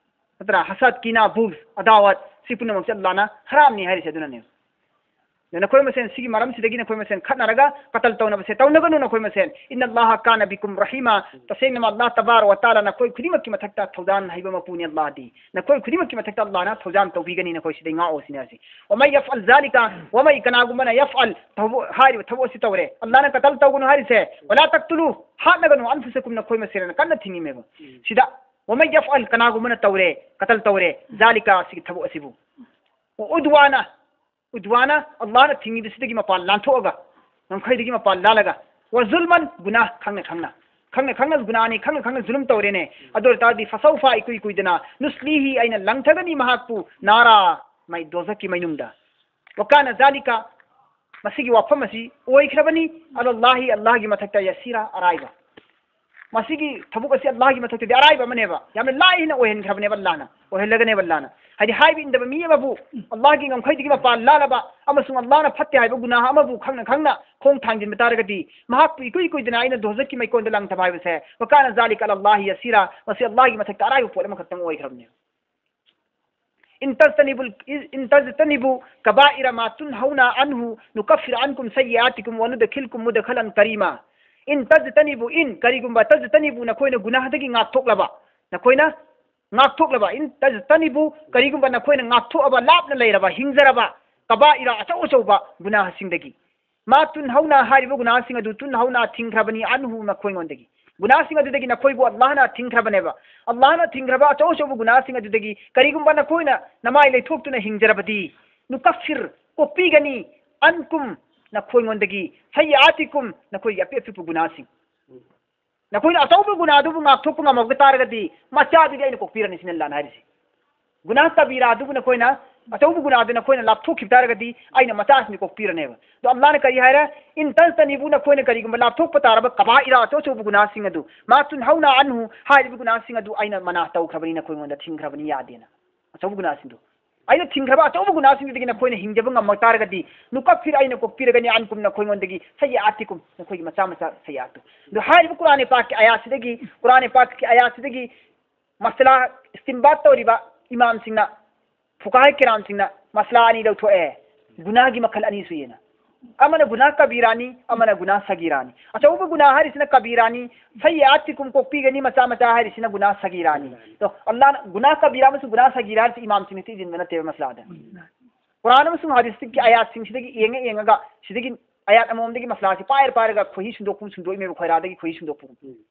ꯅꯠꯇ꯭ꯔꯥ? ꯍꯁꯥꯗ, ꯀꯤꯅꯥ, ꯕꯨꯒꯖ, ꯑꯗꯥꯋꯥꯠ, ꯁꯤ ꯄꯨꯝꯅꯃꯛꯁꯦ ꯑꯜꯂꯥꯍꯅ ꯍꯔꯥꯝꯅꯤ ꯍꯥꯏꯔꯤꯁꯦ ꯑꯗꯨꯅꯅꯦ꯫ ꯑꯗ ꯅꯈꯣꯏ ꯃꯁꯦꯟ ꯁꯤꯒꯤ ꯃꯔꯝꯁꯤꯗꯒꯤ ꯅꯈꯣꯏ ꯃꯁꯦꯟ ꯈꯠꯅꯔꯒ ꯀꯇꯜ ꯇꯧꯅꯕꯁꯦ ꯇꯧꯅꯒꯅꯨ ꯅꯈꯣꯏ ꯃꯁꯦꯟ꯫ "ꯏꯟꯅ ꯑꯜꯂꯥꯍ ꯀꯥꯅ ꯕꯤꯀꯨꯝ ꯔꯍꯤꯃꯥ", ꯇꯁꯦꯡꯅꯃꯛ ꯑꯜꯂꯥꯍ ꯇꯕꯥꯔ ꯋꯥ ꯇꯥꯂꯥ ꯅꯈꯣꯏ ꯈꯨꯗꯤꯡꯃꯛꯀꯤ ꯃꯊꯛꯇ ꯊꯧꯖꯥꯜ ꯍꯩꯕ ꯃꯄꯨꯅꯤ ꯑꯜꯂꯥꯍꯗꯤ꯫ ꯅꯈꯣꯏ ꯈꯨꯗꯤꯡꯃꯛꯀꯤ ꯃꯊꯛꯇ ꯑꯜꯂꯥꯍꯅ ꯊꯧꯖꯥꯜ ꯇꯧꯕꯤꯒꯅꯤ, ꯅꯈꯣꯏ ꯁꯤꯗꯩ ꯉꯥꯛꯑꯣ ꯁꯤꯅꯤ ꯍꯥꯏꯁꯤ꯫ "ꯋꯃꯟ ꯌꯐꯑꯜ ꯖꯥꯂꯤꯀ", ꯋꯃꯟ, ꯀꯅꯥꯒꯨꯝꯕꯅ, "ꯌꯐꯑꯜ", ꯊꯕꯛ, ꯍꯥꯏꯔꯤꯕ ꯊꯕꯛ ꯑꯁꯤ ꯇꯧꯔꯦ, ꯑꯜꯂꯥꯍꯅ ꯀꯇꯜ ꯇꯧꯒꯅꯨ ꯍꯥꯏꯔꯤꯁꯦ, "ꯋꯂꯥ ꯇꯛꯇꯨꯂꯨ", ꯍꯥꯠꯅꯒꯅꯨ, "ꯑꯟꯐꯨꯁꯀꯨꯝ", ꯅꯈꯣꯏ ꯃꯁꯦꯟ ꯀꯟꯅ ꯊꯤꯡꯉꯤꯃꯦꯕ꯫ ꯁꯤꯗ "ꯋꯃꯟ ꯌꯐꯑꯜ", ꯀꯅꯥꯒꯨꯝꯕꯅ ꯇꯧꯔꯦ, ꯀꯇꯜ ꯇꯧꯔꯦ, "ꯖꯥꯂꯤꯀ", ꯁꯤꯒꯤ ꯊꯕꯛ ꯑꯁꯤꯕꯨ, "ꯎꯗꯋꯥꯅ", ꯎꯗꯋꯥꯅ, ꯑꯜꯂꯥꯍꯅ ꯊꯤꯡꯉꯤꯕꯁꯤꯗꯒꯤ ꯃꯄꯥꯟ ꯂꯥꯟꯊꯣꯛꯑꯒ, ꯉꯝꯈꯩꯗꯒꯤ ꯃꯄꯥꯟ ꯂꯥꯜꯂꯒ, "ꯋ ꯖꯨꯜꯃꯟ", ꯒꯨꯅꯥ ꯈꯪꯅ ꯈꯪꯅ, ꯈꯪꯅ ꯈꯪꯅ ꯒꯨꯅꯥꯅꯤ, ꯈꯪꯅ ꯈꯪꯅ ꯖꯨꯂꯨꯝ ꯇꯧꯔꯦꯅꯦ꯫ ꯑꯗꯨ ꯑꯣꯏꯇꯥꯔꯗꯤ, "ꯐꯁꯧꯐ", ꯏꯀꯨꯏ ꯀꯨꯏꯗꯅ, "ꯅꯨꯁꯂꯤꯍꯤ", ꯑꯩꯅ ꯂꯪꯊꯒꯅꯤ ꯃꯍꯥꯛꯄꯨ, "ꯅꯥꯔꯥ", ꯃꯩ, ꯗꯣꯖꯈꯀꯤ ꯃꯩꯅꯨꯡꯗ꯫ "ꯋꯀꯥꯅ ꯖꯥꯂꯤꯀ", ꯃꯁꯤꯒꯤ ꯋꯥꯐꯝ ꯑꯁꯤ ꯑꯣꯏꯈ꯭ꯔꯕꯅꯤ, "ꯑꯂꯜꯂꯥꯍꯤ", ꯑꯜꯂꯥꯍꯒꯤ ꯃꯊꯛꯇ, "ꯌꯁꯤꯔꯥ", ꯑꯔꯥꯏꯕ꯫ ꯃꯁꯤꯒꯤ ꯊꯕꯛ ꯑꯁꯤ ꯑꯜꯂꯥꯍꯒꯤ ꯃꯊꯛꯇꯗꯤ ꯑꯔꯥꯏꯕ ꯑꯃꯅꯦꯕ, ꯌꯥꯝꯅ ꯂꯥꯏꯅ ꯑꯣꯏꯍꯟꯈ꯭ꯔꯕꯅꯦꯕ ꯑꯜꯂꯥꯍꯅ, ꯑꯣꯏꯍꯜꯂꯒꯅꯦꯕ ꯑꯜꯂꯥꯍꯅ꯫ ꯍꯥꯏꯗꯤ ꯍꯥꯏꯕ ꯏꯟꯗꯕ ꯃꯤ ꯑꯃꯕꯨ, ꯑꯜꯂꯥꯍꯒꯤ ꯉꯝꯈꯩꯗꯒꯤ ꯃꯄꯥꯟ ꯂꯥꯜꯂꯕ ꯑꯃꯁꯨꯡ ꯑꯜꯂꯥꯍꯅ ꯐꯠꯇꯦ ꯍꯥꯏꯕ ꯒꯨꯅꯥꯍ ꯑꯃꯕꯨ ꯈꯪꯅ ꯈꯪꯅ ꯈꯣꯡ ꯊꯥꯡꯖꯤꯟꯕ ꯇꯥꯔꯒꯗꯤ, ꯃꯍꯥꯛꯄꯨ ꯏꯀꯨꯏ ꯀꯨꯏꯗꯅ ꯑꯩꯅ ꯗꯣꯖꯈꯀꯤ ꯃꯩꯀꯣꯟꯗ ꯂꯪꯊꯕ ꯍꯥꯏꯕꯁꯦ, "ꯋꯀꯥꯅ ꯖꯥꯂꯤꯀ ꯑꯂꯜꯂꯥꯍꯤ ꯌꯁꯤꯔꯥ", ꯃꯁꯤ ꯑꯜꯂꯥꯍꯒꯤ ꯃꯊꯛꯇ ꯑꯔꯥꯏꯕ ꯄꯣꯠ ꯑꯃꯈꯛꯇꯪ ꯑꯣꯏꯈ꯭ꯔꯕꯅꯦ꯫ "ꯏꯟ ꯇꯖꯇꯅꯤꯕꯨ, ꯏꯟ ꯇꯖꯇꯅꯤꯕꯨ ꯀꯕꯥꯏꯔ ꯃꯥ ꯇꯨꯟꯍꯧꯅ ꯑꯟꯍꯨ ꯅꯨꯀꯐꯤꯔ ꯑꯟꯀꯨꯝ ꯁꯩꯌꯥꯇꯤꯀꯨꯝ ꯋ ꯅꯨꯗꯈꯤꯜꯀꯨꯝ ꯃꯨꯗꯈꯂꯟ ꯀꯔꯤꯃꯥ"꯫ "ꯏꯟ ꯇꯖꯇꯅꯤꯕꯨ", ꯏꯟ, ꯀꯔꯤꯒꯨꯝꯕ, "ꯇꯖꯇꯅꯤꯕꯨ", ꯅꯈꯣꯏꯅ ꯒꯨꯅꯥꯍꯗꯒꯤ ꯉꯥꯛꯊꯣꯛꯂꯕ, ꯅꯈꯣꯏꯅ ꯉꯥꯛꯊꯣꯛꯂꯕ, "ꯏꯟ ꯇꯖꯇꯅꯤꯕꯨ", ꯀꯔꯤꯒꯨꯝꯕ ꯅꯈꯣꯏꯅ ꯉꯥꯛꯊꯣꯛꯑꯕ, ꯂꯥꯞꯅ ꯂꯩꯔꯕ, ꯍꯤꯡꯖꯔꯕ, "ꯀꯕꯥꯏꯔ", ꯑꯆꯧ ꯑꯆꯧꯕ ꯒꯨꯅꯥꯍꯁꯤꯡꯗꯒꯤ, "ꯃꯥ ꯇꯨꯟꯍꯧꯅ", ꯍꯥꯏꯔꯤꯕ ꯒꯨꯅꯥꯍꯁꯤꯡ ꯑꯗꯨ, "ꯇꯨꯟꯍꯧꯅ", ꯊꯤꯡꯈ꯭ꯔꯕꯅꯤ, "ꯑꯟꯍꯨ", ꯅꯈꯣꯏꯉꯣꯟꯗꯒꯤ꯫ ꯒꯨꯅꯥꯍꯁꯤꯡ ꯑꯗꯨꯗꯒꯤ ꯅꯈꯣꯏꯕꯨ ꯑꯜꯂꯥꯍꯅ ꯊꯤꯡꯈ꯭ꯔꯕꯅꯦꯕ꯫ ꯑꯜꯂꯥꯍꯅ ꯊꯤꯡꯈ꯭ꯔꯕ ꯑꯆꯧ ꯑꯆꯧꯕ ꯒꯨꯅꯥꯍꯁꯤꯡ ꯑꯗꯨꯗꯒꯤ ꯀꯔꯤꯒꯨꯝꯕ ꯅꯈꯣꯏꯅ ꯅꯃꯥꯏ ꯂꯩꯊꯣꯛꯇꯨꯅ ꯍꯤꯡꯖꯔꯕꯗꯤ, "ꯅꯨꯀꯐꯤꯔ", ꯀꯣꯛꯄꯤꯒꯅꯤ, "ꯑꯟꯀꯨꯝ", ꯅꯈꯣꯏꯉꯣꯟꯗꯒꯤ, "ꯁꯩꯌꯥꯇꯤꯀꯨꯝ", ꯅꯈꯣꯏꯒꯤ ꯑꯄꯤꯛ ꯑꯄꯤꯛꯄ ꯒꯨꯅꯥꯍꯁꯤꯡ꯫ ꯅꯈꯣꯏꯅ ꯑꯆꯧꯕ ꯒꯨꯅꯥ ꯑꯗꯨꯕꯨ ꯉꯥꯛꯊꯣꯛꯄ ꯉꯝꯃꯛꯄ ꯇꯥꯔꯒꯗꯤ, ꯃꯆꯥꯗꯨꯗꯤ ꯑꯩꯅ ꯀꯣꯛꯄꯤꯔꯅꯤ, ꯁꯤꯅꯤ ꯑꯜꯂꯥꯍꯅ ꯍꯥꯏꯔꯤꯁꯤ꯫ ꯒꯨꯅꯥ ꯀꯕꯤꯔꯥ ꯑꯗꯨꯕꯨ ꯅꯈꯣꯏꯅ, ꯑꯆꯧꯕ ꯒꯨꯅꯥꯗꯨ ꯅꯈꯣꯏꯅ ꯂꯥꯞꯊꯣꯛꯈꯤꯕ ꯇꯥꯔꯒꯗꯤ, ꯑꯩꯅ ꯃꯆꯥꯁꯤꯡꯗꯨ ꯀꯣꯛꯄꯤꯔꯅꯦꯕ꯫ ꯑꯗꯣ ꯑꯜꯂꯥꯍꯅ ꯀꯔꯤ ꯍꯥꯏꯔꯦ? "ꯏꯟ ꯇꯖꯇꯅꯤꯕꯨ", ꯅꯈꯣꯏꯅ ꯀꯔꯤꯒꯨꯝꯕ ꯂꯥꯞꯊꯣꯛꯄ ꯇꯥꯔꯕ, "ꯀꯕꯥꯏꯔ", ꯑꯆꯧ ꯑꯆꯧꯕ ꯒꯨꯅꯥꯁꯤꯡ ꯑꯗꯨ, "ꯃꯥ ꯇꯨꯟꯍꯧꯅ ꯑꯟꯍꯨ", ꯍꯥꯏꯔꯤꯕ ꯒꯨꯅꯥꯁꯤꯡ ꯑꯗꯨ ꯑꯩꯅ ꯃꯅꯥ ꯇꯧꯈ꯭ꯔꯕꯅꯤ, ꯅꯈꯣꯏꯉꯣꯟꯗ ꯊꯤꯡꯈ꯭ꯔꯕꯅꯤ, ꯌꯥꯗꯦꯅ꯫ ꯑꯆꯧꯕ ꯒꯨꯅꯥꯁꯤꯡꯗꯨ, ꯑꯩꯅ ꯊꯤꯡꯈ꯭ꯔꯕ ꯑꯆꯧꯕ ꯒꯨꯅꯥꯁꯤꯡꯗꯨꯗꯒꯤ ꯅꯈꯣꯏꯅ ꯍꯤꯡꯖꯕ ꯉꯝꯃꯛ ꯇꯥꯔꯒꯗꯤ, "ꯅꯨꯀꯐꯤꯔ", ꯑꯩꯅ ꯀꯣꯛꯄꯤꯔꯒꯅꯤ, "ꯑꯟꯀꯨꯝ", ꯅꯈꯣꯏꯉꯣꯟꯗꯒꯤ, "ꯁꯩꯌꯥꯇꯤꯀꯨꯝ", ꯅꯈꯣꯏꯒꯤ ꯃꯆꯥ ꯃꯆꯥ ꯁꯩꯌꯥꯠꯇꯨ꯫ ꯑꯗꯨ ꯍꯥꯏꯔꯤꯕ ꯀꯨꯔꯥꯟ ꯄꯥꯛꯀꯤ ꯑꯌꯥꯠꯁꯤꯗꯒꯤ, ꯀꯨꯔꯥꯟ ꯄꯥꯛꯀꯤ ꯑꯌꯥꯠꯁꯤꯗꯒꯤ ꯃꯁꯂꯥ ꯏꯁꯇꯤꯝꯕꯥꯠ ꯇꯧꯔꯤꯕ ꯏꯃꯥꯝꯁꯤꯡꯅ, ꯐꯨꯀꯥꯍ ꯀꯤꯔꯥꯝꯁꯤꯡꯅ ꯃꯁꯂꯥ ꯑꯅꯤ ꯂꯧꯊꯣꯛꯑꯦ꯫ ꯒꯨꯅꯥꯒꯤ ꯃꯈꯜ ꯑꯅꯤ ꯁꯨꯏꯌꯦꯅ꯫ ꯑꯃꯅ ꯒꯨꯅꯥ ꯀꯕꯤꯔꯥꯅꯤ, ꯑꯃꯅ ꯒꯨꯅꯥ ꯁꯒꯤꯔꯥꯅꯤ꯫ ꯑꯆꯧꯕ ꯒꯨꯅꯥ ꯍꯥꯏꯔꯤꯁꯤꯅ ꯀꯕꯤꯔꯥꯅꯤ, ꯁꯩꯌꯥꯠꯇꯤꯀꯨꯝ, ꯀꯣꯛꯄꯤꯒꯅꯤ, ꯃꯆꯥ ꯃꯆꯥ ꯍꯥꯏꯔꯤꯁꯤꯅ ꯒꯨꯅꯥ ꯁꯒꯤꯔꯥꯅꯤ꯫ ꯑꯗꯣ ꯑꯜꯂꯥꯍꯅ ꯒꯨꯅꯥ ꯀꯕꯤꯔꯥ ꯑꯃꯁꯨꯡ ꯒꯨꯅꯥ ꯁꯒꯤꯔꯥ ꯍꯥꯏꯔꯤꯁꯤ ꯏꯃꯥꯝꯁꯤꯡꯅ ꯊꯤꯖꯤꯟꯕ ꯅꯠꯇꯦꯕ ꯃꯁꯂꯥꯗ꯫ ꯀꯨꯔꯥꯟ ꯑꯃꯁꯨꯡ ꯍꯗꯤꯁꯀꯤ ꯑꯌꯥꯠꯁꯤꯡꯁꯤꯗꯒꯤ ꯌꯦꯡꯉ ꯌꯦꯡꯉꯒ, ꯁꯤꯗꯒꯤ ꯑꯌꯥꯠ ꯑꯃꯃꯝꯗꯒꯤ ꯃꯁꯂꯥꯁꯤ ꯄꯥꯏꯔ ꯄꯥꯏꯔꯒ ꯈꯣꯏꯍꯤ ꯁꯨꯝꯗꯣꯛꯄ ꯁꯨꯝꯗꯣꯛꯏꯅꯦꯕ, ꯈꯣꯏꯔꯥꯗꯒꯤ ꯈꯣꯏꯍꯤ ꯁꯨꯝꯗꯣꯛꯄ,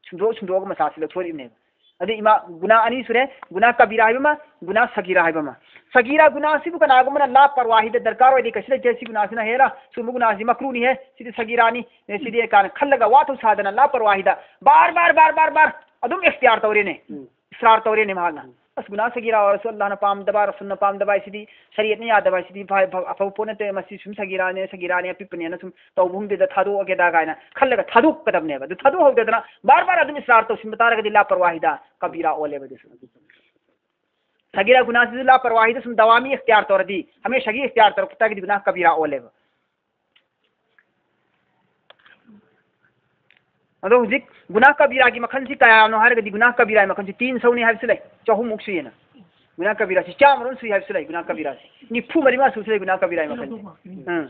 ꯁꯨꯝꯗꯣꯛ ꯁꯨꯝꯗꯣꯛꯑꯒ ꯃꯁꯂꯥꯁꯤ ꯂꯧꯊꯣꯔꯛꯏꯕꯅꯦꯕ꯫ ꯑꯗꯩ ꯏꯃꯥ, ꯒꯨꯅꯥ ꯑꯅꯤ ꯁꯨꯔꯦ, ꯒꯨꯅꯥ ꯀꯕꯤꯔꯥ ꯍꯥꯏꯕ ꯑꯃ, ꯒꯨꯅꯥ ꯁꯒꯤꯔꯥ ꯍꯥꯏꯕ ꯑꯃ꯫ ꯁꯒꯤꯔꯥ ꯒꯨꯅꯥꯁꯤꯕꯨ ꯀꯅꯥꯒꯨꯝꯕꯅ ꯂꯥ ꯄꯔꯋꯥꯍꯤꯗ ꯗꯔꯀꯥꯔ ꯑꯣꯏꯗꯦ, ꯀꯩꯁꯨ ꯂꯩꯇꯦ, ꯁꯤ ꯒꯨꯅꯥꯁꯤꯅ ꯍꯦꯔꯥ, ꯁꯤꯒꯨꯝꯕ ꯒꯨꯅꯥꯁꯤ ꯃꯀ꯭ꯔꯨꯅꯤꯍꯦ, ꯁꯤꯗꯤ ꯁꯒꯤꯔꯥꯅꯤ, ꯑꯦ, ꯁꯤꯗꯤ ꯀꯥꯏꯅ ꯈꯜꯂꯒ ꯋꯥꯊꯧ ꯁꯥꯗꯅ ꯂꯥ ꯄꯔꯋꯥꯍꯤꯗ ꯕꯥꯔ ꯕꯥꯔ ꯕꯥꯔ ꯕꯥꯔ ꯕꯥꯔ ꯑꯗꯨꯝ ꯏꯈꯇꯤꯌꯥꯔ ꯇꯧꯔꯦꯅꯦ꯫ ꯎꯝ꯫ ꯏꯁꯔꯥꯔ ꯇꯧꯔꯦꯅꯦ ꯃꯍꯥꯛꯅ꯫ ꯎꯝ꯫ ꯑꯁ, ꯒꯨꯅꯥ ꯁꯒꯤꯔꯥ ꯑꯣꯏꯔꯁꯨ ꯑꯜꯂꯥꯍꯅ ꯄꯥꯝꯗꯕ, ꯔꯁꯨꯜꯅ ꯄꯥꯝꯗꯕ ꯍꯥꯏꯁꯤꯗꯤ, ꯁꯔꯤꯌꯠꯅ ꯌꯥꯗꯕ ꯍꯥꯏꯁꯤꯗꯤ ꯐ-, ꯐ-, ꯑꯐꯕ ꯄꯣꯠ ꯅꯠꯇꯦ, ꯃꯁꯤ ꯁꯨꯝ ꯁꯒꯤꯔꯥꯅꯦ, ꯁꯒꯤꯔꯥꯅꯦ, ꯑꯄꯤꯛꯄꯅꯦꯅ ꯁꯨꯝ ꯇꯧꯕ ꯍꯨꯝꯗꯦꯗ ꯊꯥꯗꯣꯛꯑꯒꯦꯗ ꯀꯥꯏꯅ ꯈꯜꯂꯒ ꯊꯥꯗꯣꯛꯀꯗꯕꯅꯦꯕ꯫ ꯑꯗꯨ ꯊꯥꯗꯣꯛꯍꯧꯗꯗꯅ ꯕꯥꯔ ꯕꯥꯔ ꯑꯗꯨꯝ ꯏꯁꯔꯥꯔ ꯇꯧꯁꯤꯟꯕ ꯇꯥꯔꯒꯗꯤ ꯂꯥ ꯄꯔꯋꯥꯍꯤꯗ ꯀꯕꯤꯔꯥ ꯑꯣꯜꯂꯦꯕ ꯑꯗꯨꯁꯨ꯫ ꯁꯒꯤꯔꯥ ꯒꯨꯅꯥꯁꯤꯁꯨ ꯂꯥ ꯄꯔꯋꯥꯍꯤꯗ ꯁꯨꯝ ꯗꯋꯥꯃꯤ ꯏꯈꯇꯤꯌꯥꯔ ꯇꯧꯔꯗꯤ, ꯍꯃꯦꯁꯥꯒꯤ ꯏꯈꯇꯤꯌꯥꯔ ꯇꯧꯔꯛꯄ ꯇꯥꯔꯒꯗꯤ ꯒꯨꯅꯥ ꯀꯕꯤꯔꯥ ꯑꯣꯜꯂꯦꯕ꯫ ꯑꯗꯣ ꯍꯧꯖꯤꯛ ꯒꯨꯅꯥ ꯀꯕꯤꯔꯥꯒꯤ ꯃꯈꯜꯁꯤ ꯀꯌꯥꯅꯣ ꯍꯥꯏꯔꯒꯗꯤ, ꯒꯨꯅꯥ ꯀꯕꯤꯔꯥꯒꯤ ꯃꯈꯜꯁꯤ ꯇꯤꯟ ꯁꯧꯅꯤ ꯍꯥꯏꯕꯁꯨ ꯂꯩ, ꯆꯍꯨꯝꯃꯨꯛ ꯁꯨꯏꯌꯦꯅ꯫ ꯒꯨꯅꯥ ꯀꯕꯤꯔꯥꯁꯤ ꯆꯥꯝꯃꯔꯣꯝ ꯁꯨꯏ ꯍꯥꯏꯕꯁꯨ ꯂꯩ, ꯒꯨꯅꯥ ꯀꯕꯤꯔꯥꯁꯤ ꯅꯤꯐꯨ ꯃꯔꯤ ꯃꯉꯥ ꯁꯨꯕꯁꯨ ꯂꯩ, ꯒꯨꯅꯥ ꯀꯕꯤꯔꯥꯒꯤ ꯃꯈꯜꯁꯦ꯫ ꯎꯝ꯫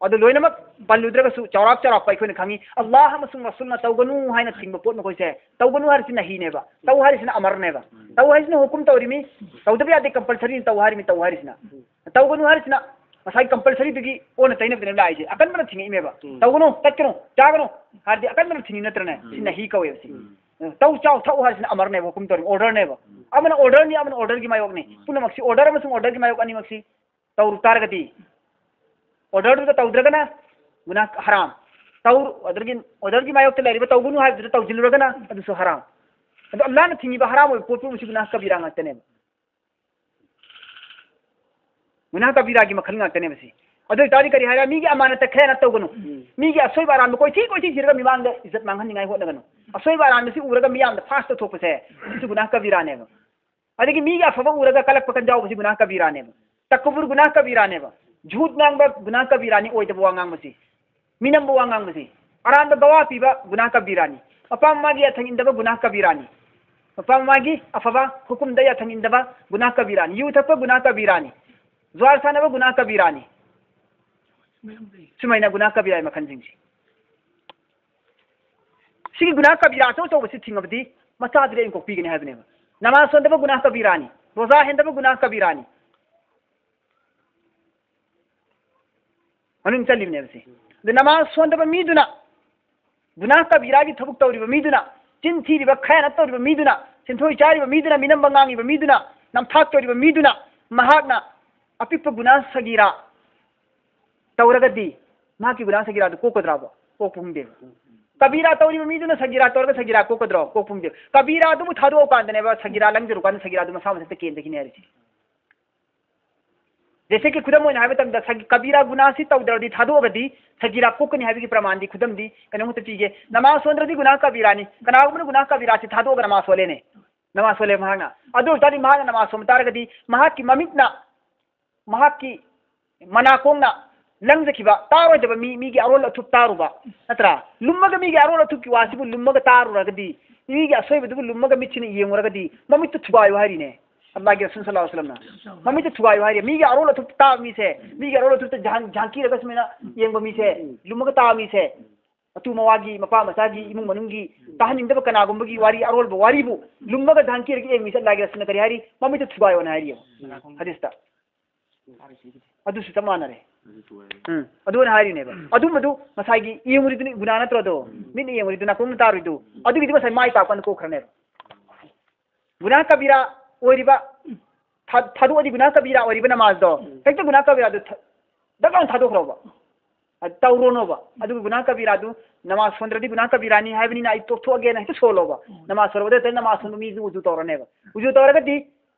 ꯑꯗꯨ ꯂꯣꯏꯅꯃꯛ ꯄꯜꯂꯨꯗ꯭ꯔꯒꯁꯨ ꯆꯥꯎꯔꯥꯛ ꯆꯥꯎꯔꯥꯛꯄ ꯑꯩꯈꯣꯏꯅ ꯈꯪꯉꯤ, ꯑꯜꯂꯥꯍ ꯑꯃꯁꯨꯡ ꯔꯁꯨꯜꯅ ꯇꯧꯒꯅꯨ ꯍꯥꯏꯅ ꯊꯤꯡꯕ ꯄꯣꯠ ꯃꯈꯣꯏꯁꯦ꯫ ꯇꯧꯒꯅꯨ ꯍꯥꯏꯔꯤꯁꯤ ꯅꯍꯤꯅꯦꯕ, ꯇꯧ ꯍꯥꯏꯔꯤꯁꯤꯅ ꯑꯃꯔꯅꯦꯕ꯫ ꯇꯧ ꯍꯥꯏꯔꯤꯁꯤꯅ ꯍꯨꯀꯨꯝ ꯇꯧꯔꯤꯃꯤ, ꯇꯧꯗꯕ ꯌꯥꯗꯦ, ꯀꯝꯄꯜꯁꯔꯤꯅꯤ ꯇꯧ ꯍꯥꯏꯔꯤꯃꯤ, ꯇꯧ ꯍꯥꯏꯔꯤꯁꯤꯅ꯫ ꯇꯧꯒꯅꯨ ꯍꯥꯏꯔꯤꯁꯤꯅ ꯉꯁꯥꯏ ꯀꯝꯄꯜꯁꯔꯤꯗꯨꯒꯤ ꯑꯣꯟꯅ ꯇꯩꯅꯕꯗꯅꯦꯕ ꯂꯥꯛꯏꯁꯦ꯫ ꯑꯀꯟꯕꯅ ꯊꯤꯡꯉꯛꯏꯃꯦꯕ꯫ ꯎꯝ꯫ ꯇꯧꯒꯅꯨ, ꯆꯠꯀꯅꯨ, ꯆꯥꯒꯅꯨ ꯍꯥꯏꯔꯗꯤ ꯑꯀꯟꯕꯅ ꯊꯤꯡꯉꯤ ꯅꯠꯇ꯭ꯔꯅꯦ? ꯎꯝ꯫ ꯁꯤ ꯅꯍꯤ ꯀꯧꯋꯦꯕ ꯁꯤ꯫ ꯎꯝ꯫ ꯇꯧ, ꯆꯥꯎ, ꯊꯛꯎ ꯍꯥꯏꯔꯤꯁꯤꯅ ꯑꯃꯔꯅꯦꯕ, ꯍꯨꯀꯨꯝ ꯇꯧꯔꯤ, ꯑꯣꯔꯗꯔꯅꯦꯕ꯫ ꯎꯝ꯫ ꯑꯃꯅ ꯑꯣꯔꯗꯔꯅꯤ, ꯑꯃꯅ ꯑꯣꯔꯗꯔꯒꯤ ꯃꯥꯌꯣꯛꯅꯤ꯫ ꯎꯝ꯫ ꯄꯨꯝꯅꯃꯛꯁꯤ ꯑꯣꯔꯗꯔ ꯑꯃꯁꯨꯡ ꯑꯣꯔꯗꯔꯒꯤ ꯃꯥꯌꯣꯛ ꯑꯅꯤꯃꯛꯁꯤ ꯇꯧꯔꯨ ꯇꯥꯔꯒꯗꯤ, ꯑꯣꯔꯗꯔꯗꯨꯗ ꯇꯧꯗ꯭ꯔꯒꯅ ꯒꯨꯅꯥ ꯍꯔꯥꯝ꯫ ꯇꯧ-, ꯑꯣꯔꯗꯔꯒꯤ, ꯑꯣꯔꯗꯔꯒꯤ ꯃꯥꯌꯣꯛꯇ ꯂꯩꯔꯤꯕ ꯇꯧꯒꯅꯨ ꯍꯥꯏꯕꯗꯨꯗ ꯇꯧꯁꯤꯜꯂꯨꯔꯒꯅ ꯑꯗꯨꯁꯨ ꯍꯔꯥꯝ꯫ ꯑꯗꯣ ꯑꯜꯂꯥꯍꯅ ꯊꯤꯡꯉꯤꯕ ꯍꯔꯥꯝ ꯑꯣꯏꯕ ꯄꯣꯠ ꯄꯨꯝꯕꯁꯤ ꯒꯨꯅꯥ ꯀꯕꯤꯔꯥ ꯉꯥꯛꯇꯅꯦꯕ꯫ ꯒꯨꯅꯥ ꯀꯕꯤꯔꯥꯒꯤ ꯃꯈꯜ ꯉꯥꯛꯇꯅꯦꯕ ꯁꯤ꯫ ꯑꯗꯨ ꯑꯣꯏꯇꯥꯔꯗꯤ ꯀꯔꯤ ꯍꯥꯏꯔꯦ? ꯃꯤꯒꯤ ꯑꯃꯥꯅꯠꯇ ꯈꯌꯥꯅꯠ ꯇꯧꯒꯅꯨ꯫ ꯎꯝ꯫ ꯃꯤꯒꯤ ꯑꯁꯣꯏꯕ ꯑꯔꯥꯟꯕ ꯀꯣꯏꯊꯤ ꯀꯣꯏꯊꯤ ꯊꯤꯔꯒ ꯃꯤꯃꯥꯡꯗ ꯏꯖꯠ ꯃꯥꯡꯍꯟꯅꯤꯡꯉꯥꯏ ꯍꯣꯠꯅꯒꯅꯨ꯫ ꯑꯁꯣꯏꯕ ꯑꯔꯥꯟꯕꯁꯤ ꯎꯔꯒ ꯃꯤꯌꯥꯝꯗ ꯐꯥꯁ ꯇꯧꯊꯣꯛꯄꯁꯦ, ꯁꯤꯁꯨ ꯒꯨꯅꯥ ꯀꯕꯤꯔꯥꯅꯦꯕ꯫ ꯑꯗꯒꯤ ꯃꯤꯒꯤ ꯑꯐꯕ ꯎꯔꯒ ꯀꯂꯛꯄ ꯀꯟꯖꯥꯎꯕꯁꯤ ꯒꯨꯅꯥ ꯀꯕꯤꯔꯥꯅꯦꯕ꯫ ꯇꯀꯕꯨꯔ ꯒꯨꯅꯥ ꯀꯕꯤꯔꯥꯅꯦꯕ꯫ ꯖꯨꯠ ꯉꯥꯡꯕ ꯒꯨꯅꯥ ꯀꯕꯤꯔꯥꯅꯤ, ꯑꯣꯏꯗꯕ ꯋꯥ ꯉꯥꯡꯕꯁꯤ꯫ ꯃꯤꯅꯝꯕ ꯋꯥ ꯉꯥꯡꯕꯁꯤ꯫ ꯑꯔꯥꯟꯕ ꯒꯋꯥ ꯄꯤꯕ ꯒꯨꯅꯥ ꯀꯕꯤꯔꯥꯅꯤ꯫ ꯃꯄꯥ ꯃꯃꯥꯒꯤ ꯌꯥꯊꯪ ꯏꯟꯗꯕ ꯒꯨꯅꯥ ꯀꯕꯤꯔꯥꯅꯤ꯫ ꯃꯄꯥ ꯃꯃꯥꯒꯤ ꯑꯐꯕ ꯍꯨꯀꯨꯝꯗ ꯌꯥꯊꯪ ꯏꯟꯗꯕ ꯒꯨꯅꯥ ꯀꯕꯤꯔꯥꯅꯤ꯫ ꯌꯨ ꯊꯛꯄ ꯒꯨꯅꯥ ꯀꯕꯤꯔꯥꯅꯤ꯫ ꯖ꯭ꯋꯥꯔ ꯁꯥꯟꯅꯕ ꯒꯨꯅꯥ ꯀꯕꯤꯔꯥꯅꯤ꯫ ꯁꯨꯃꯥꯏꯅ ꯒꯨꯅꯥ ꯀꯕꯤꯔꯥꯒꯤ ꯃꯈꯜꯁꯤꯡꯁꯤ꯫ ꯁꯤꯒꯤ ꯒꯨꯅꯥ ꯀꯕꯤꯔꯥ ꯑꯆꯧ ꯑꯆꯧꯕꯁꯤ ꯊꯤꯡꯉꯕꯗꯤ ꯃꯆꯥꯗꯨꯗꯤ ꯑꯩꯅ ꯀꯣꯛꯄꯤꯒꯅꯤ ꯍꯥꯏꯕꯅꯦꯕ꯫ ꯅꯃꯥꯖ ꯁꯣꯟꯗꯕ ꯒꯨꯅꯥ ꯀꯕꯤꯔꯥꯅꯤ꯫ ꯔꯣꯖꯥ ꯍꯦꯟꯗꯕ ꯒꯨꯅꯥ ꯀꯕꯤꯔꯥꯅꯤ꯫ ꯃꯅꯨꯡ ꯆꯜꯂꯤꯕꯅꯦꯕ ꯁꯤ꯫ ꯑꯗꯨ ꯅꯃꯥꯖ ꯁꯣꯟꯗꯕ ꯃꯤꯗꯨꯅ ꯒꯨꯅꯥ ꯀꯕꯤꯔꯥꯒꯤ ꯊꯕꯛ ꯇꯧꯔꯤꯕ ꯃꯤꯗꯨꯅ, ꯆꯤꯟ ꯊꯤꯔꯤꯕ, ꯈꯌꯥꯅꯠ ꯇꯧꯔꯤꯕ ꯃꯤꯗꯨꯅ, ꯁꯦꯟꯊꯣꯏ ꯆꯥꯔꯤꯕ ꯃꯤꯗꯨꯅ, ꯃꯤꯅꯝꯕ ꯉꯥꯡꯉꯤꯕ ꯃꯤꯗꯨꯅ, ꯅꯝꯊꯥꯛ ꯇꯧꯔꯤꯕ ꯃꯤꯗꯨꯅ, ꯃꯍꯥꯛꯅ ꯑꯄꯤꯛꯄ ꯒꯨꯅꯥ ꯁꯒꯤꯔꯥ ꯇꯧꯔꯒꯗꯤ ꯃꯍꯥꯛꯀꯤ ꯒꯨꯅꯥ ꯁꯒꯤꯔꯥꯗꯨ ꯀꯣꯛꯀꯗ꯭ꯔꯥꯕ? ꯀꯣꯛꯄ ꯐꯪꯗꯦꯕ꯫ ꯀꯕꯤꯔꯥ ꯇꯧꯔꯤꯕ ꯃꯤꯗꯨꯅ ꯁꯒꯤꯔꯥ ꯇꯧꯔꯒ ꯁꯒꯤꯔꯥ ꯀꯣꯛꯀꯗ꯭ꯔꯣ? ꯀꯣꯛꯄ ꯐꯪꯗꯦꯕ꯫ ꯀꯕꯤꯔꯥꯗꯨꯕꯨ ꯊꯥꯗꯣꯛꯑꯀꯥꯟꯗꯅꯦꯕ ꯁꯒꯤꯔꯥ ꯂꯪꯖꯔꯨꯀꯥꯟꯗ ꯁꯒꯤꯔꯥꯗꯨ ꯃꯁꯥ ꯃꯊꯟꯇ ꯀꯦꯟꯖꯈꯤꯅꯤ ꯍꯥꯏꯔꯤꯁꯦ꯫ ꯖꯦꯁꯦ ꯀꯤ ꯈꯨꯗꯝ ꯑꯣꯏꯅ ꯍꯥꯏꯕ ꯃꯇꯝꯗ ꯁꯒꯤ-, ꯀꯕꯤꯔꯥ ꯒꯨꯅꯥꯁꯤ ꯇꯧꯗ꯭ꯔꯗꯤ ꯊꯥꯗꯣꯛꯑꯒꯗꯤ ꯁꯒꯤꯔꯥ ꯀꯣꯛꯀꯅꯤ ꯍꯥꯏꯕꯒꯤ ꯄ꯭ꯔꯃꯥꯟꯗꯤ ꯈꯨꯗꯝꯗꯤ ꯀꯩꯅꯣꯝꯈꯛꯇ ꯄꯤꯒꯦ꯫ ꯅꯃꯥꯖ ꯁꯣꯟꯗ꯭ꯔꯗꯤ ꯒꯨꯅꯥ ꯀꯕꯤꯔꯥꯅꯤ꯫ ꯀꯅꯥꯒꯨꯝꯕꯅ ꯒꯨꯅꯥ ꯀꯕꯤꯔꯥꯁꯤ ꯊꯥꯗꯣꯛꯑꯒ ꯅꯃꯥꯖ ꯁꯣꯜꯂꯦꯅꯦ꯫ ꯅꯃꯥꯖ ꯁꯣꯜꯂꯦ ꯃꯍꯥꯛꯅ꯫ ꯑꯗꯨ ꯑꯣꯏꯇꯥꯔꯗꯤ ꯃꯍꯥꯛꯅ ꯅꯃꯥꯖ ꯁꯣꯟꯕ ꯇꯥꯔꯒꯗꯤ ꯃꯍꯥꯛꯀꯤ ꯃꯃꯤꯠꯅ, ꯃꯍꯥꯛꯀꯤ ꯃꯅꯥꯀꯣꯡꯅ ꯂꯪꯖꯈꯤꯕ ꯇꯥꯔꯣꯏꯗꯕ ꯃꯤ, ꯃꯤꯒꯤ ꯑꯔꯣꯜ ꯑꯊꯨꯞ ꯇꯥꯔꯨꯕ, ꯅꯠꯇ꯭ꯔꯥ? ꯂꯨꯝꯃꯒ ꯃꯤꯒꯤ ꯑꯔꯣꯜ ꯑꯊꯨꯞꯀꯤ ꯋꯥꯁꯤꯕꯨ ꯂꯨꯝꯃꯒ ꯇꯥꯔꯨꯔꯒꯗꯤ, ꯃꯤꯒꯤ ꯑꯁꯣꯏꯕꯗꯨꯕꯨ ꯂꯨꯝꯃꯒ ꯃꯤꯠꯁꯤꯅ ꯌꯦꯡꯉꯨꯔꯒꯗꯤ ꯃꯃꯤꯠꯇꯨ ꯊꯨꯒꯥꯏꯌꯨ ꯍꯥꯏꯔꯤꯅꯦ꯫ ꯑꯜꯂꯥꯍꯒꯤ ꯔꯁꯨꯜ ꯁꯜꯂꯜꯂꯥꯍꯨ ꯑꯂꯩꯍꯤ ꯋꯥꯁꯜꯂꯝꯅ ꯃꯃꯤꯠꯇ ꯊꯨꯒꯥꯏꯌꯨ ꯍꯥꯏꯔꯤ꯫ ꯃꯤꯒꯤ ꯑꯔꯣꯜ ꯑꯊꯨꯞ ꯇꯥꯕ ꯃꯤꯁꯦ, ꯃꯤꯒꯤ ꯑꯔꯣꯜ ꯑꯊꯨꯞꯇ ꯖꯍꯥꯟ-, ꯖꯍꯥꯟꯀꯤꯔꯒ ꯁꯨꯃꯥꯏꯅ ꯌꯦꯡꯕ ꯃꯤꯁꯦ, ꯂꯨꯝꯃꯒ ꯇꯥꯕ ꯃꯤꯁꯦ, ꯑꯇꯨ ꯃꯋꯥꯒꯤ, ꯃꯄꯥ ꯃꯆꯥꯒꯤ, ꯏꯃꯨꯡ ꯃꯅꯨꯡꯒꯤ ꯇꯥꯍꯟꯅꯤꯡꯗꯕ ꯀꯅꯥꯒꯨꯝꯕꯒꯤ ꯋꯥꯔꯤ, ꯑꯔꯣꯜꯕ ꯋꯥꯔꯤꯕꯨ ꯂꯨꯝꯃꯒ ꯖꯍꯥꯟꯀꯤꯔꯒ ꯌꯦꯡꯕ ꯃꯤꯁꯦ ꯑꯜꯂꯥꯍꯒꯤ ꯔꯁꯨꯜꯅ ꯀꯔꯤ ꯍꯥꯏꯔꯤ? ꯃꯃꯤꯠꯇ ꯊꯨꯒꯥꯏꯌꯣꯅ ꯍꯥꯏꯔꯤꯌꯦꯕ ꯍꯗꯤꯁꯇ꯫ ꯑꯗꯨꯁꯨ ꯆꯞ ꯃꯥꯟꯅꯔꯦ꯫ ꯎꯝ, ꯑꯗꯨꯅ ꯍꯥꯏꯔꯤꯅꯦꯕ꯫ ꯑꯗꯨꯝꯕꯗꯨ ꯉꯁꯥꯏꯒꯤ ꯌꯦꯡꯉꯨꯔꯤꯗꯨꯅꯤ ꯒꯨꯅꯥ ꯅꯠꯇ꯭ꯔꯣ ꯑꯗꯣ? ꯃꯤꯠꯅ ꯌꯦꯡꯉꯨꯔꯤꯗꯨ, ꯅꯥꯀꯣꯡꯅ ꯇꯥꯔꯨꯔꯤꯗꯨ, ꯑꯗꯨꯒꯤꯗꯤ ꯉꯁꯥꯏ ꯃꯥꯏ ꯄꯥꯛꯄꯅ ꯀꯣꯛꯈ꯭ꯔꯅꯦꯕ꯫ ꯒꯨꯅꯥ ꯀꯕꯤꯔꯥ ꯑꯣꯏꯔꯤꯕ, ꯊꯥ-, ꯊꯥꯗꯣꯛꯑꯗꯤ ꯒꯨꯅꯥ ꯀꯕꯤꯔꯥ ꯑꯣꯏꯔꯤꯕ ꯅꯃꯥꯖꯗꯣ, ꯍꯦꯛꯇ ꯒꯨꯅꯥ ꯀꯕꯤꯔꯥꯗꯨ ꯊ-, ꯗꯛ ꯂꯥꯎꯅ ꯊꯥꯗꯣꯛꯈ꯭ꯔꯣꯕ꯫ ꯑ, ꯇꯧꯔꯣꯅꯣꯕ꯫ ꯑꯗꯨꯒ ꯒꯨꯅꯥ ꯀꯕꯤꯔꯥꯗꯨ, ꯅꯃꯥꯖ ꯁꯣꯟꯗ꯭ꯔꯗꯤ ꯒꯨꯅꯥ ꯀꯕꯤꯔꯥꯅꯤ ꯍꯥꯏꯕꯅꯤꯅ ꯑꯩ ꯇꯣꯛꯊꯣꯛꯑꯒꯦꯅ ꯍꯦꯛꯇ ꯁꯣꯜꯂꯣꯕ꯫ ꯅꯃꯥꯖ ꯁꯣꯜꯂꯕꯗ ꯍꯦꯛꯇ ꯅꯃꯥꯖ ꯁꯣꯟꯕ ꯃꯤꯗꯨ ꯎꯖꯨ ꯇꯧꯔꯅꯦꯕ꯫ ꯎꯖꯨ ꯇꯧꯔꯒꯗꯤ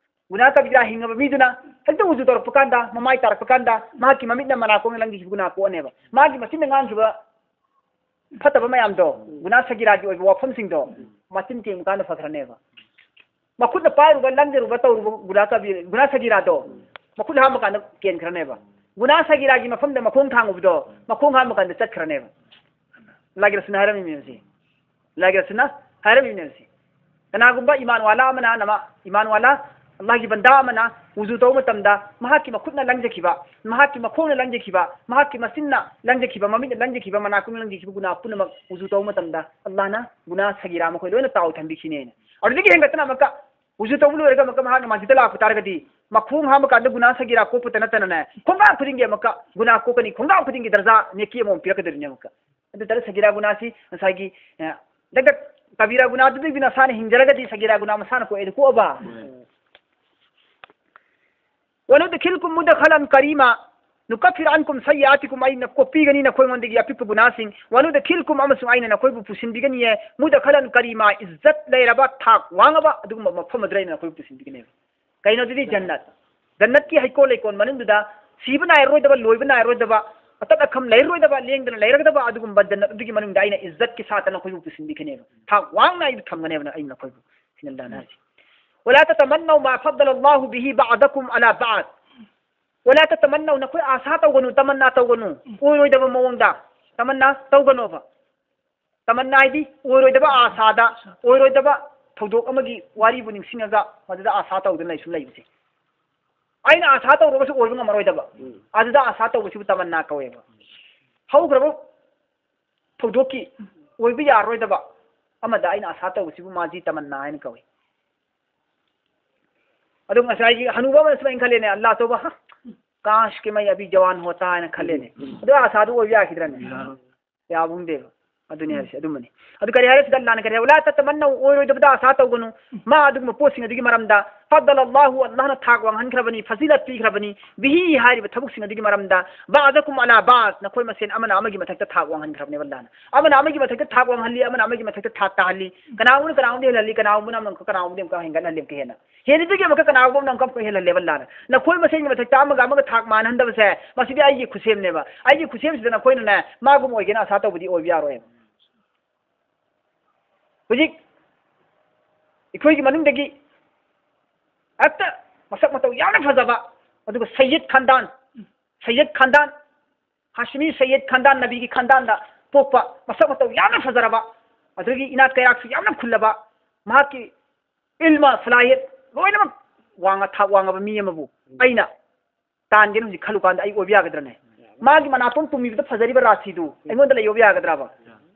ꯒꯨꯅꯥ ꯀꯕꯤꯔꯥ ꯍꯤꯡꯉꯕ ꯃꯤꯗꯨꯅ ꯍꯦꯛꯇ ꯎꯖꯨ ꯇꯧꯔꯛꯄ ꯀꯥꯟꯗ, ꯃꯃꯥꯏ ꯇꯥꯔꯛꯄ ꯀꯥꯟꯗ, ꯃꯍꯥꯛꯀꯤ ꯃꯃꯤꯠꯅ ꯃꯅꯥꯀꯣꯡꯅ ꯂꯪꯈꯤꯕ ꯒꯨꯅꯥ ꯀꯣꯛꯑꯅꯦꯕ꯫ ꯃꯥꯒꯤ ꯃꯆꯤꯟꯅ ꯉꯥꯡꯈꯤꯕ ꯐꯠꯇꯕ ꯃꯌꯥꯝꯗꯣ, ꯒꯨꯅꯥ ꯁꯒꯤꯔꯥꯒꯤ ꯑꯣꯏꯕ ꯋꯥꯐꯝꯁꯤꯡꯗꯣ, ꯃꯆꯤꯟ ꯊꯦꯡꯕ ꯀꯥꯟꯗ ꯐꯈ꯭ꯔꯅꯦꯕ꯫ ꯃꯈꯨꯠꯅ ꯄꯥꯏꯔꯨꯕ, ꯂꯪꯖꯔꯨꯕ, ꯇꯧꯔꯨꯕ ꯒꯨꯅꯥ ꯀꯕꯤ-, ꯒꯨꯅꯥ ꯁꯒꯤꯔꯥꯗꯣ, ꯃꯈꯨꯠ ꯍꯥꯝꯕ ꯀꯥꯟꯗ ꯀꯦꯟꯈ꯭ꯔꯅꯦꯕ꯫ ꯒꯨꯅꯥ ꯁꯒꯤꯔꯥꯒꯤ ꯃꯐꯝꯗ ꯃꯈꯣꯡ ꯊꯥꯡꯉꯨꯕꯗꯣ, ꯃꯈꯣꯡ ꯍꯥꯝꯕ ꯀꯥꯟꯗ ꯆꯠꯈ꯭ꯔꯅꯦꯕ꯫ ꯂꯥꯏꯒꯤ ꯔꯁꯨꯜꯅ ꯍꯥꯏꯔꯝꯃꯤꯕꯅꯦ ꯃꯁꯤ꯫ ꯂꯥꯏꯒꯤ ꯔꯁꯨꯜꯅ ꯍꯥꯏꯔꯝꯃꯤꯕꯅꯦ ꯃꯁꯤ꯫ ꯀꯅꯥꯒꯨꯝꯕ ꯏꯃꯥꯟ ꯋꯥꯂꯥ ꯑꯃꯅ, ꯅꯃꯥ-, ꯏꯃꯥꯟ ꯋꯥꯂꯥ, ꯑꯜꯂꯥꯍꯒꯤ ꯕꯟꯗꯥ ꯑꯃꯅ ꯋꯨꯖꯨ ꯇꯧꯕ ꯃꯇꯝꯗ ꯃꯍꯥꯛꯀꯤ ꯃꯈꯨꯠꯅ ꯂꯪꯖꯈꯤꯕ, ꯃꯍꯥꯛꯀꯤ ꯃꯈꯣꯡꯅ ꯂꯪꯖꯈꯤꯕ, ꯃꯍꯥꯛꯀꯤ ꯃꯆꯤꯟꯅ ꯂꯪꯖꯈꯤꯕ, ꯃꯃꯤꯠꯅ ꯂꯪꯖꯈꯤꯕ, ꯃꯅꯥꯀꯣꯡꯅ ꯂꯪꯖꯈꯤꯕ ꯒꯨꯅꯥ ꯄꯨꯝꯅꯃꯛ ꯋꯨꯖꯨ ꯇꯧꯕ ꯃꯇꯝꯗ ꯑꯜꯂꯥꯍꯅ ꯒꯨꯅꯥ ꯁꯒꯤꯔꯥ ꯃꯈꯣꯏ ꯂꯣꯏꯅ ꯇꯥꯎ ꯊꯝꯕꯤꯈꯤꯅꯦꯅ꯫ ꯑꯗꯨꯗꯒꯤ ꯍꯦꯟꯒꯠꯇꯅ ꯑꯃꯨꯛꯀ ꯋꯨꯖꯨ ꯇꯧꯕ ꯂꯣꯏꯔꯒ ꯑꯃꯨꯛꯀ ꯃꯍꯥꯛꯅ ꯃꯁꯖꯤꯗꯇ ꯂꯥꯛꯄ ꯇꯥꯔꯒꯗꯤ, ꯃꯈꯣꯡ ꯍꯥꯝꯕ ꯀꯥꯟꯗ ꯒꯨꯅꯥ ꯁꯒꯤꯔꯥ ꯀꯣꯛꯄꯇ ꯅꯠꯇꯅꯅꯦ, ꯈꯣꯡꯒꯥ ꯈꯨꯗꯤꯡꯒꯤ ꯑꯃꯨꯛꯀ ꯒꯨꯅꯥ ꯀꯣꯛꯀꯅꯤ, ꯈꯣꯡꯒꯥ ꯈꯨꯗꯤꯡꯒꯤ ꯗꯔꯖꯥ ꯅꯦꯀꯤ ꯑꯃꯃꯝ ꯄꯤꯔꯛꯀꯗꯣꯔꯤꯅꯦ ꯑꯃꯨꯛꯀ꯫ ꯑꯗꯨ ꯇꯥꯔꯦ ꯁꯒꯤꯔꯥ ꯒꯨꯅꯥꯁꯤ ꯉꯁꯥꯏꯒꯤ, ꯑ, ꯗꯛ ꯗꯛ ꯀꯕꯤꯔꯥ ꯒꯨꯅꯥꯗꯨꯗꯒꯤ ꯅꯁꯥꯅ ꯍꯤꯡꯖꯔꯒꯗꯤ ꯁꯒꯤꯔꯥ ꯒꯨꯅꯥ ꯃꯁꯥꯅ ꯀꯣꯛꯑꯦ, ꯑꯗꯨ ꯀꯣꯛꯑꯕ? ꯎꯝ꯫ "ꯋꯅꯨꯗꯈꯤꯜꯀꯨꯝ ꯃꯨꯗꯈꯂꯟ ꯀꯔꯤꯃꯥ ꯅꯨꯀꯐꯤꯔ ꯑꯟꯀꯨꯝ ꯁꯩꯌꯥꯇꯤꯀꯨꯝ", ꯑꯩꯅ ꯀꯣꯛꯄꯤꯒꯅꯤ ꯅꯈꯣꯏꯉꯣꯟꯗꯒꯤ ꯑꯄꯤꯛꯄ ꯒꯨꯅꯥꯁꯤꯡ꯫ "ꯋꯅꯨꯗꯈꯤꯜꯀꯨꯝ", ꯑꯃꯁꯨꯡ ꯑꯩꯅ ꯅꯈꯣꯏꯕꯨ ꯄꯨꯁꯤꯟꯕꯤꯒꯅꯤꯌꯦ꯫ "ꯃꯨꯗꯈꯂꯟ ꯀꯔꯤꯃꯥ", ꯏꯖꯠ ꯂꯩꯔꯕ, ꯊꯥꯛ ꯋꯥꯡꯉꯕ ꯑꯗꯨꯒꯨꯝꯕ ꯃꯐꯝ ꯑꯗꯨꯗ ꯑꯩꯅ ꯅꯈꯣꯏꯕꯨ ꯄꯨꯁꯤꯟꯕꯤꯒꯅꯦꯕ꯫ ꯀꯩꯅꯣ ꯑꯗꯨꯗꯤ? ꯖꯟꯅꯠ꯫ ꯖꯟꯅꯠꯀꯤ ꯍꯩꯀꯣꯜ ꯂꯩꯀꯣꯜ ꯃꯅꯨꯡꯗꯨꯗ ꯁꯤꯕ ꯅꯥꯏꯔꯔꯣꯏꯗꯕ, ꯂꯣꯏꯕ ꯅꯥꯏꯔꯔꯣꯏꯗꯕ, ꯑꯇꯠ ꯑꯈꯝ ꯂꯩꯔꯔꯣꯏꯗꯕ, ꯂꯦꯡꯗꯅ ꯂꯩꯔꯒꯗꯕ ꯑꯗꯨꯒꯨꯝꯕ ꯖꯟꯅꯠ ꯑꯗꯨꯒꯤ ꯃꯅꯨꯡꯗ ꯑꯩꯅ ꯏꯖꯠꯀꯤ ꯁꯥꯠꯇ ꯅꯈꯣꯏꯕꯨ ꯄꯨꯁꯤꯟꯕꯤꯒꯅꯦꯕ꯫ ꯊꯥꯛ ꯋꯥꯡꯅ ꯑꯩꯅ ꯊꯝꯒꯅꯦꯕ ꯑꯩꯅ ꯅꯈꯣꯏꯕꯨ꯫ ꯁꯤꯅ ꯑꯜꯂꯥꯍꯅ ꯍꯥꯏꯁꯦ꯫ "ꯋꯂꯥ ꯇꯇꯃꯟꯅꯧ ꯃꯥ ꯐꯗꯗꯂ ꯑꯜꯂꯥꯍꯨ ꯕꯤꯍꯤ ꯕꯥꯗꯀꯨꯝ ꯑꯂꯥ ꯕꯥꯗ꯫ ꯋꯂꯥ ꯇꯇꯃꯟꯅꯧ", ꯅꯈꯣꯏ ꯑꯥꯁꯥ ꯇꯧꯒꯅꯨ, ꯇꯃꯟꯅꯥ ꯇꯧꯒꯅꯨ, ꯑꯣꯏꯔꯣꯏꯗꯕ ꯃꯑꯣꯡꯗ ꯇꯃꯟꯅꯥ ꯇꯧꯒꯅꯣꯕ꯫ ꯇꯃꯟꯅꯥ ꯍꯥꯏꯗꯤ ꯑꯣꯏꯔꯣꯏꯗꯕ ꯑꯥꯁꯥꯗ, ꯑꯣꯏꯔꯣꯏꯗꯕ ꯊꯧꯗꯣꯛ ꯑꯃꯒꯤ ꯋꯥꯔꯤꯕꯨ ꯅꯤꯡꯁꯤꯡꯉꯒ ꯃꯗꯨꯗ ꯑꯥꯁꯥ ꯇꯧꯗꯨꯅ ꯂꯩꯁꯨꯝ ꯂꯩꯕꯁꯦ꯫ ꯑꯩꯅ ꯑꯥꯁꯥ ꯇꯧꯔꯒꯁꯨ ꯑꯣꯏꯕ ꯉꯝꯃꯔꯣꯏꯗꯕ꯫ ꯎꯝ꯫ ꯑꯗꯨꯗ ꯑꯥꯁꯥ ꯇꯧꯕꯁꯤꯕꯨ ꯇꯃꯟꯅꯥ ꯀꯧꯋꯦꯕ꯫ ꯍꯧꯈ꯭ꯔꯕ ꯊꯧꯗꯣꯛꯀꯤ ꯑꯣꯏꯕ ꯌꯥꯔꯔꯣꯏꯗꯕ ꯑꯃꯗ ꯑꯩꯅ ꯑꯥꯁꯥ ꯇꯧꯕꯁꯤꯕꯨ ꯃꯥꯖꯤ ꯇꯃꯟꯅꯥ ꯍꯥꯏꯅ ꯀꯧꯏ꯫ ꯑꯗꯨ ꯉꯁꯥꯏꯒꯤ ꯍꯅꯨꯕ ꯑꯃꯅ ꯁꯨꯃꯥꯏꯅ ꯈꯜꯂꯦꯅꯦ, "ꯑꯜꯂꯥ ꯇꯧꯕ, ꯍꯥ? ꯀꯥꯁ ꯀꯤ ꯃꯩ ꯑꯕꯤ ꯖꯋꯥꯟ ꯍꯣꯇꯥ" ꯍꯥꯏꯅ ꯈꯜꯂꯦꯅꯦ꯫ ꯎꯝ꯫ ꯑꯗꯨ ꯑꯥꯁꯥꯗꯨ ꯑꯣꯏꯕ ꯌꯥꯈꯤꯗ꯭ꯔꯅꯦ? ꯌꯥꯔꯣꯏ꯫ ꯌꯥꯕꯨꯡꯗꯦꯕ꯫ ꯑꯗꯨꯅꯤ ꯍꯥꯏꯔꯤꯁꯦ, ꯑꯗꯨꯝꯕꯅꯤ꯫ ꯑꯗꯨ ꯀꯔꯤ ꯍꯥꯏꯔꯦ ꯁꯤꯗ ꯑꯜꯂꯥꯅ ꯀꯔꯤ ꯍꯥꯏ? "ꯋꯥꯂꯥ ꯇꯇꯃꯟꯅꯧ", ꯑꯣꯏꯔꯣꯏꯗꯕꯗ ꯑꯥꯁꯥ ꯇꯧꯒꯅꯨ꯫ ꯃꯥ ꯑꯗꯨꯒꯨꯝꯕ ꯄꯣꯠꯁꯤꯡ ꯑꯗꯨꯒꯤ ꯃꯔꯝꯗ, ꯐꯗꯂ ꯑꯜꯂꯥꯍꯨ, ꯑꯜꯂꯥꯍꯅ ꯊꯥꯛ ꯋꯥꯡꯍꯟꯈ꯭ꯔꯕꯅꯤ, ꯐꯖꯤꯂꯠ ꯄꯤꯈ꯭ꯔꯕꯅꯤ, ꯕꯤꯍꯤ ꯍꯥꯏꯔꯤꯕ ꯊꯕꯛꯁꯤꯡ ꯑꯗꯨꯒꯤ ꯃꯔꯝꯗ, ꯕꯥꯖꯀꯨꯝ ꯑꯂꯥ ꯕꯥꯖ, ꯅꯈꯣꯏ ꯃꯁꯦꯟ ꯑꯃꯅ ꯑꯃꯒꯤ ꯃꯊꯛꯇ ꯊꯥꯛ ꯋꯥꯡꯍꯟꯈ꯭ꯔꯕꯅꯦꯕ ꯑꯜꯂꯥꯍꯅ꯫ ꯑꯃꯅ ꯑꯃꯒꯤ ꯃꯊꯛꯇ ꯊꯥꯛ ꯋꯥꯡꯍꯜꯂꯤ, ꯑꯃꯅ ꯑꯃꯒꯤ ꯃꯊꯛꯇ ꯊꯥꯛ ꯇꯥꯍꯜꯂꯤ꯫ ꯀꯅꯥꯒꯨꯝꯕꯅ ꯀꯅꯥꯒꯨꯝꯕꯗ ꯍꯦꯜꯍꯜꯂꯤ, ꯀꯅꯥꯒꯨꯝꯕꯅ ꯑꯃꯅ ꯀꯅꯥꯒꯨꯝꯕꯗ ꯑꯃꯨꯛꯀ ꯍꯦꯟꯒꯠꯍꯜꯂꯤ ꯑꯃꯨꯛꯀ ꯍꯦꯟꯅ꯫ ꯍꯦꯜꯂꯤꯗꯨꯒꯤ ꯑꯃꯨꯛꯀ ꯀꯅꯥꯒꯨꯝꯕ ꯑꯃꯅ ꯑꯃꯨꯛꯀ ꯍꯦꯜꯍꯜꯂꯦꯕ ꯑꯜꯂꯥꯍꯅ꯫ ꯅꯈꯣꯏ ꯃꯁꯦꯟꯒꯤ ꯃꯊꯛꯇ ꯑꯃꯒ ꯑꯃꯒ ꯊꯥꯛ ꯃꯥꯟꯅꯍꯟꯗꯕꯁꯦ, ꯃꯁꯤꯗꯤ ꯑꯩꯒꯤ ꯈꯨꯠꯁꯦꯝꯅꯦꯕ꯫ ꯑꯩꯒꯤ ꯈꯨꯠꯁꯦꯝꯁꯤꯗ ꯅꯈꯣꯏꯅꯅꯦ, ꯃꯥꯒꯨꯝ ꯑꯣꯏꯒꯦꯅ ꯑꯁꯥ ꯇꯧꯕꯗꯤ ꯑꯣꯏꯕ ꯌꯥꯔꯣꯏ꯫ ꯍꯧꯖꯤꯛ ꯑꯩꯈꯣꯏꯒꯤ ꯃꯅꯨꯡꯗꯒꯤ ꯍꯦꯛꯇ ꯃꯁꯛ ꯃꯇꯧ ꯌꯥꯝꯅ ꯐꯖꯕ, ꯑꯗꯨꯒ ꯁꯩꯌꯤꯗ ꯈꯥꯟꯗꯥꯟ, ꯁꯩꯌꯤꯗ ꯈꯥꯟꯗꯥꯟ, ꯍꯥꯁꯃꯤ ꯁꯩꯌꯤꯗ ꯈꯥꯟꯗꯥꯟ, ꯅꯕꯤꯒꯤ ꯈꯥꯟꯗꯥꯟꯗ ꯄꯣꯛꯄ, ꯃꯁꯛ ꯃꯇꯧ ꯌꯥꯝꯅ ꯐꯖꯔꯕ, ꯑꯗꯨꯗꯒꯤ ꯏꯅꯥꯠ ꯀꯩꯔꯥꯛꯁꯨ ꯌꯥꯝꯅ ꯈꯨꯜꯂꯕ, ꯃꯍꯥꯛꯀꯤ ꯏꯜꯃ ꯁꯂꯥꯍꯤꯌꯠ ꯂꯣꯏꯅꯃꯛ ꯋꯥꯡꯅ, ꯊꯥꯛ ꯋꯥꯡꯉꯕ ꯃꯤ ꯑꯃꯕꯨ ꯑꯩꯅ ꯇꯥꯟꯒꯦꯅ ꯍꯧꯖꯤꯛ ꯈꯜꯂꯨ ꯀꯥꯟꯗ ꯑꯩ ꯑꯣꯏꯕ ꯌꯥꯒꯗ꯭ꯔꯅꯦ? ꯃꯥꯒꯤ ꯃꯅꯥꯇꯣꯟ ꯇꯨꯝꯃꯤꯕꯗ ꯐꯖꯔꯤꯕ ꯔꯥꯁꯤꯗꯨ ꯑꯩꯉꯣꯟꯗ ꯂꯩꯍꯧꯕ ꯌꯥꯒꯗ꯭ꯔꯕ?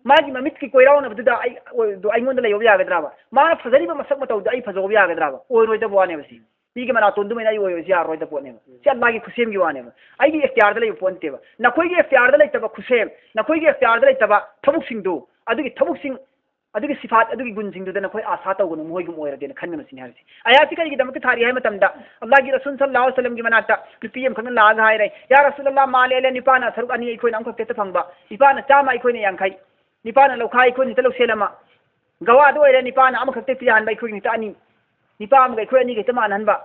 ꯃꯥꯒꯤ ꯃꯃꯤꯠꯀꯤ ꯀꯣꯏꯔꯥꯎꯅꯕꯗꯨꯗ ꯑꯩ, ꯑꯗꯨ ꯑꯩꯉꯣꯟꯗ ꯂꯩꯍꯧꯕ ꯌꯥꯒꯗ꯭ꯔꯕ? ꯃꯥꯅ ꯐꯖꯔꯤꯕ ꯃꯁꯛ ꯃꯇꯧꯗꯨꯗ ꯑꯩ ꯐꯖꯍꯧꯕ ꯌꯥꯒꯗ꯭ꯔꯕ? ꯑꯣꯏꯔꯣꯏꯗꯕ ꯋꯥꯅꯦꯕ ꯁꯤ꯫ ꯃꯤꯒꯤ ꯃꯅꯥꯇꯣꯟꯗꯨꯃꯩꯅ ꯑꯩ ꯑꯣꯏꯔꯣꯏꯁꯤ ꯌꯥꯔꯣꯏꯗꯕ ꯄꯣꯠꯅꯦꯕ꯫ ꯁꯤ ꯑꯜꯂꯥꯒꯤ ꯈꯨꯠꯁꯦꯝꯒꯤ ꯋꯥꯅꯦꯕ꯫ ꯑꯩꯒꯤ ꯑꯦꯛꯇꯤꯌꯥꯔꯗ ꯂꯩꯕ ꯄꯣꯠ ꯅꯠꯇꯦꯕ꯫ ꯅꯈꯣꯏꯒꯤ ꯑꯦꯛꯇꯤꯌꯥꯔꯗ ꯂꯩꯇꯕ ꯈꯨꯠꯁꯦꯝ, ꯅꯈꯣꯏꯒꯤ ꯑꯦꯛꯇꯤꯌꯥꯔꯗ ꯂꯩꯇꯕ ꯊꯕꯛꯁꯤꯡꯗꯨ, ꯑꯗꯨꯒꯤ ꯊꯕꯛꯁꯤꯡ, ꯑꯗꯨꯒꯤ ꯁꯤꯐꯥꯠ, ꯑꯗꯨꯒꯤ ꯒꯨꯟꯁꯤꯡꯗꯨꯗ ꯅꯈꯣꯏ ꯑꯥꯁꯥ ꯇꯧꯒꯅꯨ, ꯃꯈꯣꯏꯒꯨꯝ ꯑꯣꯏꯔꯒꯦꯅ ꯈꯟꯒꯅꯨ ꯁꯤꯅꯤ ꯍꯥꯏꯔꯤꯁꯤ꯫ ꯑꯌꯥꯠꯁꯤ ꯀꯔꯤꯒꯤꯗꯃꯛꯇ ꯊꯥꯔꯤ ꯍꯥꯏ ꯃꯇꯝꯗ, ꯑꯜꯂꯥꯍꯒꯤ ꯔꯁꯨꯜ ꯁꯜꯂꯜꯂꯥꯍꯨ ꯑꯂꯩꯍꯤ ꯋꯁꯜꯂꯝꯒꯤ ꯃꯅꯥꯛꯇ ꯅꯨꯄꯤ ꯑꯃꯈꯛꯅ ꯂꯥꯛꯑꯒ ꯍꯥꯏꯔꯦ, "ꯌꯥ ꯔꯁꯨꯜ ꯑꯜꯂꯥꯍ, ꯃꯥꯜ ꯂꯦ ꯂꯦ, ꯅꯤꯄꯥꯅ ꯁꯔꯨꯛ ꯑꯅꯤ ꯑꯩꯈꯣꯏꯅ ꯑꯃꯈꯛꯇ ꯐꯪꯕ, ꯅꯤꯄꯥꯅ ꯆꯥꯝꯃ ꯑꯩꯈꯣꯏꯅ ꯌꯥꯡꯈꯩ, ꯅꯤꯄꯥꯅ ꯂꯧꯈꯥꯏ ꯑꯩꯈꯣꯏꯅ ꯍꯦꯛꯇ ꯂꯧꯁꯦꯜ ꯑꯃ, ꯒꯋꯥꯗ ꯑꯣꯏꯔꯦ ꯅꯤꯄꯥꯅ ꯑꯃꯈꯛꯇ ꯄꯤꯍꯟꯕ, ꯑꯩꯈꯣꯏꯒꯤ ꯍꯦꯛꯇ ꯑꯅꯤ, ꯅꯤꯄꯥ ꯑꯃꯒ ꯑꯩꯈꯣꯏ ꯑꯅꯤꯒ ꯍꯦꯛꯇ ꯃꯥꯟꯅꯍꯟꯕ"꯫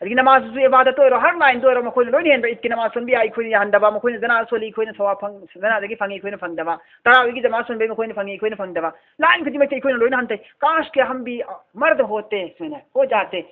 ꯑꯗꯒꯤ ꯅꯃꯥꯖꯇꯨꯁꯨ ꯏꯕꯥꯗꯠꯇ ꯑꯣꯏꯔꯣ, ꯍꯔ ꯂꯥꯏꯟꯗ ꯑꯣꯏꯔꯣ, ꯃꯈꯣꯏꯅ ꯂꯣꯏꯅ ꯍꯦꯟꯕ꯫ ꯏꯗꯀꯤ ꯅꯃꯥꯖ ꯁꯣꯟꯕ ꯌꯥꯏ, ꯑꯩꯈꯣꯏꯅ ꯌꯥꯍꯟꯗꯕ, ꯃꯈꯣꯏꯅ ꯖꯅꯥ ꯁꯣꯜꯂꯤ, ꯑꯩꯈꯣꯏꯅ ꯁꯋꯥꯕ ꯐꯪ-, ꯖꯅꯥꯗꯒꯤ ꯐꯪꯉꯤ, ꯑꯩꯈꯣꯏꯅ ꯐꯪꯗꯕ, ꯇꯔꯥꯋꯤꯒꯤ ꯖꯃꯥ ꯁꯣꯟꯕꯩ ꯃꯈꯣꯏꯅ ꯐꯪꯉꯤ, ꯑꯩꯈꯣꯏꯅ ꯐꯪꯗꯕ, ꯂꯥꯏꯟ ꯈꯨꯗꯤꯡꯃꯛꯇ ꯑꯩꯈꯣꯏꯅ ꯂꯣꯏꯅ ꯍꯟꯊꯩ꯫ "ꯀꯥꯁ ꯀꯤ ꯍꯝ ꯚꯤ ꯃꯔꯗ ꯍꯣꯇꯦ, ꯁꯨꯃꯥꯏꯅ ꯍꯣ ꯖꯥꯇꯦ,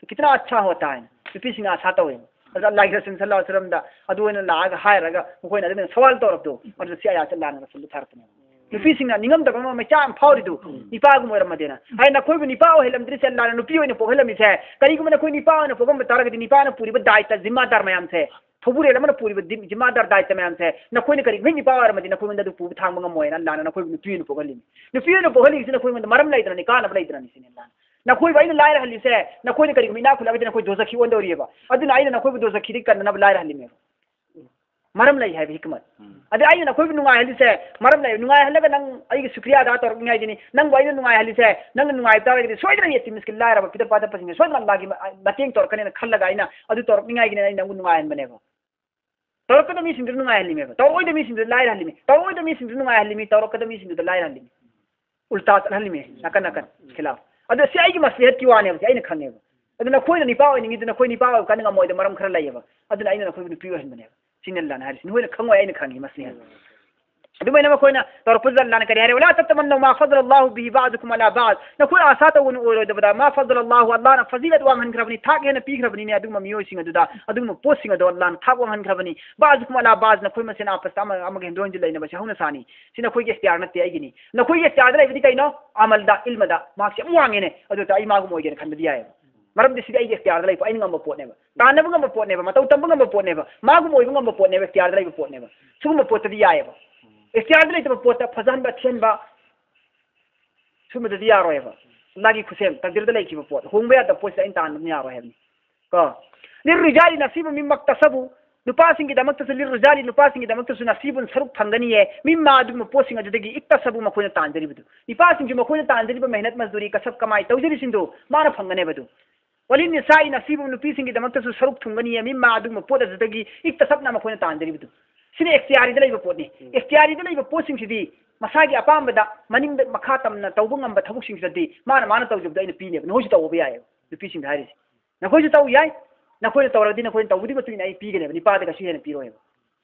ꯀꯤꯇꯅꯥ ꯑꯆꯥ ꯍꯣꯇꯥ" ꯍꯥꯏꯅ ꯅꯨꯄꯤꯁꯤꯡꯅ ꯑꯁꯥ ꯇꯧꯋꯦꯕ꯫ ꯑꯗꯨꯗ ꯑꯜꯂꯥꯍꯒꯤ ꯔꯁꯨꯜ ꯁꯜꯂꯜꯂꯥꯍꯨ ꯑꯂꯩꯍꯤ ꯋꯁꯜꯂꯝꯗ ꯑꯗꯨ ꯑꯣꯏꯅ ꯂꯥꯛꯑꯒ ꯍꯥꯏꯔꯒ ꯃꯈꯣꯏꯅ ꯑꯗꯨꯃꯥꯏꯅ ꯁꯋꯥꯜ ꯇꯧꯔꯕꯗꯣ, ꯑꯗꯨꯗ ꯁꯤ ꯑꯌꯥꯠꯁꯦ ꯑꯜꯂꯥꯍꯅ ꯔꯁꯨꯜꯗ ꯊꯥꯔꯛꯄꯅꯦꯕ꯫ ꯅꯨꯄꯤꯁꯤꯡꯅ ꯅꯤꯡꯉꯝꯗꯕ ꯑꯃ ꯃꯩꯆꯥ ꯑꯃ ꯐꯥꯎꯔꯤꯗꯨ, ꯅꯤꯄꯥꯒꯨꯝꯕ ꯑꯣꯏꯔꯝꯃꯗꯤꯅ꯫ ꯍꯥꯏ, ꯅꯈꯣꯏꯕꯨ ꯅꯤꯄꯥ ꯑꯣꯏꯍꯜꯂꯝꯗ꯭ꯔꯤꯁꯦ, ꯑꯜꯂꯥꯅ ꯅꯨꯄꯤ ꯑꯣꯏꯅ ꯄꯣꯛꯍꯜꯂꯝꯃꯤꯁꯦ꯫ ꯀꯔꯤꯒꯨꯝꯕ ꯅꯈꯣꯏ ꯅꯤꯄꯥ ꯑꯣꯏꯅ ꯄꯣꯛꯂꯝꯕ ꯇꯥꯔꯒꯗꯤ, ꯅꯤꯄꯥꯅ ꯄꯨꯔꯤꯕ ꯗꯥꯏꯇ, ꯖꯤꯝꯃꯥꯗꯥꯔ ꯃꯌꯥꯝꯁꯦ, ꯊꯧꯕꯨꯔꯦꯜ ꯑꯃꯅ ꯄꯨꯔꯤꯕ ꯗꯤ-, ꯖꯤꯝꯃꯥꯗꯥꯔ ꯗꯥꯏꯇ ꯃꯌꯥꯝꯁꯦ, ꯅꯈꯣꯏꯅ ꯀꯔꯤꯒꯨꯝꯕ ꯍꯦꯛ ꯅꯤꯄꯥ ꯑꯣꯏꯔꯝꯃꯗꯤ, ꯅꯈꯣꯏꯉꯣꯟꯗ ꯑꯗꯨ ꯄꯨꯕ ꯊꯥꯡꯕ ꯉꯝꯃꯣꯏꯅ ꯑꯜꯂꯥꯅ ꯅꯈꯣꯏꯕꯨ ꯅꯨꯄꯤ ꯑꯣꯏꯅ ꯄꯣꯛꯍꯜꯂꯤꯅꯤ꯫ ꯅꯨꯄꯤ ꯑꯣꯏꯅ ꯄꯣꯛꯍꯜꯂꯤꯁꯤ ꯅꯈꯣꯏꯉꯣꯟꯗ ꯃꯔꯝ ꯂꯩꯗꯅꯅꯤ, ꯀꯥꯟꯅꯕ ꯂꯩꯗꯅꯅꯤ ꯁꯤꯅꯤ ꯑꯜꯂꯥꯅ꯫ ꯅꯈꯣꯏꯕꯨ ꯑꯩꯅ ꯂꯥꯏꯔꯍꯜꯂꯤꯁꯦ, ꯅꯈꯣꯏꯅ ꯀꯔꯤꯒꯨꯝꯕ ꯏꯅꯥꯛ ꯈꯨꯜꯂꯒꯗꯤ ꯅꯈꯣꯏ ꯗꯣꯖꯈꯤ ꯑꯣꯟꯗꯧꯔꯤꯑꯕ꯫ ꯑꯗꯨꯅ ꯑꯩꯅ ꯅꯈꯣꯏꯕꯨ ꯗꯣꯖꯈꯤꯗꯒꯤ ꯀꯟꯅꯅꯕ ꯂꯥꯏꯔꯍꯜꯂꯤꯅꯦꯕ꯫ ꯃꯔꯝ ꯂꯩ ꯍꯥꯏꯕ ꯍꯤꯀꯃꯠ꯫ ꯎꯝ꯫ ꯑꯗꯩ ꯑꯩꯅ ꯅꯈꯣꯏꯕꯨ ꯅꯨꯡꯉꯥꯏꯍꯜꯂꯤꯁꯦ ꯃꯔꯝ ꯂꯩ꯫ ꯅꯨꯡꯉꯥꯏꯍꯜꯂꯒ ꯅꯪ ꯑꯩꯒꯤ ꯁꯨꯀ꯭ꯔꯤꯌꯥ ꯑꯗꯥ ꯇꯧꯔꯛꯅꯤꯡꯉꯥꯏꯒꯤꯅꯤ꯫ ꯅꯪꯕꯨ ꯑꯩꯅ ꯅꯨꯡꯉꯥꯏꯍꯜꯂꯤꯁꯦ, ꯅꯪꯅ ꯅꯨꯡꯉꯥꯏꯕ ꯇꯥꯔꯒꯗꯤ ꯁꯣꯏꯗꯅ ꯌꯦꯇꯤꯝ ꯃꯤꯁꯀꯤꯟ ꯂꯥꯏꯔꯕ ꯄꯤꯗꯛ ꯄꯥꯗꯛꯄꯁꯤꯡꯁꯦ ꯁꯣꯏꯗꯅ ꯑꯜꯂꯥꯒꯤ ꯃ-, ꯃꯇꯦꯡ ꯇꯧꯔꯛꯀꯅꯦꯅ ꯈꯜꯂꯒ ꯑꯩꯅ ꯑꯗꯨ ꯇꯧꯔꯛꯅꯤꯡꯉꯥꯏꯒꯤꯅꯦꯅ ꯑꯩꯅ ꯅꯪꯕꯨ ꯅꯨꯡꯉꯥꯏꯍꯟꯕꯅꯦꯕ꯫ ꯇꯧꯔꯛꯀꯗꯕ ꯃꯤꯁꯤꯡꯗꯨ ꯅꯨꯡꯉꯥꯏꯍꯜꯂꯤꯃꯦꯕ꯫ ꯇꯧꯔꯛꯑꯣꯏꯗꯕ ꯃꯤꯁꯤꯡꯗꯨ ꯂꯥꯏꯔꯍꯜꯂꯤꯃꯤ꯫ ꯇꯧꯔꯛꯑꯣꯏꯗꯕ ꯃꯤꯁꯤꯡꯗꯨ ꯅꯨꯡꯉꯥꯏꯍꯜꯂꯤꯃꯤ꯫ ꯇꯧꯔꯛꯀꯗꯕ ꯃꯤꯁꯤꯡꯗꯨꯗ ꯂꯥꯏꯔꯍꯜꯂꯤꯃꯤ꯫ ꯎꯜꯇꯥ ꯆꯠꯍꯜꯂꯤꯃꯤ꯫ ꯅꯥꯀꯟ ꯅꯥꯀꯟ ꯈꯤꯂꯥꯐ꯫ ꯑꯗꯣ ꯁꯤ ꯑꯩꯒꯤ ꯃꯁꯂꯤꯍꯠꯀꯤ ꯋꯥꯅꯦꯕ꯫ ꯁꯤ ꯑꯩꯅ ꯈꯪꯉꯦꯕ꯫ ꯑꯗꯨ ꯅꯈꯣꯏꯅ ꯅꯤꯄꯥ ꯑꯣꯏꯅꯤꯡꯉꯤꯗꯨ ꯅꯈꯣꯏ ꯅꯤꯄꯥ ꯑꯣꯏꯕ ꯀꯥꯟꯗ ꯉꯝꯃꯣꯏꯗꯕ ꯃꯔꯝ ꯈꯔ ꯂꯩꯌꯦꯕ꯫ ꯑꯗꯨꯅ ꯑꯩꯅ ꯅꯈꯣꯏꯕꯨ ꯅꯨꯄꯤ ꯑꯣꯏꯍꯟꯕꯅꯦꯕ꯫ ꯁꯤꯅꯤ ꯑꯜꯂꯥꯅ ꯍꯥꯏꯔꯤꯁꯤ꯫ ꯅꯈꯣꯏꯅ ꯈꯪꯉꯣꯏ, ꯑꯩꯅ ꯈꯪꯉꯤ ꯃꯁꯂꯤꯍꯠ꯫ ꯑꯗꯨꯃꯥꯏꯅ ꯃꯈꯣꯏꯅ ꯇꯧꯔꯛꯄꯗꯨꯗ ꯑꯜꯂꯥꯅ ꯀꯔꯤ ꯍꯥꯏꯔꯦ? "ولا تتمنوا ما فضل الله به بعضكم على بعض." ꯅꯈꯣꯏ ꯑꯥꯁꯥ ꯇꯧꯒꯅꯨ ꯑꯣꯏꯔꯣꯏꯗꯕꯗ, "ما فضل الله", ꯑꯜꯂꯥꯅ ꯐꯖꯤꯂꯠ ꯋꯥꯡꯍꯟꯈ꯭ꯔꯕꯅꯤ, ꯊꯥꯛ ꯍꯦꯟꯅ ꯄꯤꯈ꯭ꯔꯕꯅꯤꯅꯦ ꯑꯗꯨꯒꯨꯝꯕ ꯃꯤꯑꯣꯏꯁꯤꯡ ꯑꯗꯨꯗ, ꯑꯗꯨꯒꯨꯝꯕ ꯄꯣꯠꯁꯤꯡ ꯑꯗꯣ ꯑꯜꯂꯥꯅ ꯊꯥꯛ ꯋꯥꯡꯍꯟꯈ꯭ꯔꯕꯅꯤ꯫ "بعضكم على بعض", ꯅꯈꯣꯏ ꯃꯁꯦꯟ ꯑꯥꯄꯁꯇ ꯑꯃ ꯑꯃꯒ ꯍꯦꯟꯗꯣꯛ ꯍꯦꯟꯖꯤꯟ ꯂꯩꯅꯕꯁꯦ ꯍꯧꯅ ꯁꯥꯅꯤ꯫ ꯁꯤ ꯅꯈꯣꯏꯒꯤ ꯏꯈꯇꯤꯌꯥꯔ ꯅꯠꯇꯦ, ꯑꯩꯒꯤꯅꯤ꯫ ꯅꯈꯣꯏꯒꯤ ꯏꯈꯇꯤꯌꯥꯔꯗ ꯂꯩꯕꯗꯤ ꯀꯩꯅꯣ? ꯑꯃꯜꯗ, ꯏꯜꯃꯗ꯫ ꯃꯍꯥꯛꯁꯦ ꯌꯥꯝ ꯋꯥꯡꯉꯦꯅꯦ, ꯑꯗꯨꯗ ꯑꯩ ꯃꯥꯒꯨꯝ ꯑꯣꯏꯒꯦꯅ ꯈꯟꯕꯗꯤ ꯌꯥꯏꯌꯦꯕ꯫ ꯃꯔꯝꯗꯤ ꯁꯤꯗꯤ ꯑꯩꯒꯤ ꯏꯈꯇꯤꯌꯥꯔꯗ ꯂꯩꯕ, ꯑꯩꯅ ꯉꯝꯕ ꯄꯣꯠꯅꯦꯕ, ꯇꯥꯟꯅꯕ ꯉꯝꯕ ꯄꯣꯠꯅꯦꯕ, ꯃꯇꯧ ꯇꯝꯕ ꯉꯝꯕ ꯄꯣꯠꯅꯦꯕ, ꯃꯥꯒꯨꯝ ꯑꯣꯏꯕ ꯉꯝꯕ ꯄꯣꯠꯅꯦꯕ, ꯏꯈꯇꯤꯌꯥꯔꯗ ꯂꯩꯕ ꯄꯣꯠꯅꯦꯕ꯫ ꯁꯤꯒꯨꯝꯕ ꯄꯣꯠꯇꯗꯤ ꯌꯥꯏꯌꯦꯕ꯫ ꯏꯈꯇꯤꯌꯥꯔꯗ ꯂꯩꯇꯕ ꯄꯣꯠꯇ ꯐꯖꯍꯟꯕ, ꯊꯤꯍꯟꯕ, ꯁꯨꯝꯕꯗꯗꯤ ꯌꯥꯔꯣꯏꯕ꯫ ꯑꯜꯂꯥꯒꯤ ꯈꯨꯠꯁꯦꯝ, ꯇꯛꯗꯤꯔꯗ ꯂꯩꯈꯤꯕ ꯄꯣꯠ, ꯍꯣꯡꯕ ꯌꯥꯗꯕ ꯄꯣꯠꯁꯤꯗ ꯑꯩꯅ ꯇꯥꯟꯕ ꯑꯗꯨꯝ ꯌꯥꯔꯣꯏ ꯍꯥꯏꯕꯅꯤ꯫ ꯀꯣ? "للرجال نصيب مما اكتسبوا", ꯅꯨꯄꯥꯁꯤꯡꯒꯤꯗꯃꯛꯇꯁꯨ, "للرجال", ꯅꯨꯄꯥꯁꯤꯡꯒꯤꯗꯃꯛꯇꯁꯨ "نصيب", ꯁꯔꯨꯛ ꯐꯪꯒꯅꯤꯌꯦ, "مما", ꯑꯗꯨꯒꯨꯝꯕ ꯄꯣꯠꯁꯤꯡ ꯑꯗꯨꯗꯒꯤ, "اكتسبوا", ꯃꯈꯣꯏꯅ ꯇꯥꯟꯖꯔꯤꯕꯗꯨ꯫ ꯅꯨꯄꯥꯁꯤꯡꯁꯨ ꯃꯈꯣꯏꯅ ꯇꯥꯟꯖꯔꯤꯕ ꯃꯦꯍꯅꯠ ꯃꯖꯗꯨꯔꯤ, ꯀꯁꯕ ꯀꯃꯥꯏ ꯇꯧꯖꯔꯤꯁꯤꯡꯗꯨ ꯃꯥꯅ ꯐꯪꯒꯅꯦꯕ ꯑꯗꯨ꯫ "وللنساء نصيب", ꯅꯨꯄꯤꯁꯤꯡꯒꯤꯗꯃꯛꯇꯁꯨ ꯁꯔꯨꯛ ꯊꯨꯡꯒꯅꯤꯌꯦ, "مما", ꯑꯗꯨꯒꯨꯝꯕ ꯄꯣꯠ ꯑꯗꯨꯗꯒꯤ, "اكتسبن", ꯃꯈꯣꯏꯅ ꯇꯥꯟꯖꯔꯤꯕꯗꯨ꯫ ꯁꯤꯅ ꯏꯈꯇꯤꯌꯥꯔꯤꯗ ꯂꯩꯕ ꯄꯣꯠꯅꯤ꯫ ꯎꯝ꯫ ꯏꯈꯇꯤꯌꯥꯔꯤꯗ ꯂꯩꯕ ꯄꯣꯠꯁꯤꯡꯁꯤꯗꯤ ꯃꯁꯥꯒꯤ ꯑꯄꯥꯝꯕꯗ ꯃꯅꯤꯡꯗ ꯃꯈꯥ ꯇꯝꯅ ꯇꯧꯕ ꯉꯝꯕ ꯊꯕꯛꯁꯤꯡꯁꯤꯗꯗꯤ ꯃꯥꯅ, ꯃꯥꯅ ꯇꯧꯖꯕꯗꯣ ꯑꯩꯅ ꯄꯤꯅꯦꯕ꯫ ꯅꯈꯣꯏꯁꯨ ꯇꯧꯕ ꯌꯥꯏꯌꯦꯕ, ꯅꯨꯄꯤꯁꯤꯡꯗ ꯍꯥꯏꯔꯤꯁꯦ꯫ ꯅꯈꯣꯏꯁꯨ ꯇꯧ ꯌꯥꯏ꯫ ꯅꯈꯣꯏꯅ ꯇꯧꯔꯒꯗꯤ ꯅꯈꯣꯏꯅ ꯇꯧꯕꯗꯨꯒꯤ ꯃꯇꯨꯡ ꯏꯟꯅ ꯑꯩ ꯄꯤꯒꯅꯦꯕ꯫ ꯅꯤꯄꯥꯗ ꯀꯩꯁꯨ ꯍꯦꯟꯅ ꯄꯤꯔꯣꯏꯕ꯫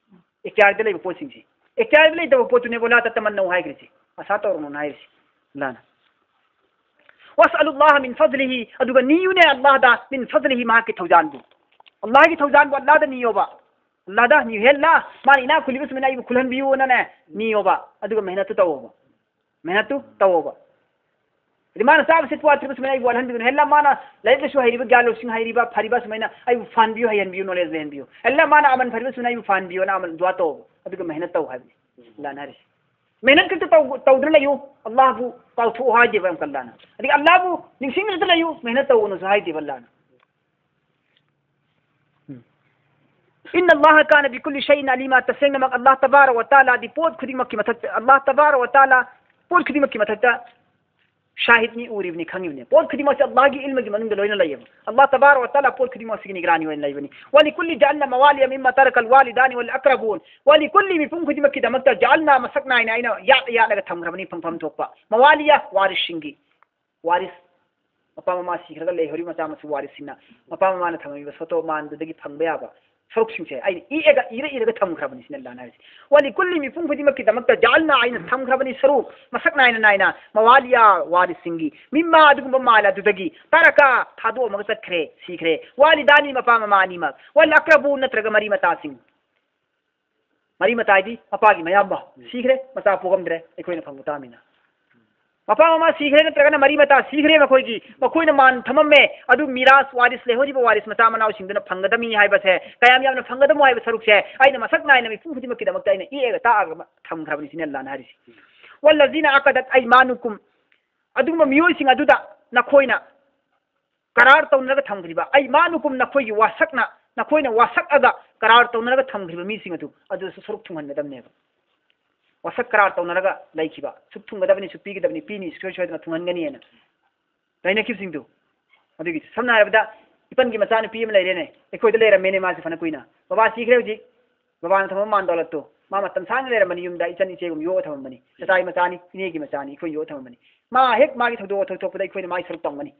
ꯏꯈꯇꯤꯌꯥꯔꯗ ꯂꯩꯕ ꯄꯣꯠꯁꯤꯡꯁꯤ꯫ ꯏꯈꯇꯤꯌꯥꯔꯗ ꯂꯩꯇꯕ ꯄꯣꯠꯇꯨꯅꯦꯕ "لا تتمنوا" ꯍꯥꯏꯈ꯭ꯔꯤꯁꯤ꯫ ꯑꯁꯥ ꯇꯧꯔꯨꯅꯨꯅ ꯍꯥꯏꯔꯤꯁꯤ꯫ ꯑꯜꯂꯥꯅ "واسألوا الله من فضله", ꯑꯗꯨꯒ ꯅꯤꯌꯨꯅꯦ ꯑꯜꯂꯥꯗ, "من فضله", ꯃꯍꯥꯛꯀꯤ ꯊꯧꯖꯥꯟꯕꯨ꯫ ꯑꯜꯂꯥꯒꯤ ꯊꯧꯖꯥꯟꯕꯨ ꯑꯜꯂꯥꯗ ꯅꯤꯌꯣꯕ꯫ ꯑꯜꯂꯥꯗ ꯅꯤꯌꯨ, "ꯍꯦ ꯑꯜꯂꯥ, ꯃꯥꯅ ꯏꯅꯥꯛ ꯈꯨꯜꯂꯤꯕ ꯁꯨꯃꯥꯏꯅ ꯑꯩꯕꯨ ꯈꯨꯜꯍꯟꯕꯤꯌꯨꯅꯅꯦ ꯅꯤꯌꯣꯕ, ꯑꯗꯨꯒ ꯃꯦꯍꯅꯠꯇꯨ ꯇꯧꯋꯣꯕ, ꯃꯦꯍꯅꯠꯇꯨ ꯇꯧꯋꯣꯕ꯫ ꯍꯥꯏꯗꯤ ꯃꯥꯅ ꯆꯥꯕ ꯁꯦꯠꯄ ꯋꯥꯠꯇ꯭ꯔꯤꯕ ꯁꯨꯃꯥꯏꯅ ꯑꯩꯕꯨ ꯋꯥꯠꯍꯟꯕꯤꯒꯅꯨ꯫ ꯍꯦ ꯑꯜꯂꯥ, ꯃꯥꯅ ꯂꯥꯏꯔꯤꯛ ꯂꯥꯏꯁꯨ ꯍꯩꯔꯤꯕ, ꯒ꯭ꯌꯥꯟ ꯂꯧꯁꯤꯡ ꯍꯩꯔꯤꯕ, ꯐꯔꯤꯕ ꯁꯨꯃꯥꯏꯅ ꯑꯩꯕꯨ ꯐꯍꯟꯕꯤꯌꯨ, ꯍꯩꯍꯟꯕꯤꯌꯨ, ꯅꯣꯂꯦꯖ ꯂꯩꯍꯟꯕꯤꯌꯨ꯫ ꯍꯦ ꯑꯜꯂꯥ, ꯃꯥꯅ ꯑꯃꯟ ꯐꯔꯤꯕ ꯁꯨꯃꯥꯏꯅ ꯑꯩꯕꯨ ꯐꯍꯟꯕꯤꯌꯨꯅ ꯑꯃꯟ ꯗꯨꯋꯥ ꯇꯧꯋꯣꯕ, ꯑꯗꯨꯒ ꯃꯦꯍꯅꯠ ꯇꯧ" ꯍꯥꯏꯕꯅꯤ ꯑꯜꯂꯥꯅ ꯍꯥꯏꯔꯤꯁꯦ꯫ ꯃꯦꯍꯅꯠ ꯈꯛꯇ ꯇꯧ-, ꯇꯧꯗꯨꯅ ꯂꯩꯌꯨ, ꯑꯜꯂꯥꯍꯕꯨ ꯀꯥꯎꯊꯣꯛꯑꯣ ꯍꯥꯏꯗꯦꯕ ꯑꯃꯨꯛꯀ ꯑꯜꯂꯥꯅ꯫ ꯑꯗꯒꯤ ꯑꯜꯂꯥꯍꯕꯨ ꯅꯤꯡꯁꯤꯡꯗꯨꯅ ꯂꯩꯌꯨ, ꯃꯦꯍꯅꯠ ꯇꯧꯒꯅꯨꯁꯨ ꯍꯥꯏꯗꯦꯕ ꯑꯜꯂꯥꯅ꯫ ꯎꯝ꯫ "ꯏꯟꯅ ꯑꯜꯂꯥꯍ ꯀꯥꯅ ꯕꯤꯀꯨꯜꯂꯤ ꯁꯩꯏꯟ ꯑꯂꯤꯃꯥ", ꯇꯁꯦꯡꯅꯃꯛ ꯑꯜꯂꯥꯍ ꯇꯕꯥꯔꯛ ꯋ ꯇꯥꯂꯥꯗꯤ ꯄꯣꯠ ꯈꯨꯗꯤꯡꯃꯛꯀꯤ ꯃꯊꯛꯇ, ꯑꯜꯂꯥꯍ ꯇꯕꯥꯔꯛ ꯋ ꯇꯥꯂꯥ ꯄꯣꯠ ꯈꯨꯗꯤꯡꯃꯛꯀꯤ ꯃꯊꯛꯇ ꯁꯥꯍꯤꯗꯅꯤ, ꯎꯔꯤꯕꯅꯤ, ꯈꯪꯉꯤꯕꯅꯤ꯫ ꯄꯣꯠ ꯈꯨꯗꯤꯡꯃꯛꯁꯦ ꯑꯜꯂꯥꯍꯒꯤ ꯏꯜꯃꯒꯤ ꯃꯅꯨꯡꯗ ꯂꯣꯏꯅ ꯂꯩꯌꯦꯕ꯫ ꯑꯜꯂꯥꯍ ꯇꯕꯥꯔꯛ ꯋ ꯇꯥꯂꯥ ꯄꯣꯠ ꯈꯨꯗꯤꯡꯃꯛꯁꯤꯒꯤ ꯅꯤꯒꯔꯥꯅꯤ ꯑꯣꯏꯅ ꯂꯩꯕꯅꯤ꯫ "ꯋꯂꯤꯀꯨꯜꯂꯤ ꯖꯑꯜꯅꯥ ꯃꯋꯥꯂꯤꯌ ꯃꯤꯝꯃꯥ ꯇꯔꯀꯜ ꯋꯥꯂꯤꯗꯥꯅꯤ ꯋꯜ ꯑꯛꯔꯕꯨꯟ", ꯋꯂꯤꯀꯨꯜꯂꯤ, ꯃꯤꯄꯨꯝ ꯈꯨꯗꯤꯡꯃꯛꯀꯤꯗꯃꯛꯇ, "ꯖꯑꯜꯅꯥ", ꯃꯁꯛ ꯅꯥꯏꯅ ꯑꯩꯅ ꯌꯥꯠ ꯌꯥꯠꯂꯒ ꯊꯝꯈ꯭ꯔꯕꯅꯤ, ꯐꯪꯐꯝ ꯊꯣꯛꯄ꯫ "ꯃꯋꯥꯂꯤꯌ", ꯋꯥꯔꯤꯁꯁꯤꯡꯒꯤ꯫ ꯋꯥꯔꯤꯁ, ꯃꯄꯥ ꯃꯃꯥ ꯁꯤꯈ꯭ꯔꯒ ꯂꯩꯍꯧꯔꯤꯕ ꯃꯆꯥ ꯃꯁꯨ ꯋꯥꯔꯤꯁꯁꯤꯡꯅ ꯃꯄꯥ ꯃꯃꯥꯅ ꯊꯝꯃꯝꯃꯤꯕ ꯁꯣꯇꯣ ꯃꯥꯟꯗꯨꯗꯒꯤ ꯐꯪꯕ ꯌꯥꯕ ꯁꯔꯨꯛꯁꯤꯡꯁꯦ ꯑꯩꯅ ꯏꯑꯒ, ꯏꯔ ꯏꯔꯒ ꯊꯝꯈ꯭ꯔꯕꯅꯤ ꯁꯤꯅꯤ ꯑꯜꯂꯥꯍꯅ ꯍꯥꯏꯔꯤꯁꯦ꯫ "ꯋꯂꯤꯀꯨꯜꯂꯤ", ꯃꯤꯄꯨꯝ ꯈꯨꯗꯤꯡꯃꯛꯀꯤꯗꯃꯛꯇ, "ꯖꯑꯜꯅꯥ", ꯑꯩꯅ ꯊꯝꯈ꯭ꯔꯕꯅꯤ ꯁꯔꯨꯛ ꯃꯁꯛ ꯅꯥꯏꯅ ꯅꯥꯏꯅ, "ꯃꯋꯥꯂꯤꯌ", ꯋꯥꯔꯤꯁꯁꯤꯡꯒꯤ, "ꯃꯤꯝꯃꯥ", ꯑꯗꯨꯒꯨꯝꯕ ꯃꯥꯜ ꯑꯗꯨꯗꯒꯤ, "ꯇꯔꯀ", ꯊꯥꯗꯣꯛꯑꯝꯃꯒ ꯆꯠꯈ꯭ꯔꯦ, ꯁꯤꯈ꯭ꯔꯦ, "ꯋꯥꯂꯤꯗꯥꯅꯤ", ꯃꯄꯥ ꯃꯃꯥ ꯑꯅꯤꯃꯛ, "ꯋꯜ ꯑꯛꯔꯕꯨꯟ", ꯅꯠꯇ꯭ꯔꯒ ꯃꯔꯤ ꯃꯇꯥꯁꯤꯡ꯫ ꯃꯔꯤ ꯃꯇꯥ ꯍꯥꯏꯗꯤ ꯃꯄꯥꯒꯤ ꯃꯌꯥꯝꯕ ꯁꯤꯈ꯭ꯔꯦ, ꯃꯆꯥ ꯄꯣꯛꯑꯝꯗ꯭ꯔꯦ, ꯑꯩꯈꯣꯏꯅ ꯐꯪꯕ ꯇꯥꯕꯅꯤꯅ꯫ ꯃꯄꯥ ꯃꯃꯥ ꯁꯤꯈ꯭ꯔꯦ ꯅꯠꯇ꯭ꯔꯒꯅ ꯃꯔꯤ ꯃꯇꯥ ꯁꯤꯈ꯭ꯔꯦ ꯃꯈꯣꯏꯒꯤ, ꯃꯈꯣꯏꯅ ꯃꯥꯟ ꯊꯝꯃꯝꯃꯦ, ꯑꯗꯨ ꯃꯤꯔꯥꯁ, ꯋꯥꯔꯤꯁ, ꯂꯩꯍꯧꯔꯤꯕ ꯋꯥꯔꯤꯁ ꯃꯆꯥ ꯃꯅꯥꯎꯁꯤꯡꯗꯨꯅ ꯐꯪꯒꯗꯕꯅꯤ ꯍꯥꯏꯕꯁꯦ, ꯀꯌꯥꯝ ꯌꯥꯝꯅ ꯐꯪꯒꯗꯕꯅꯣ ꯍꯥꯏꯕ ꯁꯔꯨꯛꯁꯦ ꯑꯩꯅ ꯃꯁꯛ ꯅꯥꯏꯅ ꯃꯤꯄꯨꯝ ꯈꯨꯗꯤꯡꯃꯛꯀꯤꯗꯃꯛꯇ ꯑꯩꯅ ꯌꯦꯛꯑꯒ ꯇꯥꯛꯑꯒ ꯊꯝꯈ꯭ꯔꯕꯅꯤ ꯁꯤꯅꯤ ꯑꯜꯂꯥꯍꯅ ꯍꯥꯏꯔꯤꯁꯤ꯫ "ꯋꯜꯂꯖꯤꯅ ꯑꯀꯗꯠ ꯑꯩꯃꯥꯅꯨꯀꯨꯝ", ꯑꯗꯨꯒꯨꯝꯕ ꯃꯤꯑꯣꯏꯁꯤꯡ ꯑꯗꯨꯗ ꯅꯈꯣꯏꯅ ꯀꯔꯥꯔ ꯇꯧꯅꯔꯒ ꯊꯝꯈ꯭ꯔꯤꯕ, "ꯑꯩꯃꯥꯅꯨꯀꯨꯝ", ꯅꯈꯣꯏꯒꯤ ꯋꯥꯁꯛꯅ, ꯅꯈꯣꯏꯅ ꯋꯥꯁꯛꯑꯒ ꯀꯔꯥꯔ ꯇꯧꯅꯔꯒ ꯊꯝꯈ꯭ꯔꯤꯕ ꯃꯤꯁꯤꯡ ꯑꯗꯨ, ꯑꯗꯨꯁꯨ ꯁꯔꯨꯛ ꯊꯨꯡꯍꯟꯒꯗꯕꯅꯦꯕ꯫ ꯋꯥꯁꯛ ꯀꯔꯥꯔ ꯇꯧꯅꯔꯒ ꯂꯩꯈꯤꯕ, ꯁꯨꯛ ꯊꯨꯡꯒꯗꯕꯅꯤ, ꯁꯨꯛ ꯄꯤꯒꯗꯕꯅꯤ, ꯄꯤꯅꯤ, ꯁꯨꯡꯁꯣꯏ ꯁꯣꯏꯗꯅ ꯊꯨꯡꯍꯟꯒꯅꯤꯅ ꯂꯩꯅꯈꯤꯕꯁꯤꯡꯗꯨ꯫ ꯑꯗꯨꯒꯤ ꯁꯝꯅ ꯍꯥꯏꯔꯕꯗ, ꯏꯄꯟꯒꯤ ꯃꯆꯥꯅꯨꯄꯤ ꯑꯃ ꯂꯩꯔꯦꯅꯦ, ꯑꯩꯈꯣꯏꯗ ꯂꯩꯔꯝꯃꯦꯅꯦ ꯃꯥꯁꯦ ꯐꯅ ꯀꯨꯏꯅ꯫ ꯕꯕꯥ ꯁꯤꯈ꯭ꯔꯦ ꯍꯧꯖꯤꯛ, ꯕꯕꯥꯅ ꯊꯝꯕ ꯃꯥꯟ ꯗꯧꯂꯠꯇꯣ, ꯃꯥ ꯃꯇꯝ ꯁꯥꯡꯅ ꯂꯩꯔꯝꯕꯅꯤ ꯌꯨꯝꯗ, ꯏꯆꯟ ꯏꯆꯦꯒꯨꯝ ꯌꯣꯛꯑ ꯊꯝꯃꯝꯕꯅꯤ, ꯆꯆꯥꯒꯤ ꯃꯆꯥꯅꯤ, ꯏꯅꯦꯒꯤ ꯃꯆꯥꯅꯤ, ꯑꯩꯈꯣꯏ ꯌꯣꯛꯑ ꯊꯝꯃꯝꯕꯅꯤ꯫ ꯃꯥ ꯍꯦꯛ ꯃꯥꯒꯤ ꯊꯧꯗꯣꯛ ꯋꯥꯊꯣꯛ ꯊꯣꯛꯄꯗ ꯑꯩꯈꯣꯏꯅ ꯃꯥꯒꯤ ꯁꯔꯨꯛ ꯇꯧꯒꯅꯤ꯫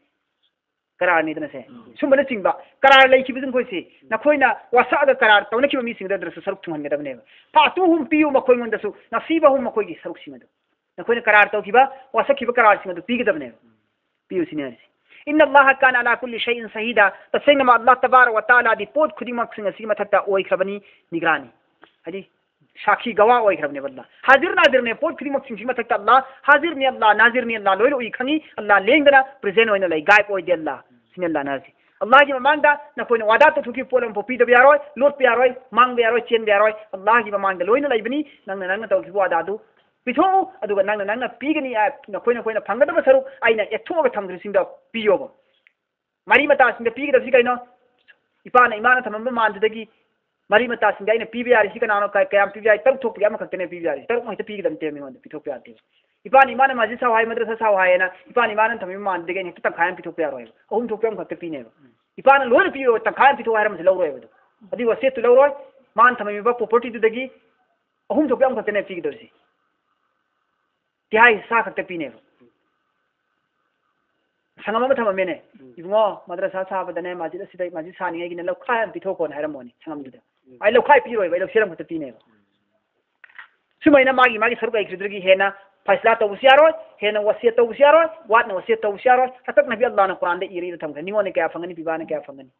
ꯀꯔꯥꯔꯅꯤꯗꯅ ꯁꯦ꯫ ꯎꯝ꯫ ꯁꯨꯝꯕꯅꯆꯤꯡꯕ ꯀꯔꯥꯔ ꯂꯩꯈꯤꯕꯁꯤꯡ ꯑꯩꯈꯣꯏꯁꯤ ꯅꯈꯣꯏꯅ ꯋꯥꯁꯛꯑꯒ ꯀꯔꯥꯔ ꯇꯧꯅꯈꯤꯕ ꯃꯤꯁꯤꯡꯗꯨꯗꯁꯨ ꯁꯔꯨꯛ ꯊꯨꯡꯍꯟꯒꯗꯕꯅꯦꯕ꯫ "ꯐꯥꯇꯨꯍꯨꯝ", ꯄꯤꯌꯨ ꯃꯈꯣꯏꯉꯣꯟꯗꯁꯨ, "ꯅꯁꯤꯕꯍꯨꯝ", ꯃꯈꯣꯏꯒꯤ ꯁꯔꯨꯛꯁꯤꯡ ꯑꯗꯨ꯫ ꯅꯈꯣꯏꯅ ꯀꯔꯥꯔ ꯇꯧꯈꯤꯕ, ꯋꯥꯁꯛꯈꯤꯕ ꯀꯔꯥꯔꯁꯤꯡ ꯑꯗꯨ ꯄꯤꯒꯗꯕꯅꯦꯕ꯫ ꯄꯤꯌꯨ ꯁꯤꯅꯤ ꯍꯥꯏꯔꯤꯁꯤ꯫ "ꯏꯟꯅ ꯑꯜꯂꯥꯍ ꯀꯥꯅ ꯑꯂꯥ ꯀꯨꯜꯂꯤ ꯁꯩꯏꯟ ꯁꯍꯤꯗꯥ", ꯇꯁꯦꯡꯅꯃꯛ ꯑꯜꯂꯥꯍ ꯇꯕꯥꯔꯛ ꯋ ꯇꯥꯂꯥꯗꯤ ꯄꯣꯠ ꯈꯨꯗꯤꯡꯃꯛꯁꯤꯡ ꯑꯁꯤꯒꯤ ꯃꯊꯛꯇ ꯑꯣꯏꯈ꯭ꯔꯕꯅꯤ ꯅꯤꯒ꯭ꯔꯥꯅꯤ꯫ ꯍꯥꯏꯗꯤ ꯁꯥꯈꯤ, ꯒꯋꯥ ꯑꯣꯏꯈ꯭ꯔꯕꯅꯦꯕ ꯑꯜꯂꯥꯍ꯫ ꯍꯥꯖꯤꯔ ꯅꯥꯖꯤꯔꯅꯦ, ꯄꯣꯠ ꯈꯨꯗꯤꯡꯃꯛꯁꯤꯡꯁꯤꯒꯤ ꯃꯊꯛꯇ ꯑꯜꯂꯥꯍ ꯍꯥꯖꯤꯔꯅꯤ, ꯑꯜꯂꯥꯍ ꯅꯥꯖꯤꯔꯅꯤ, ꯑꯜꯂꯥꯍ ꯂꯣꯏꯅ ꯎꯏ ꯈꯪꯉꯤ, ꯑꯜꯂꯥꯍ ꯂꯦꯡꯗꯅ present ꯑꯣꯏꯅ ꯂꯩ, ꯒꯥꯏꯕ ꯑꯣꯏꯗꯦ ꯑꯜꯂꯥꯍ꯫ ꯁꯤꯅꯤ ꯑꯜꯂꯥꯍꯅ ꯍꯥꯏꯁꯦ꯫ ꯑꯜꯂꯥꯍꯒꯤ ꯃꯃꯥꯡꯗ ꯅꯈꯣꯏꯅ ꯋꯥꯗꯥ ꯇꯧꯊꯣꯛꯈꯤꯕ ꯄꯣꯠ ꯑꯃꯐꯥꯎ ꯄꯤꯗꯕ ꯌꯥꯔꯣꯏ, ꯂꯣꯠꯄ ꯌꯥꯔꯣꯏ, ꯃꯥꯡꯕ ꯌꯥꯔꯣꯏ, ꯆꯦꯟꯕ ꯌꯥꯔꯣꯏ꯫ ꯑꯜꯂꯥꯍꯒꯤ ꯃꯃꯥꯡꯗ ꯂꯣꯏꯅ ꯂꯩꯕꯅꯤ꯫ ꯅꯪꯅ, ꯅꯪꯅ ꯇꯧꯈꯤꯕ ꯋꯥꯗꯥꯗꯨ ꯄꯤꯊꯣꯛꯎ, ꯑꯗꯨꯒ ꯅꯪꯅ, ꯅꯪꯅ ꯄꯤꯒꯅꯤ, ꯑ, ꯅꯈꯣꯏ, ꯅꯈꯣꯏꯅ ꯐꯪꯒꯗꯕ ꯁꯔꯨꯛ ꯑꯩꯅ ꯑꯦꯠꯊꯣꯛꯑꯒ ꯊꯝꯈ꯭ꯔꯤꯁꯤꯡꯗꯣ ꯄꯤꯌꯣꯕ꯫ ꯃꯔꯤ ꯃꯇꯥꯁꯤꯡꯗ ꯄꯤꯒꯗꯕꯁꯤ ꯀꯩꯅꯣ? ꯏꯄꯥꯅ ꯏꯃꯥꯅ ꯊꯝꯃꯝꯕ ꯃꯥꯟꯗꯨꯗꯒꯤ ꯃꯔꯤ ꯃꯇꯥꯁꯤꯡꯗ ꯑꯩꯅ ꯄꯤꯕ ꯌꯥꯔꯤꯁꯤ ꯀꯅꯥꯅꯣ? ꯀ-, ꯀꯌꯥꯝ ꯄꯤꯕ ꯌꯥꯏ? ꯇꯔꯨꯛ ꯊꯣꯛꯄꯒꯤ ꯑꯃꯈꯛꯇꯅꯦ ꯄꯤꯕ ꯌꯥꯔꯤꯁꯤ꯫ ꯇꯔꯨꯛ ꯍꯦꯛꯇ ꯄꯤꯒꯗꯕ ꯅꯠꯇꯦ ꯃꯤꯉꯣꯟꯗ, ꯄꯤꯊꯣꯛꯄ ꯌꯥꯗꯦꯕ꯫ ꯏꯄꯥꯅ ꯏꯃꯥꯅ ꯃꯁꯖꯤꯗ ꯁꯥꯎ ꯍꯥꯏ, ꯃꯗ꯭ꯔꯁꯥ ꯁꯥꯎ ꯍꯥꯏꯌꯦꯅ ꯏꯄꯥꯅ ꯏꯃꯥꯅ ꯊꯝꯃꯤꯕ ꯃꯥꯟꯗꯨꯗꯒꯤ ꯑꯩꯅ ꯍꯦꯛꯇ ꯇꯪꯈꯥꯏ ꯑꯃ ꯄꯤꯊꯣꯛꯄ ꯌꯥꯔꯣꯏꯕ꯫ ꯑꯍꯨꯝ ꯊꯣꯛꯄ ꯑꯃꯈꯛꯇ ꯄꯤꯅꯦꯕ꯫ ꯏꯄꯥꯅ ꯂꯣꯏꯅ ꯄꯤꯔꯣ, ꯇꯪꯈꯥꯏ ꯑꯃ ꯄꯤꯊꯣꯛ ꯍꯥꯏꯔꯝꯕꯁꯦ ꯂꯧꯔꯣꯏꯕ ꯑꯗꯨ꯫ ꯑꯗꯨꯒꯤ ꯋꯥꯁꯤꯌꯠꯇꯨ ꯂꯧꯔꯣꯏ꯫ ꯃꯥꯅ ꯊꯝꯃꯝꯃꯤꯕ property ꯗꯨꯗꯒꯤ ꯑꯍꯨꯝ ꯊꯣꯛꯄ ꯑꯃꯈꯛꯇꯅꯦ ꯄꯤꯒꯗꯧꯔꯤꯁꯤ꯫ ꯇꯤꯍꯥꯏ ꯍꯤꯁꯥ ꯈꯛꯇ ꯄꯤꯅꯦꯕ꯫ ꯁꯪꯉꯝ ꯑꯃ ꯊꯝꯃꯝꯃꯦꯅꯦ꯫ ꯎꯝ꯫ "ꯏꯕꯨꯡꯉꯣ, ꯃꯗ꯭ꯔꯁꯥ ꯁꯥꯕꯗꯅꯦ, ꯃꯁꯖꯤꯗ ꯑꯁꯤꯗ, ꯃꯁꯖꯤꯗ ꯁꯥꯅꯤꯡꯉꯥꯏꯒꯤꯅꯦ, ꯂꯧꯈꯥꯏ ꯑꯃ ꯄꯤꯊꯣꯛꯈꯣꯅ" ꯍꯥꯏꯔꯝꯃꯣꯅꯦ ꯁꯪꯉꯝꯗꯨꯗ꯫ ꯎꯝ꯫ ꯑꯩ ꯂꯧꯈꯥꯏ ꯄꯤꯔꯣꯏꯕ, ꯑꯩ ꯂꯧꯁꯦꯜ ꯑꯃꯈꯛꯇ ꯄꯤꯅꯦꯕ꯫ ꯁꯨꯃꯥꯏꯅ ꯃꯥꯒꯤ, ꯃꯥꯒꯤ ꯁꯔꯨꯛ ꯂꯩꯈ꯭ꯔꯤꯗꯨꯗꯒꯤ ꯍꯦꯟꯅ ꯐꯩꯁꯂꯥ ꯇꯧꯕꯁꯨ ꯌꯥꯔꯣꯏ, ꯍꯦꯟꯅ ꯋꯥꯁꯤꯌꯠ ꯇꯧꯕꯁꯨ ꯌꯥꯔꯣꯏ, ꯋꯥꯠꯅ ꯋꯥꯁꯤꯌꯠ ꯇꯧꯕꯁꯨ ꯌꯥꯔꯣꯏ꯫ ꯍꯟꯗꯛ ꯅꯕꯤ ꯑꯜꯂꯥꯍꯅ ꯀꯨꯔꯥꯟꯗ ꯏꯔ ꯏꯔ ꯊꯝꯈ꯭ꯔꯦ꯫ ꯅꯤꯉꯣꯜꯅ ꯀꯌꯥ ꯐꯪꯒꯅꯤ, ꯄꯤꯕꯥꯅ ꯀꯌꯥ ꯐꯪꯒꯅꯤ?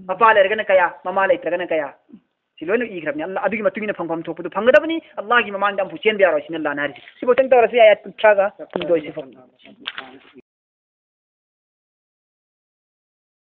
ꯃꯄꯥ ꯂꯩꯔꯒꯅ ꯀꯌꯥ, ꯃꯃꯥ ꯂꯩꯇ꯭ꯔꯒꯅ ꯀꯌꯥ? ꯁꯤ ꯂꯣꯏꯅ ꯏꯈ꯭ꯔꯕꯅꯤ꯫ ꯑꯜꯂꯥꯍ ꯑꯗꯨꯒꯤ ꯃꯇꯨꯡ ꯏꯟꯅ ꯐꯪꯐꯝ ꯊꯣꯛꯄꯗꯨ ꯐꯪꯒꯗꯕꯅꯤ꯫ ꯑꯜꯂꯥꯍꯒꯤ ꯃꯃꯥꯡꯗ ꯑꯃꯐꯥꯎ ꯆꯦꯟꯕ ꯌꯥꯔꯣꯏ꯫ ꯁꯤꯅ ꯑꯜꯂꯥꯍꯅ ꯍꯥꯏꯔꯤꯁꯤ꯫ ꯁꯤꯐꯥꯎꯇꯪ ꯇꯧꯔꯁꯤ, ꯑꯥꯌꯥꯠ ꯀꯨꯟꯊ꯭ꯔꯥꯒ ꯍꯨꯝꯗꯣꯏ ꯁꯤꯐꯥꯎ꯫